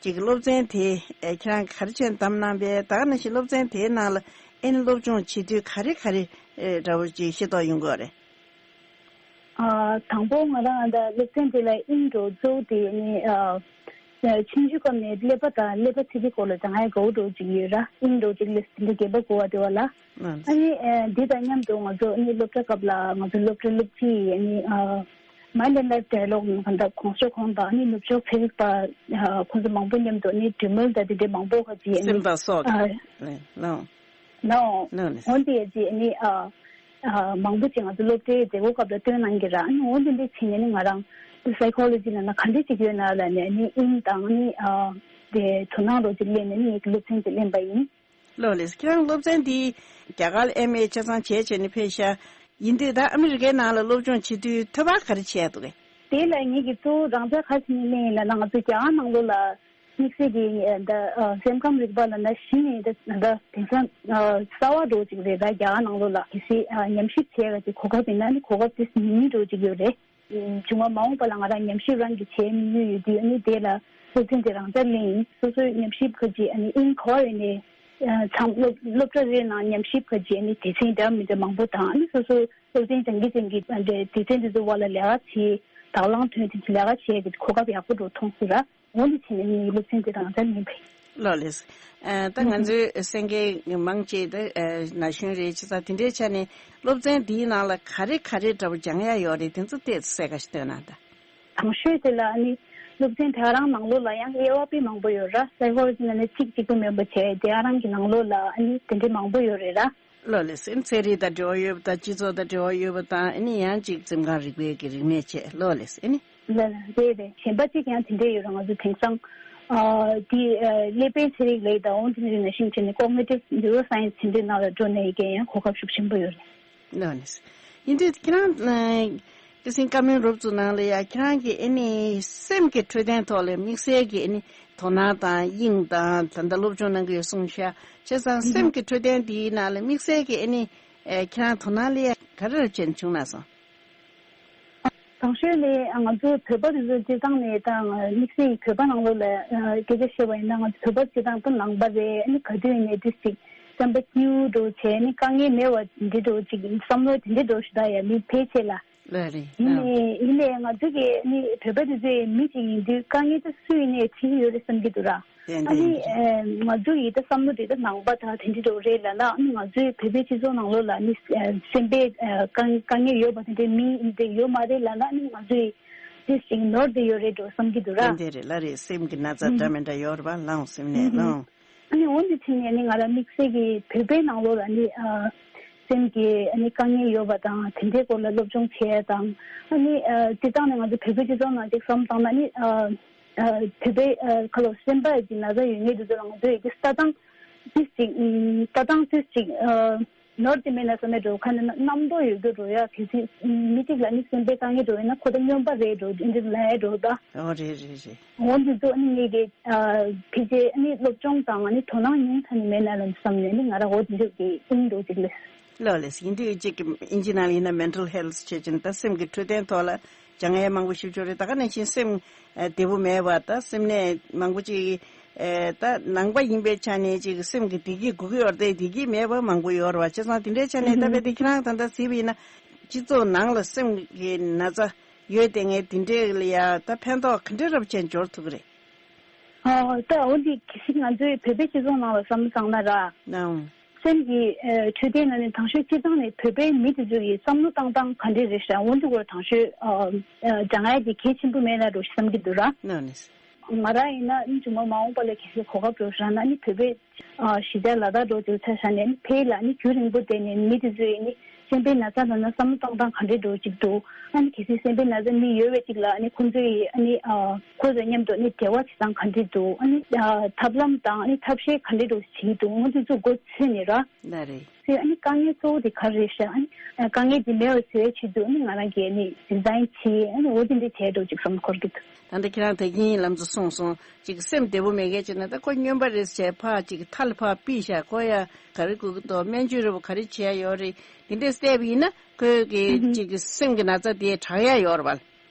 ཅིག་གི་སློབ་ཚན་དེ་ཨེ་ཁྱེད་རང་གིས་ག་རེ་བྱས་བདམས་གནང་པས། ད་ག་ནང་བཞིན་སློབ་ཚན་དེའི་ནང་ལ་ཨ་ནི་སློབ་སྦྱོང་བྱེད་དུས་ག་རེ་ག་རེ་ཨེ་འདྲ་བོ་ཅིག་ཤེས་རྟོགས་ཡོང་གི་ཡོད་རེད། ཨ། དང་པོ་ང་རང་ད་སློབ་ཚན་དེ་ལ་དབྱིངས་འདྲ་བོ་གཙོ་བོ་དེ་ནི་ཨ། ཆུང་ཆུང་སྐབས་ནས་ཀླད་པ་དང་ཀླད་པ་ཚིག་གི་སྐོར་ལ་སྦྱང་ཡ་དགའ་བོ་འདྲ་བོ་ཅིག་ཡོད་ར། དབྱིངས་འདྲ་བོ་ཅིག་ལ་དེ་འདྲ་རྒན་པ་དགོས་པ་དེ་བ་ལ། ཨ་ནི་ཨ་འདི་དང་མཉམ་དུ་ང་ཚོ་ཨ་ནི་སློབ་གྲྭ་སྐབས་ལ་ང་ཚོ་སློབ་གྲྭ་སློབ་སྤྱི་ཡིས་ཨ་ནི་ཨ། Mind and Life Dialogue གང་ལྟར་གོང་ས་ཁོང་དང་ཨ་ནི་ནུབ་ཕྱོགས་ཚན་རིག་པ་ཨ་ཁོང་ཚོ་མང་པོ་མཉམ་དུ་ཨ་ནི་འབྲི་མོལ་དང་དེ་འདྲའི་མང་པོ་ག་ཅིག་ཨ་ནི་སེམས་དང་སྲོག་ཨ། ལགས། ལགས། ལགས། ལགས་ལགས། འོན་ཏེ་ཅི་ཨ་ནི་ཨ་ཨ་མང་པོ་ཅིག་ང་ཚོ་སློབ་གྲྭའི་མཛད་སྒོ་སྐབས་ལ་སྟོན་གནང་གི་ར། ཨ་ནི་འོན་ཏེ་འདི་ཕྱིན་ནས་ནི་ང་རང་Psychology་ལ་ན་ག་འདྲ་ཅིག་ཡོད་ན་ལ་ནས་ཨ་ནི་དབྱིངས་དང་ཨ་ནི་ཨ་དེ་དོ་སྣང་རོ་ཅིག་སླེབས་ནས་ནི་ངེད་ཀྱི་སློབ་ཚན་དེ་ལེན་པ་ཡིན། ལགས་ལགས། ཁྱེད་རང་སློབ་ཚན་འདི་རྒྱ་གར་ལ་ཨེམ་ཨེ་ཆ་ཚང་བྱས་བྱས་ནས་ཕེབས་ཤག་ཡིན་དུས་ད་ཨ་མི་རི་ཀའི་ནང་ལ་སློབ་སྦྱོང་བྱེད་དུས་ཐོས་པ་ག་རེ་བྱས་འདུག་གས། དེ་ལ་ངེད་ཀྱི་གཙོ་བོ་རང་འཇགས་ག་ཅིག་ནས་གླེང་ཡིན་ལ་ན་ང་ཚོ་རྒྱ་གར་ནང་ལོགས་ལ། དམིགས་བསལ་གྱི་ད་སེམས་ཁམས་རིག་པ་ལ་ན་གཞི་ནས་ད་ད་དེང་སང་གསར་བ་འདྲ་བོ་ཅིག་རེད། ད་རྒྱ་གར་ནང་ལོགས་ལ་གལ་སྲིད་ཉམས་ཞིབ་བྱས་པ་ཅིག་གོ་སྐབས་ཡིན་ན་ནི་གོ་སྐབས་དེ་ཉུང་ཉུང་འདྲ་བོ་ཅིག་ཡོད་རེད། བྱུང་བ་མ་འོངས་པ་ལ་ང་རང་ཉམས་ཞིབ་རང་གིས་བྱས་མྱོང་ཡོད་དུས་ཨ་ནི་དེ་ལ་སློབ་ཚན་དེ་རང་འཇགས་ལེན་ཡིན། སོ་སོའི་ཉམས་ཞིབ་ག་ཅིག་ཨ་ནི་ཨིན་གོ་ཡིན་ནས་ཚང་སློབ་སློབ་གྲྭ་རེ་ནང་ཉམས་ཞིབ་ག་ཅིག་ཨ་ནི་སྡེ་ཚན་འདྲ་མི་འདྲ་མང་པོ་དང་ཨ་ནི་སོ་སོའི་སློབ་ཚན་སྦྱང་གི་སྦྱང་གི་སྡེ་ཚན་དེ་ཚོ་བར་ལ་ལས་ཀ་བྱེད། དང་བླངས་ཐོན་ཏེ་ལས་ཀ་བྱེད་ཀྱི་གོ་སྐབས་ཡག་པོ་འདྲ་མཐོང་སོང་ར། འོ་འདི་བྱས་ནས་ངའི་སློབ་ཚན་དེ་རང་འཇགས་ཡིན་པས། ལགས་ལགས། ཨ་ད་ང་ཚོའི་གསན་མཁན་མང་ཆེ་ད་ན་གཞོན་རེད། བྱས་ཙང་དེ་འདྲའི་ཆ་ནས་སློབ་ཚན་འདིའི་ནང་ལ་ག་རེ་ག་རེ་འདྲ་པོ་སྦྱང་ཡ་ཡོད་རེད། དེ་ཚོ་ཏོག་ཙམ་གསལ་ཁ་ཞིག་སྟོན་གནང་དང་། དང་ཤོས་དེ་ལ་ཨ་ནི་སློབ་ཚན་དེ་རང་ནང་ལོགས་ལ་ཡང་དབྱེ་བ་དཔེ་མང་པོ་ཡོད་ར། Psychology་ནང་ནས་གཅིག་གཅིག་པོ་མིན་པ་བྱས་དེ་རང་གི་ནང་ལོགས་ལ་ཨ་ནི་དེ་འདྲའི་མང་པོ་ཡོད་རེད་ར། ལགས་ལགས། ཚན་རིག་དང་འབྲེལ་བ་ཡོད་པ་དང་སྤྱི་ཚོགས་དང་འབྲེལ་བ་ཡོད་པ་དང་ཨ་ནི་ཡང་ཅིག་སེམས་ཁམས་རིག་པའི་གི་རིག་གནས་བཅས། ལགས་ལགས། ཨ་ནི། ལགས་ལགས། རེད་རེད། གཞན་པ་གཅིག་ཡང་དེ་འདྲས་ཡོད་ར། ང་ཚོ་དེང་སང་ཨ་དེ་ཨ་ཀླད་པའི་ཚན་རིག་ལས་དང་འོ་དེ་འདྲས་ནང་བཞིན་བྱས་ནས་Cognitive Neuroscience་དེ་འདྲས་ནང་ལ་འགྲོ་ནས་ཡི་གེ་ཡང་གོ་སྐབས་ཤུགས་ཆེན་པོ་ཡོད་རེད། ལགས་ལགས། ཡིན་དུས་ཁྱེད་རང་ཨ་སྐད་གསེང་བཀའ་མོལ་རོབ་ཙམ་ནང་ལ་ཡ་ཁྱེད་རང་གི་ཨ་ནི་སེམས་ཀྱི་འཕྲོད་བསྟེན་ཐོག་ལ་དམིགས་བསལ་གྱི་ཨ་ནི་དོ་སྣང་དང་དབྱིངས་དང་ད་ལྟ་སློབ་སྦྱོང་གནང་གི་ཡོད་གསུངས་ཤག་བྱས་ཙང་སེམས་ཀྱི་འཕྲོད་བསྟེན་འདིའི་ནང་ལ་དམིགས་བསལ་གྱི་ཨ་ནི་ཨེ་ཁྱེད་རང་དོ་སྣང་ལ་ག་རེ་རེ་བྱས་བྱུང་ན་སོང་། དང་ཤོས་ནི་ང་ཚོ་བོད་པ་དེ་ཚོ་སྤྱིར་བཏང་ནས་དང་དམིགས་བསལ་གྱི་བོད་པ་ནང་ལོགས་ལ་སྐད་ཆ་བཤད་པ་ཡིན་ན་ང་ཚོ་བོད་པ་སྤྱིར་བཏང་དུ་ནང་པ་རེད། ཨ་ནི་ག་དུས་ནས་དུས་གཅིག་བསམ་པ་སྐྱིད་པོ་འདྲ་བྱས་ནི་དཀའ་ངལ་མེད་པ་འདི་འདྲ་ཅིག་བསམ་བློ་དེ་འདྲ་འདྲ་ཞིག་ད་ཡ་མི་ཕལ་ཆེར་ལ། ལགས་རེད། ཡིན་ནའི་ཡིན་ནའི་ང་ཚོ་གི་ནི་བོད་པ་དེ་ཚོའི་མི་གཅིག་ཡིན་དུས་དཀའ་ངལ་དེ་སུ་ཡིན་ནའི་འཕྲད་ཀྱི་ཡོད་རེད་བསམ་གྱི་འདུག་ར། ཏན་ཨ་ཏན་ནི་ཡིན་གྱི་རེད། ང་ཚོ་ཡི་ད་བསམ་བློ་དེ་ད་ནང་པ་དང་དེ་འདྲ་འདྲ་རེད་ལ་ན། ཨ་ནི་ང་ཚོའི་བོད་པའི་སྤྱི་ཚོགས་ནང་ལོགས་ལ་ནི་སེམས་པའི་དཀའ་དཀའ་ངལ་ཡོད་པ་དེ་འདྲའི་མི་དེ་ཡོད་མ་རེད་ལ་ན། ཨ་ནི་ང་ཚོའི་དེ་ཞིག་ནོར་དེ་ཡོད་རེད་འགྲོ་བསམ་གྱི་འདུག་ར། ཏན་ཏན་རེད། ལགས་རེད། སེམས་ཀྱི་ན་ཚ་འདྲ་མི་འདྲ་ཡོད་རེད་པ། ལའང་སེམས་ནད་ལའང་། ཨ་ནི་འོན་ཏེ་ཕྱིན་ནས་ནི་ང་རང་དམིགས་བསལ་གྱི་བོད་པའི་ནང་ལོགས་ལ་ནི་ཨ་སེམས་ཀྱི་ཨ་ནི་དཀའ་ངལ་ཡོད་པ་དང་དེ་འདྲའི་སྐོར་ལ་སློབ་སྦྱོང་བྱེད་ཡ་དང་། ཨ་ནི་ཨ་སྤྱིར་བཏང་ནས་ང་ཚོ་བོད་པའི་སྤྱི་ཚོགས་ནང་ཅིག་བསམ་བཏང་ན་ནི་ཨ་ཨ་བོད་པའི་ཨ་ཁ་ལོ་སེམས་པ་ཀྱི་ན་ཚ་ཡོད་མཁན་དེ་ཚོ་ལ་ང་ཚོས་ཀྱི་ལྟ་སྟངས་ཏིས་ཅིག་ཨ་ལྟ་སྟངས་ཏིས་ཅིག་ཨ་ནོར་དེ་མེད་ན་བསམ་མེད་འགྲོ་ཁ་ནས་རྣམ་རྟོག་ཡོད་རྒྱུ་འགྲོ་ཡ། གལ་སྲིད་མི་གཅིག་ལ་ནི་སེམས་པའི་དཀའ་ངལ་འགྲོ་ཡོད་ན་ཁོ་ད་སྨྱོན་པ་རེད་འགྲོ་འདི་འདྲ་ལ་ཡ་འགྲོ་ད། ཨོ་རེད་རེད་རེད། འོ་འདི་ཚོ་ནི་ངེད་ཀྱི་ཨ་ཕལ་ཆེར་ནི་སློབ་སྦྱོང་དང་ནི་དོ་སྣང་ཉུང་ཙམ་མེད་ན་ལ་བསམ་ནས་ནི་ང་རང་འོ་འདི་འདྲ་གི་ཨིན་འགྲོ་ཅིག་ལས། ལགས་ལགས། ཡིན་དུས་གཅིག་གི་ཨིན་ཇི་ནང་ལ་ཡིན་ན་mental health བྱེད་ཀྱིན་ད་སེམས་ཀྱི་འཕྲོད་བསྟེན་ཐོག་ལ་སྦྱང་ཡས་མང་པོ་ཞིག་ཡོད་རེད། ད་ག་ནང་བཞིན་སེམས་ཨ་བདེ་པོ་མེད་པ་ད་སེམས་ནད་མང་པོ་ཅིག་ཨ་ད་ནང་པ་ཡིན་པའི་ཆ་ནས་ཅིག་སེམས་ཀྱི་བདེ་སྐྱིད་དགོས་ཀྱི་ཡོད་རེད་དེ་བདེ་སྐྱིད་མེད་པ་མང་པོ་ཡོད་རེད་པ། བྱས་ཙང་དེ་འདྲའི་ཆ་ནས་ད་དཔེ་དེ་ཁྱེད་རང་ད་ལྟ་གཟིགས་པ་ཡིན་ན་སྤྱི་ཚོགས་ནང་ལ་སེམས་ཀྱི་ན་ཚ་ཡོད་དེ་ངས་དེ་འདྲའི་ལ་ཡ་ད་ཕན་ཐོགས་ག་འདྲ་རབ་ཅན་འབྱོར་ཐུབ་ཀྱི་རེད། ཨོ་ད་འོ་འདི་གལ་སྲིད་ང་ཚོའི་བོད་པའི་སྤྱི་ཚོགས་ནང་ལ་བསམ་བློ་བཏང་ན་ར། ནའང་། སེམས་ཀྱི་ཨ་འཕྲོད་བསྟེན་ནང་ནས་དང་ཤོས་སྤྱི་བཏང་ནས་བོད་པའི་མི་དེ་ཚོ་ཡི་བསམ་བློ་བཏང་སྟངས་ག་འདྲས་རེད་ཤག་འོ་འདི་སྐོར་དང་ཤོས་ཨ་ཨ་སྦྱང་ཡ་གི་གལ་ཆེན་པོ་མེད་ན་འགྲོ་ཞིག་བསམ་གྱི་འདུག་ར། ནའང་ནི། ང་རང་ཡིན་ན་ཨ་ནི་མཇུག་མ་མ་འོངས་པ་ལ་གལ་སྲིད་གོ་སྐབས་འགྲོ་ཤག་ན་ཨ་ནི་བོད་པའི་ཨ་གཞིས་ཆགས་ལ་དྭགས་འགྲོ་རྒྱུ་ཆ་བཞག་ནས་ཨ་ནི་ཕེ་ལ་ཨ་ནི་རྒྱུན་རིང་པོ་བསྡད་ནས་མི་དེ་ཚོ་ཡི་ཨ་ནི་སེམས་པའི་ན་ཚ་ལ་ན་བསམ་བློ་གཏོང་སྟངས་ག་འདྲས་འགྲོ་ཅིག་འདུག་ཨ་ནི་གལ་སྲིད་སེམས་པའི་ན་ཚ་མི་ཡོད་པའི་ཅིག་ལ་ཨ་ནི་ཁོང་ཚོ་ཡི་ཨ་ནི་ཨ་ཁོ་ཚོ་མཉམ་དུ་ཨ་ནི་འབྲེལ་བ་བྱེད་སྟངས་ག་འདྲས་འདུག་ཨ་ནི་ཨ་ཐབས་ལམ་དང་ཨ་ནི་ཐབས་ཤེས་ག་འདྲས་འགྲོ་བྱེད་ཀྱི་འདུག་ང་ཚོ་ཚོ་མགོ་ཚོས་ནས་ར། ལགས་རེད། དེ་ཨ་ནི་དཀའ་ངལ་གཙོ་བོ་དེ་ག་རེ་རེད་ཤག་ཨ་ནི་དཀའ་ངལ་དེ་མེད་པ་བཟོ་ཡའི་ཆེད་དུ་ཨ་ནི་ང་རང་གིས་ཨ་ནི་ཌི་ཛའིན་བྱས། ཨ་ནི་འོ་དེ་འདྲ་བྱས་འགྲོ་ཅིག་བསམ་འཁོར་གྱི་འདུག་ད་ལྟ་ཁྱེད་རང་ད་གིན་ལམ་འཛོ་གསུངས་སོང་། ཅིག་སེམས་བདེ་པོ་མེད་མཁན་ཅིག་ན་ད་ཁོ་སྨྱོན་པ་རེད་ཟེར་ཕར་ཅིག་མཐའ་ལ་ཕར་ཕུད་ཤག་ཁོ་ཡ་ག་རེ་དགོས་ཀྱི་འདུག་སྨན་བཅོས་རེད་པོ་ག་རེ་བྱས་ཡོད་རེད། དེ་འདྲས་བལྟས་པ་ཡིན་ན་ཁོས་ཀྱི་ཅིག་སེམས་ཀྱི་ན་ཚ་དེ་དྲག་ཡ་ཡོད་རེད་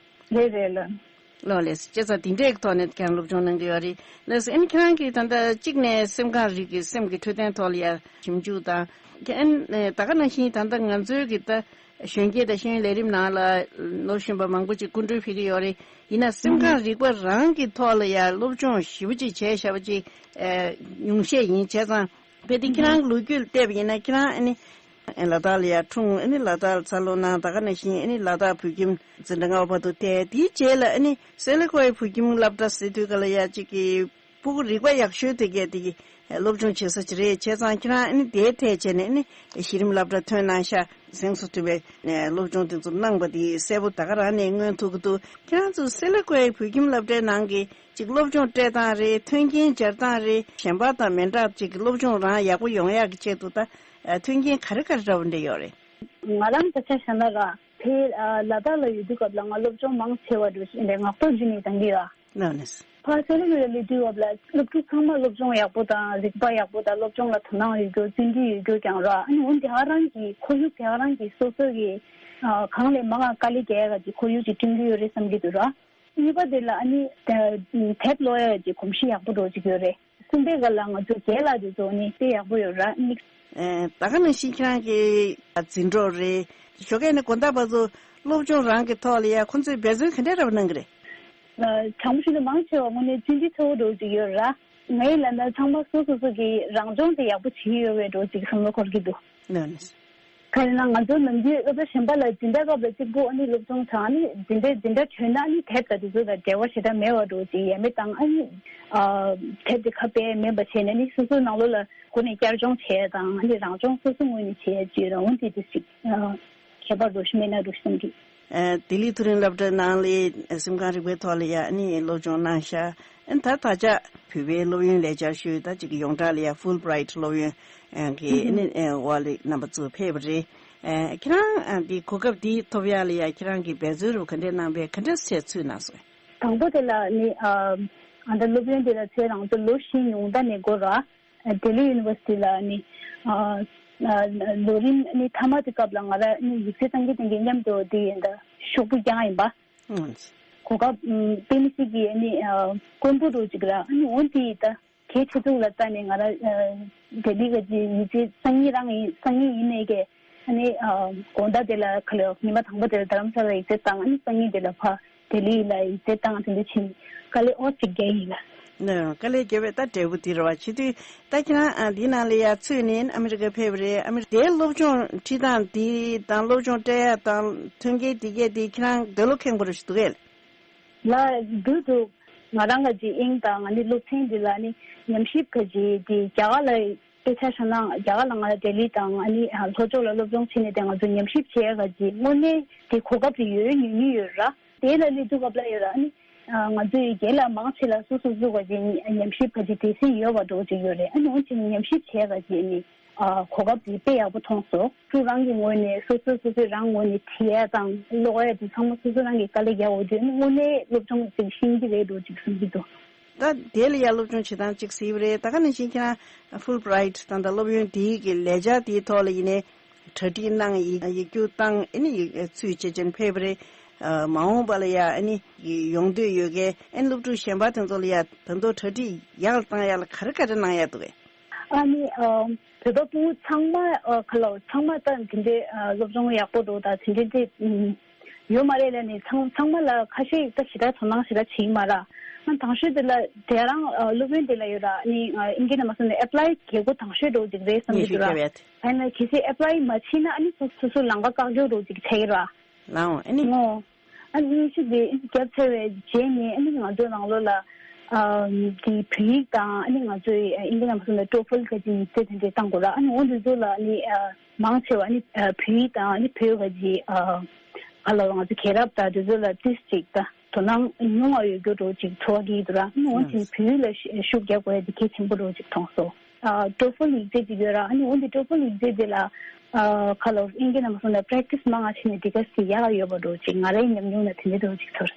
པ། རེད་རེད་ལ། ལོ་ལེགས། བྱས་ཙང་དེ་འདྲས་ཀྱི་ཐོག་ནས་ཁྱེད་རང་སློབ་སྦྱོང་གནང་གི་ཡོད་རེད། ལགས་སོ། ཨ་ནི་ཁྱེད་རང་གིས་ད་ལྟ་གཅིག་ནས་སེམས་ཁམས་རིག་གི་སེམས་ཀྱི་འཕྲོད་བསྟེན་ཐོག་ལ་ཡ་ཞིབ་འཇུག་དང་། ཨ་ནི་ད་ག་ནང་བཞིན་ད་ལྟ་ང་ཚོའི་གི་ད་གཞོན་སྐྱེས་དང་ཤེས་ཡོན་ལས་རིམ་ནང་ལ་ལོ་གཞོན་པ་མང་པོ་ཅིག་སྐུ་མགྲོན་ཕེབས་ཀྱི་ཡོད་རེད། ཡིན་ན་སེམས་ཁམས་རིག་པ་རང་གི་ཐོག་ལ་ཡ་སློབ་སྦྱོང་ཞིབ་པོ་ཅིག་བྱས་བཞག་པ་ཅིག་ཨ་ཉུང་ཤས་ཡིན། བྱས་ཙང་དཔེ་དེ་ཁྱེད་རང་གི་ལོ་རྒྱུས་ལ་བལྟས་པ་ཡིན་ན་ཁྱེད་རང་ཨ་ནི་ལ་དྭགས་ལ་ཡ་འཁྲུངས། ཨ་ནི་ལ་དྭགས་ལ་འཚར་ལོངས་གནང་། ད་ག་ནང་བཞིན་ཨ་ནི་ལ་དྭགས་བོད་ཁྱིམ་འཛིན་གྲྭ་ལྔ་པ་བར་དུ་བསྡད། དེའི་རྗེས་ལ་ཨ་ནི་སེ་ལ་ཀོའི་བོད་ཁྱིམ་སློབ་གྲྭ་ཟེར་དུས་ག་ལ་ཡ་གཅིག་གི་སྤུ་གུ་རིག་པ་ཡག་ཤོས་དེ་གས་དེ་གི་སློབ་སྦྱོང་བྱེད་ས་ཅིག་རེད། བྱས་ཙང་ཁྱེད་རང་ཨ་ནི་དེའི་ཐད་བྱས་ནས་ཨ་ནི་གཞི་རིམ་སློབ་གྲྭ་ཐོན་གནང་ཤག་གཟེངས་སུ་ཐོན་པའི་སློབ་སྦྱོང་དེ་ཚོ་གནང་པ་དེ་གསལ་པོ་ད་ག་རང་ནས་མངོན་ཐུབ་ཀྱི་འདུག་ཁྱེད་རང་ཚོ་སེ་ལ་ཀོའི་བོད་ཁྱིམ་སློབ་གྲྭའི་ནང་གི་ཅིག་སློབ་སྦྱོང་སྤྲད་སྟངས་རེད། མཐུན་རྐྱེན་སྦྱར་སྟངས་རེད། གཞན་པ་དང་མི་འདྲ་ཅིག་སློབ་སྦྱོང་རང་ཡག་པོ་ཡོང་ཡག་གི་ཆེད་དུ་ད་མཐུན་རྐྱེན་ག་རེ་ག་རེ་འདྲ་བོ་འདྲ་ཡོད་རེད། ང་རང་ད་ཆ་བཞག་ན་ར་ཕེ་ལ་དྭགས་ལ་ཡོད་དུས་སྐབས་ལ་ང་སློབ་སྦྱོང་མང་ཆེ་བ་འགྲོ་བཞིན་པའི་ངག་ཐོག་བརྒྱུད་ནས་གཏང་གི་ཡོད། ལགས་ནས། ཕར་སེ་ལ་ཀོ་ལ་སླེབས་དུས་སྐབས་ལ་སློབ་ཕྲུག་ཚང་མ་སློབ་སྦྱོང་ཡག་པོ་དང་རིག་པ་ཡག་པོ་དང་སློབ་སྦྱོང་ལ་དོ་སྣང་ཡོད་རྒྱུ་བརྩོན་འགྲུས་ཡོད་རྒྱུ་ཀྱང་ར། ཨ་ནི་འོན་ཏེ་ཧ་རང་གི་ཁོར་ཡུག་དེ་ཧ་རང་གི་སོ་སོ་གི་གང་ལས་མང་ང་དཀའ་ལས་རྒྱག་ཡག་གི་ཁོར་ཡུག་ཅིག་བསྐྲུན་གྱི་ཡོད་རེད་བསམ་གྱི་འདུག་ར། གཉིས་པ་དེ་ལ་ཨ་ནི་དེབ་ཀློག་ཡག་གི་གོམས་གཤིས་ཡག་པོ་འགྲོ་བཅུག་ཡོད་རེད། གསུམ་པའི་སྒང་ལ་ང་ཚོ་རྒན་ལགས་དེ་ཚོ་ནི་དཔེ་ཡག་པོ་ཡོད་ར། ཨ་ནི། ད་ག་ནང་བཞིན་ཁྱེད་རང་གི་འཛིན་གྲོགས་རེད། ཞོགས་ཀས་ནས་དགོང་དག་བར་དུ་སློབ་སྦྱོང་རང་གི་ཐོག་ལ་ཡ་ཁོང་ཚོས་འབད་བརྩོན་ག་འདྲ་རབ་གནང་གི་རེད། དྲང་པོ་ཞུ་ན་མང་ཆེ་བ་དངོས་གནས་བརྩོན་འགྲུས་ཚ་བོ་འགྲོ་བཅུག་ཡོད་ར། ངའི་ལབ་ན་ཚང་མ་སོ་སོ་སོ་གི་རང་སྦྱོང་དེ་ཡག་པོ་བྱེད་ཀྱི་ཡོད་པའི་འགྲོ་བཅུག་བསམ་བློ་འཁོར་གྱི་འདུག་ལགས་ནས། ག་རེ་ན་ང་ཚོ་ནམ་རྒྱུན་སློབ་གྲྭ་གཞན་པ་ལ་འཛིན་གྲྭ་སྐབས་ལ་གཅིག་པུ་ཨ་ནི་སློབ་སྦྱོང་དང་ཨ་ནི་འཛིན་གྲྭ་འཛིན་གྲྭ་གྲོལ་ན་ཨ་ནི་དེབ་དང་དེ་ཚོ་དང་འབྲེལ་བ་ཞེ་དྲག་མེད་པ་འགྲོ་ཅིག་ཡ་མེད་དང་ཨ་ནི་དེབ་དེ་ཁ་དཔེ་མེད་པ་བྱས་ནས་ཨ་ནི་སོ་སོའི་ནང་ལོགས་ལ་སྒོ་ནས་བསྐྱར་སྦྱོང་བྱས་དང་ཨ་ནི་རང་སྦྱོང་སོ་སོ་ངོས་ནས་བྱས་ཅིག་རང་དབང་དེ་དེ་ཅིག་ཁྱད་པར་འགྲོ་ཞིག་མེད་ན་འགྲོ་ཞིག་བསམ་གི། ལྡི་ལི་མཐོ་རིམ་སློབ་གྲྭའི་ནང་ལ་སེམས་ཁམས་རིག་པའི་ཐོག་ལ་ཡ་ཨ་ནི་སློབ་སྦྱོང་གནང་ཤག་ཨ་ནི་ད་ད་ཆ་བོད་པའི་སློབ་ཡོན་ལས་འཆར་ཞུས་ད་ཅིག་ཡོངས་གྲགས་ལ་ཡ་ཧྥུལ་བྷི་རའིཊ་སློབ་ཡོན་གྱི་ཨ་ནི་འོག་ལ་རྣམ་པ་ཚོ་ཕེབས་པ་རེད། ཁྱེད་རང་འདི་གོ་སྐབས་འདི་ཐོབ་ཡག་ལ་ཡ་ཁྱེད་རང་གི་འབད་བརྩོན་རུ་ག་འདྲས་གནང་པས་ག་འདྲས་བྱས་ཚུད་གནང་སོང་། དང་པོ་དེ་ལ་ནི་ཨ་ད་སློབ་ཡོན་དེ་ལ་ཚོས་རང་ཚོ་ལོ་བཞི་ཉུང་མཐའ་ནས་འགོ་ར། ལྡི་ལི་ཡུ་ནི་ཝར་སི་ཊི་ལ་ནི་ཨ་ལོ་རིམ་ནི་མཐའ་མ་དེ་སྐབས་ལ་ང་ར་ནི་ཡིག་ཚད་གཏང་གི་གཏང་གི་མཉམ་དུ་དེ་ཡིན་ད་ཤོག་བུ་རྒྱག་ཡིན་པ། གོ་སྐབས་དཔེ་མི་སྲིད་ཀྱི་ནི་དཀོན་པོ་རུ་ཅིག་ར་ནི་འོན་ཏེ་ད་གལ་ཆེ་ཚུགས་ལ་ལྟ་ནས་ང་ར་ལྡི་ལི་ག་ཅི་ཡིག་ཚད་སང་ཉིན་རང་ཡིན་སང་ཉིན་ཡིན་ནས་ཀྱི། ཨ་ནི་དགོང་དག་དེ་ལ་ཁ་ལོ་ཉི་མ་དང་པོ་དེ་ལ་རྡ་རམ་ས་ལ་ཡིག་ཚད་བཏང་ཨ་ནི་སང་ཉིན་དེ་ལ་ཕ་ལྡི་ལི་ལ་ཡིག་ཚད་བཏང་དེ་འདྲ་ཕྱིན་དཀའ་ལས་ཨོ་གཅིག་རྒྱག་ཡིན་ལ། ནི་དཀའ་ལས་རྒྱབ་པའི་ད་འབྲས་བུ་དེ་རེད་བ། བྱེད་དུས་ད་ཁྱེད་རང་འདི་ནང་ལ་ཡ་ཚུད་ནས་ཨ་མི་རི་ཀ་ཕེབས་རེད། ཨ་མི་རི་ཀའི་སློབ་སྦྱོང་ཁྲིད་སྟངས་འདི་དང་སློབ་སྦྱོང་སྤྲད་ཡ་དང་མཐུན་རྐྱེན་འདི་གས་དེ་ཁྱེད་རང་འདོད་བློ་ཁེངས་པོ་རུ་ཞིག་འདུག་གས། ལ་འདུག་འདུག་ང་རང་ག་ཅིག་དབྱིངས་དང་ཨ་ནི་སློབ་ཚན་འདི་ལ་ནི་ཉམས་ཞིབ་ག་ཅིག་དེ་རྒྱ་གར་ལ་དཔེ་ཆ་བཞག་ན་རྒྱ་གར་ལ་ང་ལ་ལྡི་ལི་དང་ཨ་ནི་ལྷོ་ཕྱོགས་ལ་སློབ་སྦྱོང་བྱས་ནས་དེ་ང་ཚོ་ཉམས་ཞིབ་བྱས་ག་ཅིག་དངོས་གནས་དེ་གོ་སྐབས་དེ་ཡོད་ཡོད་ནི་ཡོད་ར། དེ་ལ་སླེབས་དུས་སྐབས་ལ་ཡོད་ར་ཨ་ནི་ང་ཚོའི་རྒན་ལགས་མང་ཆེ་ལ་སོ་སོ་སོ་ག་ཅིག་ཉམས་ཞིབ་ག་ཅིག་དེ་སྲིད་ཡོད་པ་འགྲོ་ཅིག་ཡོད་རེད། ཨ་ནི་འོན་ཀྱང་ཉམས་ཞིབ་བྱས་ག་ཅིག་ནི། ཨ་གོ་སྐབས་དེ་དཔེ་ཡག་པོ་མཐོང་སོང་། ཕྲུ་གུ་རང་གི་ངོས་ནས་སོ་སོས་སོ་སོས་རང་ངོས་ནས་བྲིས་ཡ་དང་ཀློག་ཡ་དེ་ཚང་མ་སོ་སོ་རང་གིས་དཀའ་ལས་རྒྱག་འོས་དུས་དངོས་གནས་སློབ་སྦྱོང་ཅིག་ཤེས་ཀྱི་རེད་འགྲོ་ཅིག་བསམ་གྱི་འདུག་ད་དེ་ལ་ཡ་སློབ་སྦྱོང་བྱེད་སྟངས་གཅིག་གཟིགས་པ་རེད། ད་ག་ནང་བཞིན་ཁྱེད་རང་ཧྥུལ་བྷི་རའིཊ་དང་ད་སློབ་ཡོན་དེའི་གི་ལས་འཆར་དེའི་ཐོག་ལ་ཡིན་ནའི་གྲ་སྒྲིག་གནང་ཡིག་ཡིག་རྒྱུགས་བཏང་ཨ་ནི་ཡིག་ཚུད་བྱེད་ཅན་ཕེབས་པ་རེད། མ་འོངས་པ་ལ་ཡ་ཨ་ནི་ཡོང་འདོད་ཡོད་མཁན་ཨ་ནི་སློབ་ཕྲུག་གཞན་པ་དེ་ཚོ་ལ་ཡ་ད་དུང་གྲ་སྒྲིག་ཡག་ལ་བཏང་ཡག་ལ་ག་རེ་ག་རེ་གནང་ཡག་འདུག་གས། ཨ་ནི་ཨ་བོད་པ་ཕྲུ་གུ་ཚང་མ་ཨ་ག་ལ་ཚང་མ་ད་དེ་འདྲའི་ཨ་སློབ་སྦྱོང་ཡག་པོ་འགྲོ་ད་དེ་འདྲའི་དེ་ཨུམ་ཡོད་མ་རེད་ལབ་ནས་ཚང་ཚང་མ་ལ་ཁ་ཤས་ད་ཞེ་དྲག་དོ་སྣང་ཞེ་དྲག་བྱེད་ཀྱི་མ་རེད། ཨ་དང་ཤོས་དེ་ལ་དེ་རང་ཨ་སློབ་ཡོན་དེ་ལ་ཡོད་ར་ཨ་ནི་ཨ་ཨིན་སྐད་ནང་མ་སོང་ནས་ཨེབ་ལའི་བྱེད་སྒོ་དང་ཤོས་འགྲོ་ཅིག་རེད་བསམ་གྱི་འདུག་ར། སྙན་ཞུ་བརྒྱབ་ཡ་དེ། ཨ་ནི་གལ་སྲིད་ཨེབ་ལའི་མ་བྱེད་ན་ཨ་ནི་སོ་སོ་སོ་ལམ་ཁ་བཀག་འགྱོག་འགྲོ་ཅིག་ཆགས་ཀྱི་ར། ལའོ་ཨ་ནི། ངོ་། ཨ་ནི་ཤི་དེ་རྒྱབ་ཚར་བའི་རྗེས་ནས་ཨ་ནི་ང་ཚོ་ནང་ལོགས་ལ་ཨ་དེ་བོད་ཡིག་དང་ཨ་ནི་ང་ཚོའི་ཨ་ཨིན་སྐད་ནང་མ་སོང་ན་ཊོ་ཧྥལ་ག་ཅིག་ཡིག་ཚད་དེ་འདྲས་བཏང་དགོས་ར། ཨ་ནི་འོ་འདི་ཚོ་ལ་ཨ་ནི་ཨ་མང་ཆེ་བ་ཨ་ནི་ཨ་བོད་ཡིག་དང་ཨ་ནི་བོད་ག་ཅིག་ཨ་ག་ལ་ང་ཚོ་རྒྱལ་རབས་དང་དེ་ཚོ་ལ་ཏིས་ཅིག་ད་དོ་སྣང་ཉུང་བ་ཡོད་རྒྱུ་འགྲོ་ཅིག་ཚོར་བ་གི་འདུག་ར། ཨ་ནི་འོ་དེ་བོད་ཡིག་ལ་ཤུགས་རྒྱག་དགོས་ཡ་དེ་གལ་ཆེན་པོ་འགྲོ་ཅིག་མཐོང་སོང་། ཨ་ཊོ་ཧྥལ་ཡིག་ཚད་ཅིག་ཡོད་ར། ཨ་ནི་འོ་འདི་ཊོ་ཧྥལ་ཡིག་ཚད་དེ་ལ་ཨ་ཁ་ལོ་ཨིན་སྐད་ནང་མ་སོང་ན་པྲེག་ཊིས་མང་ང་བྱས་ནས་དེ་ག་ཞིག་ཡག་ག་ཡོད་པ་འགྲོ་ཅིག་ང་རའི་ཉམས་མྱོང་ན་དེ་འདྲ་འགྲོ་ཅིག་ཚོར།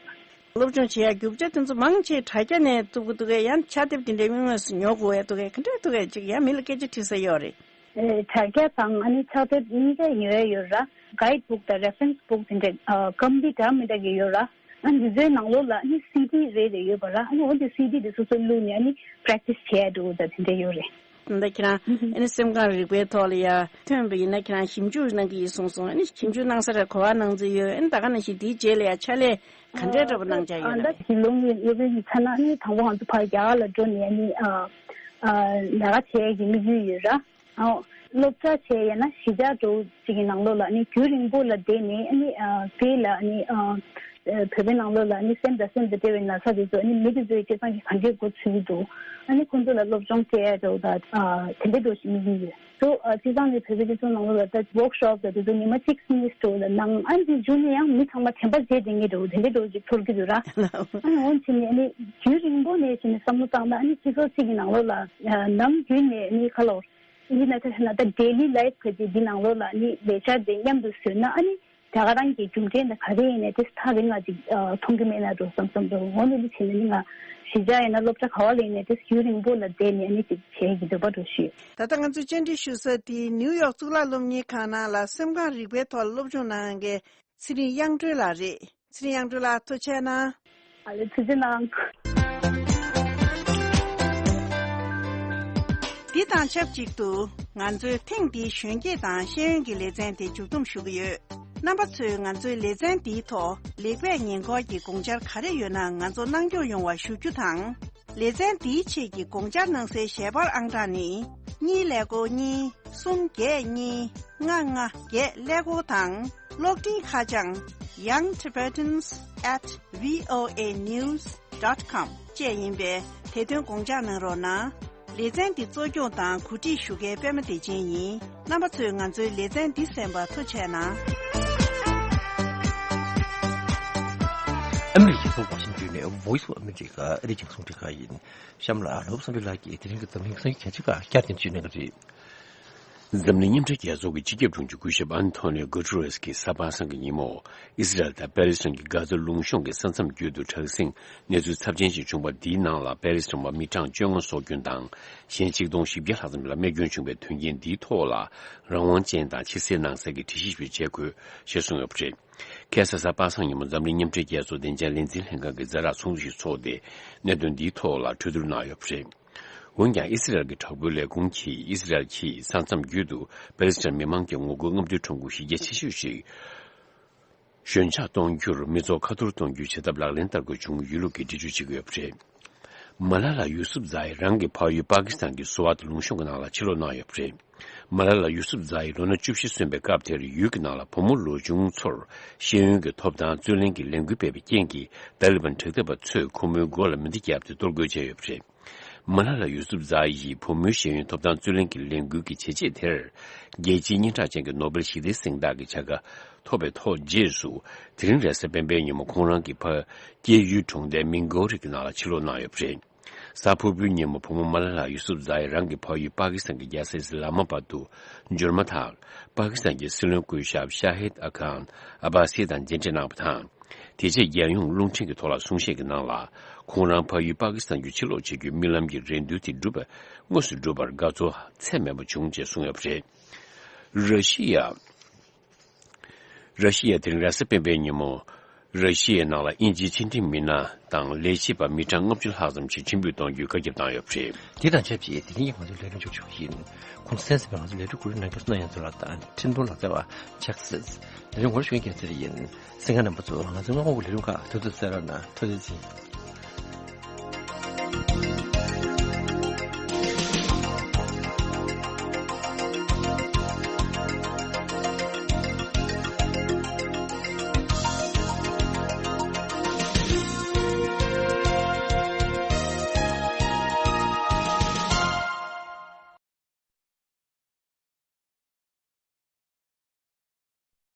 སློབ་སྦྱོང་བྱེད་ཡ་རྒྱུ་ཆ་དེ་ཚོ་མང་ཆེ་དྲ་རྒྱ་ནས་བཙུགས་ཀྱི་འདུག་གས། ཡང་ཕྱག་དེབ་དེ་འདྲའི་དངོས་སུ་ཉོ་དགོས་ཡ་འདུག་གས། ག་འདྲ་འདུག་གས། ཅིག་ཡང་མི་ལ་སྐད་ཆ་དྲི་ས་ཡོད་རེད། ཨེ་དྲ་རྒྱ་དང་ཨ་ནི་ཕྱག་དེབ་གཉིས་ཀ་ཉོ་ཡ་ཡོད་ར། གའིཌ་བུག་དང་རེ་ཕ་རེན་སི་བུག་དེ་འདྲ་ཨ་ཀམ་པ་ནི་འདྲ་མི་འདྲ་གི་ཡོད་ར། ཨ་ནི་འདི་ཚོའི་ནང་ལོགས་ལ་ཨ་ནི་སི་ཌི་རེ་རེ་ཡོད་པ་ར། ཨ་ནི་འོ་འདི་སི་ཌི་དེ་སོ་སོ་བླུགས་ནས་ཨ་ནི་པྲེག་ཊིས་བྱེད་ཡ་འདུག་ད་དེ་འདྲ་ཡོད་རེད། ད་ལྟ་ཁྱེད་རང་ཨ་ནི་སེམས་ཁམས་རིག་པའི་ཐོག་ལ་ཡ་ཐོན་པ་ཡིན་ན་ཁྱེད་རང་ཞིབ་འཇུག་གནང་གི་ཡིན་གསུངས་སོང་། ཨ་ནི་ཞིབ་འཇུག་གནང་ས་ར་ག་པར་གནང་རྩིས་ཡོད། ཨ་ནི་ད་ག་ནང་བཞིན་དེའི་རྗེས་ལ་ཡ་ཕྱག་ལས་ག་འདྲས་འདྲ་པོ་གནང་འཆར་ཡོད་ན། ད་ལྟ་ཕྱི་ལོགས་ནས་སློབ་གཉེར་བྱས་ན་ཨ་ནི་དང་པོ་ང་ཚོ་ཕར་རྒྱ་གར་ལ་འགྲོ་ནས་ཨ་ནི་ཨ་ཨ་ལས་ཀ་བྱེད་ཡ་གི་དམིགས་ཡུལ་ཡོད་ར། ཨོ། སློབ་གྲྭ་བྱས་ཡང་ན་གཞིས་ཆགས་འདྲ་བོ་ཅིག་གི་ནང་ལོགས་ལ་ཨ་ནི་རྒྱུན་རིང་པོ་ལ་བསྡད་ནས་ཨ་ནི་ཨ་དེ་ལ་ཨ་ནི་ཨ་ཨ་བོད་པའི་ནང་ལོགས་ལ་ཨ་ནི་སེམས་དང་སེམས་དང་འབྲེལ་བའི་ན་ཚ་དེ་ཚོ་ཨ་ནི་མི་དེ་ཚོའི་སྤྱོད་བཟང་གིས་ག་འདྲས་འགོ་ཚུགས་ཀྱི་འདུག་ཨ་ནི་ཁོང་ཚོ་ལ་སློབ་སྦྱོང་སྤྲད་ཡ་འདྲ་བོ་དང་ཨ་དེ་འདྲས་འདྲ་བོ་ཞིག་དམིགས་ཀྱི་ཡོད། སོ་ཨ་སྤྱིར་བཏང་ནས་བོད་པའི་སྤྱི་ཚོགས་ནང་ལོགས་ལ་ད་ཝོག་ཤོབ་དང་དེ་ཚོ་ཉི་མ་གཅིག་གཉིས་འདྲ་བོ་ལ་གནང་། ཨ་ནི་དེ་མཇུག་ནས་ཡང་མི་ཚང་མ་དྲན་པ་བརྗེད་བསྡད་མཁན་འདྲ་བོ་དེ་འདྲས་འདྲ་བོ་ཅིག་ཚོར་གྱི་འདུག་ར། ཨ་ནི་འོན་ཏེ་ནི་ཨ་ནི་རྒྱུན་རིང་པོ་ནས་བྱས་ནས་བསམ་བློ་བཏང་ན་ཨ་ནི་སྤྱི་ཚོགས་གཅིག་གི་ནང་ལོགས་ལ་ཨ་ནམ་རྒྱུན་ནས་ཨ་ནི་ཁ་ལོ། ཡིན་ན་ད་ད་ལྟ་ཌེ་ལི་ལའིཕ་ག་ཅིག་འདི་ནང་ལོགས་ལ་ནི་ལས་འཆར་དེ་མཉམ་དུ་བཟོས་ན་ཨ་ནི་ད་ག་རང་གི་རྒྱུ་འབྲས་ད་ག་རེ་ཡིན་ནའི་དེ་ཐག་རིང་ང་ཅིག་ཨ་མཐོང་གི་མེད་ན་འགྲོ་བསམ་བསམ་འགྲོ། འོ་ནི་འདི་བྱས་ན་ནི་ང་གཞིས་ཆགས་ཡིན་ན་སློབ་གྲྭ་ག་བ་ལ་ཡིན་ནའི་དེ་རྒྱུན་རིང་པོ་ལ་བསྡད་ནས་ཨ་ནི་ཅིག་བྱེད་ཀྱི་འདོད་པ་འགྲོ་ཞུས། ད་ལྟ་ང་ཚོས་བཅར་འདྲི་ཞུ་ས་དེ་ནིའུ་ཡོག་གཙུག་ལག་སློབ་གཉེར་ཁང་ནང་ལ་སེམས་ཁམས་རིག་པའི་ཐོག་ལ་སློབ་སྦྱོང་གནང་མཁན་ཚེ་རིང་དབྱངས་སྒྲོན་ལགས་རེད། ཚེ་རིང་དབྱངས་སྒྲོན་ལགས་ཐུགས་རྗེ་གནང་། ཨ་ལེ་ཐུགས་རྗེ་གནང་། འདི་དང་ཆབས་ཅིག་ཏུ་ང་ཚོས་ཐེངས་འདིའི་གཞོན་སྐྱེས་དང་ཤེས་ཡོན་གྱི་ལེ་ཚན་དེ་མཇུག་བསྡོམས་ཞུ་གི་ཡོད། རྣམ་པ་ཚོས་ང་ཚོའི་ལེ་ཚན་འདིའི་ཐོག་ལེགས་སྤེལ་ཉེ་འཁོར་གྱི་དགོངས་འཆར་ག་རེ་ཡོད་ན་ང་ཚོ་གནང་སྐྱོང་ཡོང་བ་ཞུ་རྒྱུ་དང་། ལེ་ཚན་འདིའི་ཆེད་ཀྱི་དགོངས་འཆར་གནང་སའི་ཞལ་པར་ཨང་གྲངས་ནི། གཉིས་ཀླད་ཀོར་གཉིས། གསུམ་བརྒྱད་གཉིས། ལྔ་ལྔ་བརྒྱད་ཀླད་ཀོར་དང་། གློག་འཕྲིན་ཁ་བྱང་young tibetans at voanews dot com བཅས་ཡིན་པས་དེ་དོན་དགོངས་འཇགས་གནང་རོགས་གནང་། ལེ་ཚན་འདི་གཙོ་སྐྱོང་དང་གོ་སྒྲིག་ཞུ་མཁན་པད་མ་བདེ་ཆེན་ཡིན། རྣམ་པ་ཚོས་ང་ཚོའི་ལེ་ཚན་འདི་གསན་པར་ཐུགས་རྗེ་གནང་། ཨ་མི་རི་ཀའི་རྒྱལ་ས་ཝ་ཤིང་ཏོན་ནས་Voice of America ཨ་རིའི་རྒྱང་སྲིང་རླུང་འཕྲིན་ཁང་ཡིན། གཤམ་ལ་ནོར་བུ་བསམ་འཕེལ་ལགས་ཀྱིས་དེ་རིང་གི་འཛམ་གླིང་གསར་འགྱུར་གལ་ཆེ་ཁག་བསྐྱར་ཟློས་བྱས་གནང་གི་རེད། འཛམ་གླིང་མཉམ་འབྲེལ་རྒྱལ་ཚོགས་ཀྱི་སྤྱི་ཁྱབ་དྲུང་ཆེ་སྐུ་ཞབས་ཨན་ཐོ་ནིའོ་གུ་ཏུ་རེས་ཀྱིས་གཟའ་པ་སངས་ཀྱི་ཉིན་མོ། ཨི་སི་རལ་དང་པེ་ལི་སི་ཐན་གྱི་གྷ་ཛ་ལུང་གཤོང་གི་ས་མཚམས་བརྒྱུད་དུ་དྲག་ཟིང་གནས་ཚུལ་ཚབས་ཆེན་ཞིག་བྱུང་བ་འདིའི་ནང་ལ་པེ་ལི་སི་ཐན་པ་མི་གྲངས་བཅོ་ལྔ་སྲོག་སྐྱོན་དང་། གཞན་ཆིག་སྟོང་བཞི་བརྒྱ་ལྷག་ཙམ་ལ་རྨས་སྐྱོན་བྱུང་བའི་དོན་རྐྱེན་འདིའི་ཐོག་ལ་རང་དབང་ཅན་དང་ཕྱི་གསལ་ནང་གསལ་གྱི་དྲི་ཞིབ་ཞིག་བྱེད་དགོས་ཞེས་གསུངས་ཡོད་པ་རེད། ཁ་སང་གཟའ་པ་སངས་ཉིན་མོ་འཛམ་གླིང་མཉམ་འབྲེལ་རྒྱལ་ཚོགས་བདེ་འཇགས་ལས་འཛིན་ལྷན་ཁང་གི་ཛ་དྲག་ཚོགས་འདུ་ཞིག་འཚོགས་ཏེ་གནད་དོན་འདིའི་ཐོག་ལ་གྲོས་བསྡུར་གནང་ཡོད་པ་རེད། འོན་ཀྱང་ཨི་སི་རལ་གྱི་དྲག་པོའི་ལས་ཁུངས་ཀྱིས་ཨི་སི་རལ་གྱི་ས་མཚམས་བརྒྱུད་དུ་པེ་ལི་སི་ཐན་མི་མང་གི་ངོ་རྒོལ་རྔམ་སྟོན་ཁྲོམ་སྐོར་གཞི་རྒྱ་ཆེ་ཤོས་ཤིག་ཞོད་འཇགས་གཏོང་རྒྱུར་མི་ཚོགས་ཁ་ཐོར་གཏོང་རྒྱུའི་བྱེད་ཐབས་ལག་ལེན་བསྟར་དགོས་བྱུང་ཡོད་ལུགས་ཀྱི་འགྲེལ་བརྗོད་བྱེད་ཀྱི་ཡོད་པ་རེད། མ་ལ་ལ་ཡུ་སུབ་ཛ་ཡི་རང་གི་ཕ་ཡུལ་པ་ཀི་སི་ཐན་གྱི་སུ་ཝ་ཏི་ལུང་གཤོང་གི་ནང་ལ་ཕྱིར་ལོག་གནང་ཡོད་པ་རེད། མ་ལ་ལ་ཡུ་སུབ་ཛ་ཡི་ལོ་ན་བཅུ་བཞི་སོན་པའི་སྐབས་དེར་ཡུལ་གྱི་ནང་ལ་བུ་མོ་ལོ་ཆུང་ཚོར་ཤེས་ཡོན་གྱི་ཐོབ་ཐང་རྩོད་ལེན་གྱི་ལས་འགུལ་སྤེལ་བའི་རྐྱེན་གྱིས་ཏཱ་ལི་བན་དྲག་འཐབ་པ་ཚོས་ཁོ་མོའི་མགོ་ལ་མེ་མདའ་བརྒྱབ་སྟེ་གཏོར་རྒོལ་བྱས་ཡོད་པ་རེད། མ་ལ་ལ་ཡུ་སུབ་ཛ་ཡིས་བུ་མོའི་ཤེས་ཡོན་ཐོབ་ཐང་རྩོད་ལེན་གྱི་ལས་འགུལ་གྱི་བྱས་རྗེས་དེར། རྒྱལ་སྤྱིའི་སྙན་གྲགས་ཅན་གྱི་ནོ་བེལ་ཞི་བདེའི་གཟེངས་རྟགས་ཀྱི་བྱ་དགའ་ཐོབ་པའི་ཐོག་རྗེས་སུ། དེ་རིང་རེས་གཟའ་སྤེན་པའི་ཉིན་མོ་ཁོང་རང་གི་ཕ་སྐྱེས་ཡུལ་གྲོང་རྡལ་མིན་གྷོ་རི་གི་ནང་ལ་ཕྱིར་ལོག་གནང་ཡོད་པ་རེད། གཟའ་ཕུར་བུའི་ཉིན་མོ་བུ་མོ་མ་ལ་ལ་ཡུ་སུབ་ཛ་ཡི་རང་གི་ཕ་ཡུལ་པ་ཀི་སི་ཐན་གྱི་རྒྱལ་ས་ཨི་སི་ལ་མ་པ་ཏུ་འབྱོར་མ་ཐག་པ་ཀི་སི་ཐན་གྱི་སྲིད་བློན་སྐུ་ཞབས་ཤ་ཧེད་ཨ་ཁན་ཨ་བྷ་སི་དང་མཇལ་འཕྲད་གནང་བ་དང་། དེ་རྗེས་རྒྱལ་ཡོངས་རླུང་འཕྲིན་གྱི་ཐོག་ལ་གསུང་བཤད་ཀྱི་ནང་ལ། ཁོང་རང་ཕ་ཡུལ་པ་ཀི་སི་ཐན་བརྒྱུད་ཕྱིར་ལོག་བྱེད་རྒྱུའི་རྨི་ལམ་གྱི་རེ་འདུན་དེ་འགྲུབ་པ་དངོས་སུ་འགྲུབ་པར་དགའ་ཚོར་ཚད་མེད་པ་བྱུང་ཅེས་གསུངས་ཡོད་པ་རེད། ར་ཤི་ཡ། ར་ཤི་ཡ་དེ་རིང་རེས་གཟའ་སྤེན་པའི་ཉིན་མོ། ར་ཤི་ཡའི་ནང་ལ་དབྱིན་ཇིའི་ཕྱི་འབྲེལ་མི་སྣ་དང་ལས་བྱེད་པ་མི་གྲངས་ལྔ་བཅུ་ལྷག་ཙམ་ཞིག་ཕྱིར་འབུད་གཏོང་རྒྱུའི་བཀའ་ཁྱབ་བཏང་ཡོད་པ་རེད། དེ་དང་ཆབས་ཅིག་དེ་རིང་གི་ང་ཚོའི་ལས་རིམ་མཇུག་ཆུང་ཡིན། ཁོང་གསན་གཟིགས་པ་ང་ཚོའི་ལས་རིམ་གོ་རིམ་ནང་ཁྱེར་སོང་ན་ཡང་ཚོ་ལ་དང་འཕྲིན་ཐུང་ལག་རྩལ་བ་ཆགས་སྲིད། ལས་རིམ་ངོ་སྤྲོད་ཞུ་མཁན་རྒྱལ་མཚན་ཡིན། གསན་མཁན་རྣམ་པ་ཚོ་ང་ཚོའི་སྔ་དགོང་གི་ལས་རིམ་ཁག་ཐུགས་ཚོད་གསན་རོགས་གནང་། ཐུགས་རྗེ་ཆེ།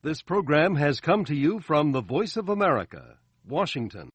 This program has come to you from the Voice of America, Washington.